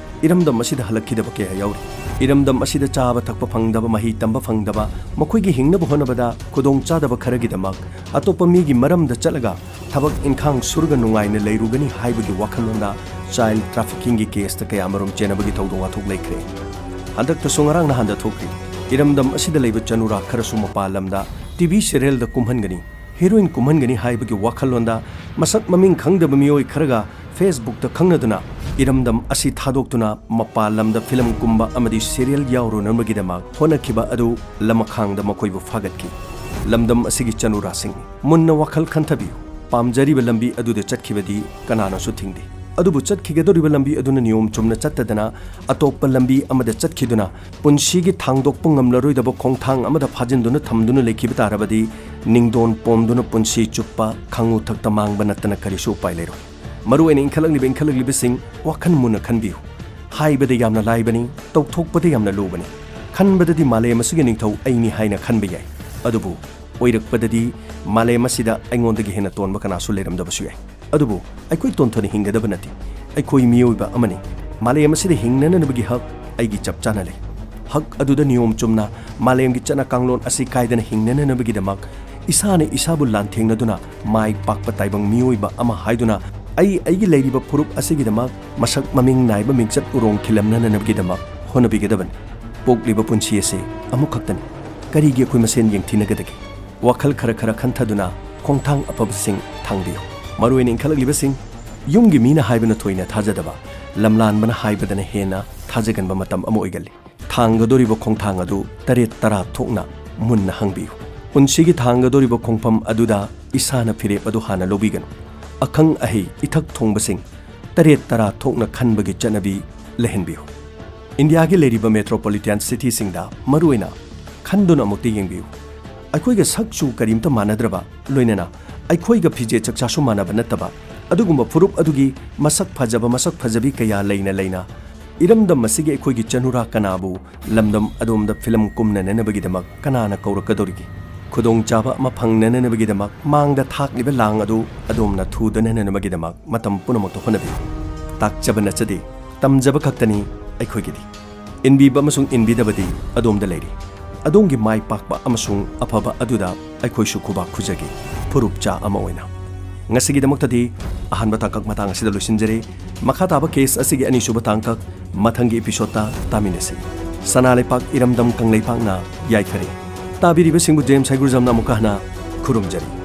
ꯏꯔꯝꯗꯝ ꯑꯁꯤꯗ ꯍꯜꯂꯛꯈꯤꯗꯕ ꯀꯌꯥ ꯌꯥꯎꯔꯤ꯫ ꯏꯔꯝꯗꯝ ꯑꯁꯤꯗ ꯆꯥꯕ ꯊꯛꯄ ꯐꯪꯗꯕ, ꯃꯍꯩ ꯇꯝꯕ ꯐꯪꯗꯕ, ꯃꯈꯣꯏꯒꯤ ꯍꯤꯡꯅꯕ ꯍꯣꯠꯅꯕꯗ ꯈꯨꯗꯣꯡ ꯆꯥꯗꯕ ꯈꯔꯒꯤꯗꯃꯛ ꯑꯇꯣꯞꯄ ꯃꯤꯒꯤ ꯃꯔꯝꯗ ꯆꯠꯂꯒ ꯊꯕꯛ ꯏꯪꯈꯥꯡ ꯁꯨꯔꯒ ꯅꯨꯡꯉꯥꯏꯅ ꯂꯩꯔꯨꯒꯅꯤ ꯍꯥꯏꯕꯒꯤ ꯋꯥꯈꯜꯂꯣꯟꯗ ꯆꯥꯏꯜ ꯇ꯭ꯔꯥꯐꯤꯀꯤꯡꯒꯤ ꯀꯦꯁꯇ ꯀꯌꯥꯃꯔꯨꯝ ꯆꯦꯟꯅꯕꯒꯤ ꯊꯧꯗꯣꯛ ꯋꯥꯊꯣꯛ ꯂꯩꯈ꯭ꯔꯦ꯫ ꯍꯟꯗꯛꯇꯁꯨ ꯉꯔꯥꯡ ꯅꯍꯥꯟꯗ ꯊꯣꯛꯈ꯭ꯔꯤ꯫ ꯏꯔꯝꯗꯝ ꯑꯁꯤꯗ ꯂꯩꯕ ꯆꯅꯨꯔꯥ ꯈꯔꯁꯨ ꯃꯄꯥꯟ ꯂꯝꯗ ꯇꯤ ꯚꯤ ꯁꯤꯔꯤꯌꯦꯜꯗ ꯀꯨꯝꯍꯟꯒꯅꯤ, ꯍꯤꯔꯣꯏꯟ ꯀꯨꯝꯍꯟꯒꯅꯤ ꯍꯥꯏꯕꯒꯤ ꯋꯥꯈꯜꯂꯣꯟꯗ ꯃꯁꯛ ꯃꯃꯤꯡ ꯈꯪꯗꯕ ꯃꯤꯑꯣꯏ ꯈꯔꯒ ꯐꯦꯁꯕꯨꯛꯇ ꯈꯪꯅꯗꯨꯅ ꯏꯔꯝꯗꯝ ꯑꯁꯤ ꯊꯥꯗꯣꯛꯇꯨꯅ ꯃꯄꯥꯟ ꯂꯝꯗ ꯐꯤꯂꯝ ꯀꯨꯝꯕ ꯑꯃꯗꯤ ꯁꯤꯔꯤꯌꯦꯜ ꯌꯥꯎꯔꯨꯅꯕꯒꯤꯗꯃꯛ ꯍꯣꯠꯅꯈꯤꯕ ꯑꯗꯨ ꯂꯃꯈꯥꯡꯗ ꯃꯈꯣꯏꯕꯨ ꯐꯥꯒꯠꯈꯤ꯫ ꯂꯝꯗꯝ ꯑꯁꯤꯒꯤ ꯆꯅꯨꯔꯥꯁꯤꯡ, ꯃꯨꯟꯅ ꯋꯥꯈꯜ ꯈꯟꯊꯕꯤꯌꯨ꯫ ꯄꯥꯝꯖꯔꯤꯕ ꯂꯝꯕꯤ ꯑꯗꯨꯗ ꯆꯠꯈꯤꯕꯗꯤ ꯀꯅꯥꯅꯁꯨ ꯊꯤꯡꯗꯦ꯫ ꯑꯗꯨꯕꯨ ꯆꯠꯈꯤꯒꯗꯧꯔꯤꯕ ꯂꯝꯕꯤ ꯑꯗꯨꯅ ꯅꯤꯌꯣꯝ ꯆꯨꯝꯅ ꯆꯠꯇꯗꯅ ꯑꯇꯣꯞꯄ ꯂꯝꯕꯤ ꯑꯃꯗ ꯆꯠꯈꯤꯗꯨꯅ ꯄꯨꯟꯁꯤꯒꯤ ꯊꯥꯡꯗꯣꯛꯄ ꯉꯝꯂꯔꯣꯏꯗꯕ ꯈꯣꯡꯊꯥꯡ ꯑꯃꯗ ꯐꯥꯖꯤꯟꯗꯨꯅ ꯊꯝꯗꯨꯅ ꯂꯩꯈꯤꯕ ꯇꯥꯔꯕꯗꯤ ꯅꯤꯡꯗꯣꯟ ꯄꯣꯝꯗꯨꯅ ꯄꯨꯟꯁꯤ ꯆꯨꯞꯄ ꯈꯥꯉꯨ ꯊꯛꯇ ꯃꯥꯡꯕ ꯅꯠꯇꯅ ꯀꯔꯤꯁꯨ ꯎꯄꯥꯏ ꯂꯩꯔꯣꯏ꯫ ꯃꯔꯨꯑꯣꯏꯅ ꯏꯟꯈꯠꯂꯛꯂꯤꯕ ꯏꯟꯈꯠꯂꯛꯂꯤꯕꯁꯤꯡ ꯋꯥꯈꯜ ꯃꯨꯟꯅ ꯈꯟꯕꯤꯌꯨ꯫ ꯍꯥꯏꯕꯗ ꯌꯥꯝꯅ ꯂꯥꯏꯕꯅꯤ, ꯇꯧꯊꯣꯛꯄꯗ ꯌꯥꯝꯅ ꯂꯨꯕꯅꯤ꯫ ꯈꯟꯕꯗꯗꯤ ꯃꯥꯂꯦꯝ ꯑꯁꯤꯒꯤ ꯅꯤꯡꯊꯧ ꯑꯩꯅꯤ ꯍꯥꯏꯅ ꯈꯟꯕ ꯌꯥꯏ, ꯑꯗꯨꯕꯨ ꯑꯣꯏꯔꯛꯄꯗꯗꯤ ꯃꯥꯂꯦꯝ ꯑꯁꯤꯗ ꯑꯩꯉꯣꯟꯗꯒꯤ ꯍꯦꯟꯅ ꯇꯣꯟꯕ ꯀꯅꯥꯁꯨ ꯂꯩꯔꯝꯗꯕꯁꯨ ꯌꯥꯏ꯫ ꯑꯗꯨꯕꯨ ꯑꯩꯈꯣꯏ ꯇꯣꯟꯊꯣꯟꯅ ꯍꯤꯡꯒꯗꯕ ꯅꯠꯇꯦ꯫ ꯑꯩꯈꯣꯏ ꯃꯤꯑꯣꯏꯕ ꯑꯃꯅꯤ꯫ ꯃꯥꯂꯦꯝ ꯑꯁꯤꯗ ꯍꯤꯡꯅꯅꯕꯒꯤ ꯍꯛ ꯑꯩꯒꯤ ꯆꯞ ꯆꯥꯅ ꯂꯩ꯫ ꯍꯛ ꯑꯗꯨꯗ ꯅꯤꯌꯣꯝ ꯆꯨꯝꯅ ꯃꯥꯂꯦꯝꯒꯤ ꯆꯠꯅ ꯀꯥꯡꯂꯣꯟ ꯑꯁꯤ ꯀꯥꯏꯗꯅ ꯍꯤꯡꯅꯅꯕꯒꯤꯗꯃꯛ ꯏꯁꯥꯅ ꯏꯁꯥꯕꯨ ꯂꯥꯟꯊꯦꯡꯅꯗꯨꯅ ꯃꯥꯏ ꯄꯥꯛꯄ ꯇꯥꯏꯕꯪ ꯃꯤꯑꯣꯏꯕ ꯑꯃ ꯍꯥꯏꯗꯨꯅ ꯑꯩ ꯑꯩꯒꯤ ꯂꯩꯔꯤꯕ ꯐꯨꯔꯨꯞ ꯑꯁꯤꯒꯤꯗꯃꯛ ꯃꯁꯛ ꯃꯃꯤꯡ ꯅꯥꯏꯕ ꯃꯤꯡꯆꯠ ꯎꯔꯣꯡ ꯈꯤꯜꯂꯝꯅꯅꯕꯒꯤꯗꯃꯛ ꯍꯣꯠꯅꯕꯤꯒꯗꯕꯅꯤ꯫ ꯄꯣꯛꯂꯤꯕ ꯄꯨꯟꯁꯤ ꯑꯁꯤ ꯑꯃꯨꯛꯈꯛꯇꯅꯤ꯫ ꯀꯔꯤꯒꯤ ꯑꯩꯈꯣꯏ ꯃꯁꯦꯟ ꯌꯦꯡꯊꯤꯅꯒꯗꯒꯦ? ꯋꯥꯈꯜ ꯈꯔ ꯈꯔ ꯈꯟꯊꯗꯨꯅ ꯈꯣꯡꯊꯥꯡ ꯑꯐꯕꯁꯤꯡ ꯊꯥꯡꯕꯤꯌꯨ꯫ ꯃꯔꯨꯑꯣꯏꯅ ꯏꯟꯈꯠꯂꯛꯂꯤꯕꯁꯤꯡ, ꯌꯨꯝꯒꯤ ꯃꯤꯅ ꯍꯥꯏꯕꯅ ꯊꯣꯏꯅ ꯊꯥꯖꯗꯕ, ꯂꯝꯂꯥꯟꯕꯅ ꯍꯥꯏꯕꯗꯅ ꯍꯦꯟꯅ ꯊꯥꯖꯒꯟꯕ ꯃꯇꯝ ꯑꯃ ꯑꯣꯏꯒꯜꯂꯤ꯫ ꯊꯥꯡꯒꯗꯧꯔꯤꯕ ꯈꯣꯡꯊꯥꯡ ꯑꯗꯨ ꯇꯔꯦꯠ ꯇꯔꯥ ꯊꯣꯛꯅ ꯃꯨꯟꯅ ꯍꯪꯕꯤꯌꯨ꯫ ꯄꯨꯟꯁꯤꯒꯤ ꯊꯥꯡꯒꯗꯧꯔꯤꯕ ꯈꯣꯡꯐꯝ ꯑꯗꯨꯗ ꯏꯁꯥꯅ ꯐꯤꯔꯦꯞ ꯑꯗꯨ ꯍꯥꯟꯅ ꯂꯧꯕꯤꯒꯅꯨ꯫ ꯑꯈꯪ ꯑꯍꯩ ꯏꯊꯛ ꯊꯣꯡꯕꯁꯤꯡ ꯇꯔꯦꯠ ꯇꯔꯥ ꯊꯣꯛꯅ ꯈꯟꯕꯒꯤ ꯆꯠꯅꯕꯤ ꯂꯩꯍꯟꯕꯤꯌꯨ꯫ ꯏꯟꯗꯤꯌꯥꯒꯤ ꯂꯩꯔꯤꯕ ꯃꯦꯇ꯭ꯔꯣꯄꯣꯂꯤꯇꯥꯟ ꯁꯤꯇꯤꯁꯤꯡꯗ ꯃꯔꯨꯑꯣꯏꯅ ꯈꯟꯗꯨꯅ ꯑꯃꯨꯛꯇ ꯌꯦꯡꯕꯤꯌꯨ꯫ ꯑꯩꯈꯣꯏꯒ ꯁꯛ ꯆꯨ ꯀꯔꯤꯝꯇ ꯃꯥꯟꯅꯗ꯭ꯔꯕ, ꯂꯣꯏꯅꯅ ꯑꯩꯈꯣꯏꯒ ꯐꯤꯖꯦꯠ ꯆꯛꯆꯥꯁꯨ ꯃꯥꯟꯅꯕ ꯅꯠꯇꯕ, ꯑꯗꯨꯒꯨꯝꯕ ꯐꯨꯔꯨꯞ ꯑꯗꯨꯒꯤ ꯃꯁꯛ ꯐꯖꯕ, ꯃꯁꯛ ꯐꯖꯕꯤ ꯀꯌꯥ ꯂꯩꯅ ꯂꯩꯅ, ꯏꯔꯝꯗꯝ ꯑꯁꯤꯒꯤ ꯑꯩꯈꯣꯏꯒꯤ ꯆꯅꯨꯔꯥ ꯀꯅꯥꯕꯨ ꯂꯝꯗꯝ ꯑꯗꯣꯝꯗ ꯐꯤꯂꯝ ꯀꯨꯝꯅꯅꯅꯕꯒꯤꯗꯃꯛ ꯀꯅꯥꯅ ꯀꯧꯔꯛꯀꯗꯧꯔꯤꯒꯦ? ꯈꯨꯗꯣꯡꯆꯥꯕ ꯑꯃ ꯐꯪꯅꯅꯅꯕꯒꯤꯗꯃꯛ ꯃꯥꯡꯗ ꯊꯥꯛꯂꯤꯕ ꯂꯥꯡ ꯑꯗꯨ ꯑꯗꯣꯝꯅ ꯊꯨꯗꯅꯅꯕꯒꯤꯗꯃꯛ ꯃꯇꯝ ꯄꯨꯝꯅꯃꯛꯇ ꯍꯣꯠꯅꯕꯤꯌꯨ꯫ ꯇꯥꯛꯆꯕ ꯅꯠꯆꯗꯦ, ꯇꯝꯖꯕ ꯈꯛꯇꯅꯤ ꯑꯩꯈꯣꯏꯒꯤꯗꯤ꯫ ꯏꯟꯕꯤꯕ ꯑꯃꯁꯨꯡ ꯏꯟꯕꯤꯗꯕꯗꯤ ꯑꯗꯣꯝꯗ ꯂꯩꯔꯤ꯫ ꯑꯗꯣꯝꯒꯤ ꯃꯥꯏ ꯄꯥꯛꯄ ꯑꯃꯁꯨꯡ ꯑꯐꯕ ꯑꯗꯨꯗ ꯑꯩꯈꯣꯏꯁꯨ ꯈꯨꯕꯥꯛ ꯈꯨꯖꯒꯦ, ꯐꯨꯔꯨꯞꯆꯥ ꯑꯃ ꯑꯣꯏꯅ꯫ ꯉꯁꯤꯒꯤꯗꯃꯛꯇꯗꯤ ꯑꯍꯥꯟꯕ ꯇꯥꯡꯀꯛ ꯃꯇꯥꯡ ꯑꯁꯤꯗ ꯂꯣꯏꯁꯤꯟꯖꯔꯦ꯫ ꯃꯈꯥ ꯇꯥꯕ ꯀꯦꯁ ꯑꯁꯤꯒꯤ ꯑꯅꯤꯁꯨꯕ ꯇꯥꯡꯀꯛ ꯃꯊꯪꯒꯤ ꯏꯄꯤꯁꯣꯗꯇ ꯇꯥꯃꯤꯟꯅꯁꯤ꯫ ꯁꯅꯥ ꯂꯩꯄꯥꯛ ꯏꯔꯝꯗꯝ ꯀꯪꯂꯩꯄꯥꯛꯅ ꯌꯥꯏꯐꯔꯦ꯫ ꯇꯥꯕꯤꯔꯤꯕꯁꯤꯡꯕꯨ ꯖꯦꯝꯁ ꯍꯩꯒ꯭ꯔꯨꯖꯝꯅ ꯑꯃꯨꯛꯀ ꯍꯟꯅ ꯈꯨꯔꯨꯝꯖꯔꯤ꯫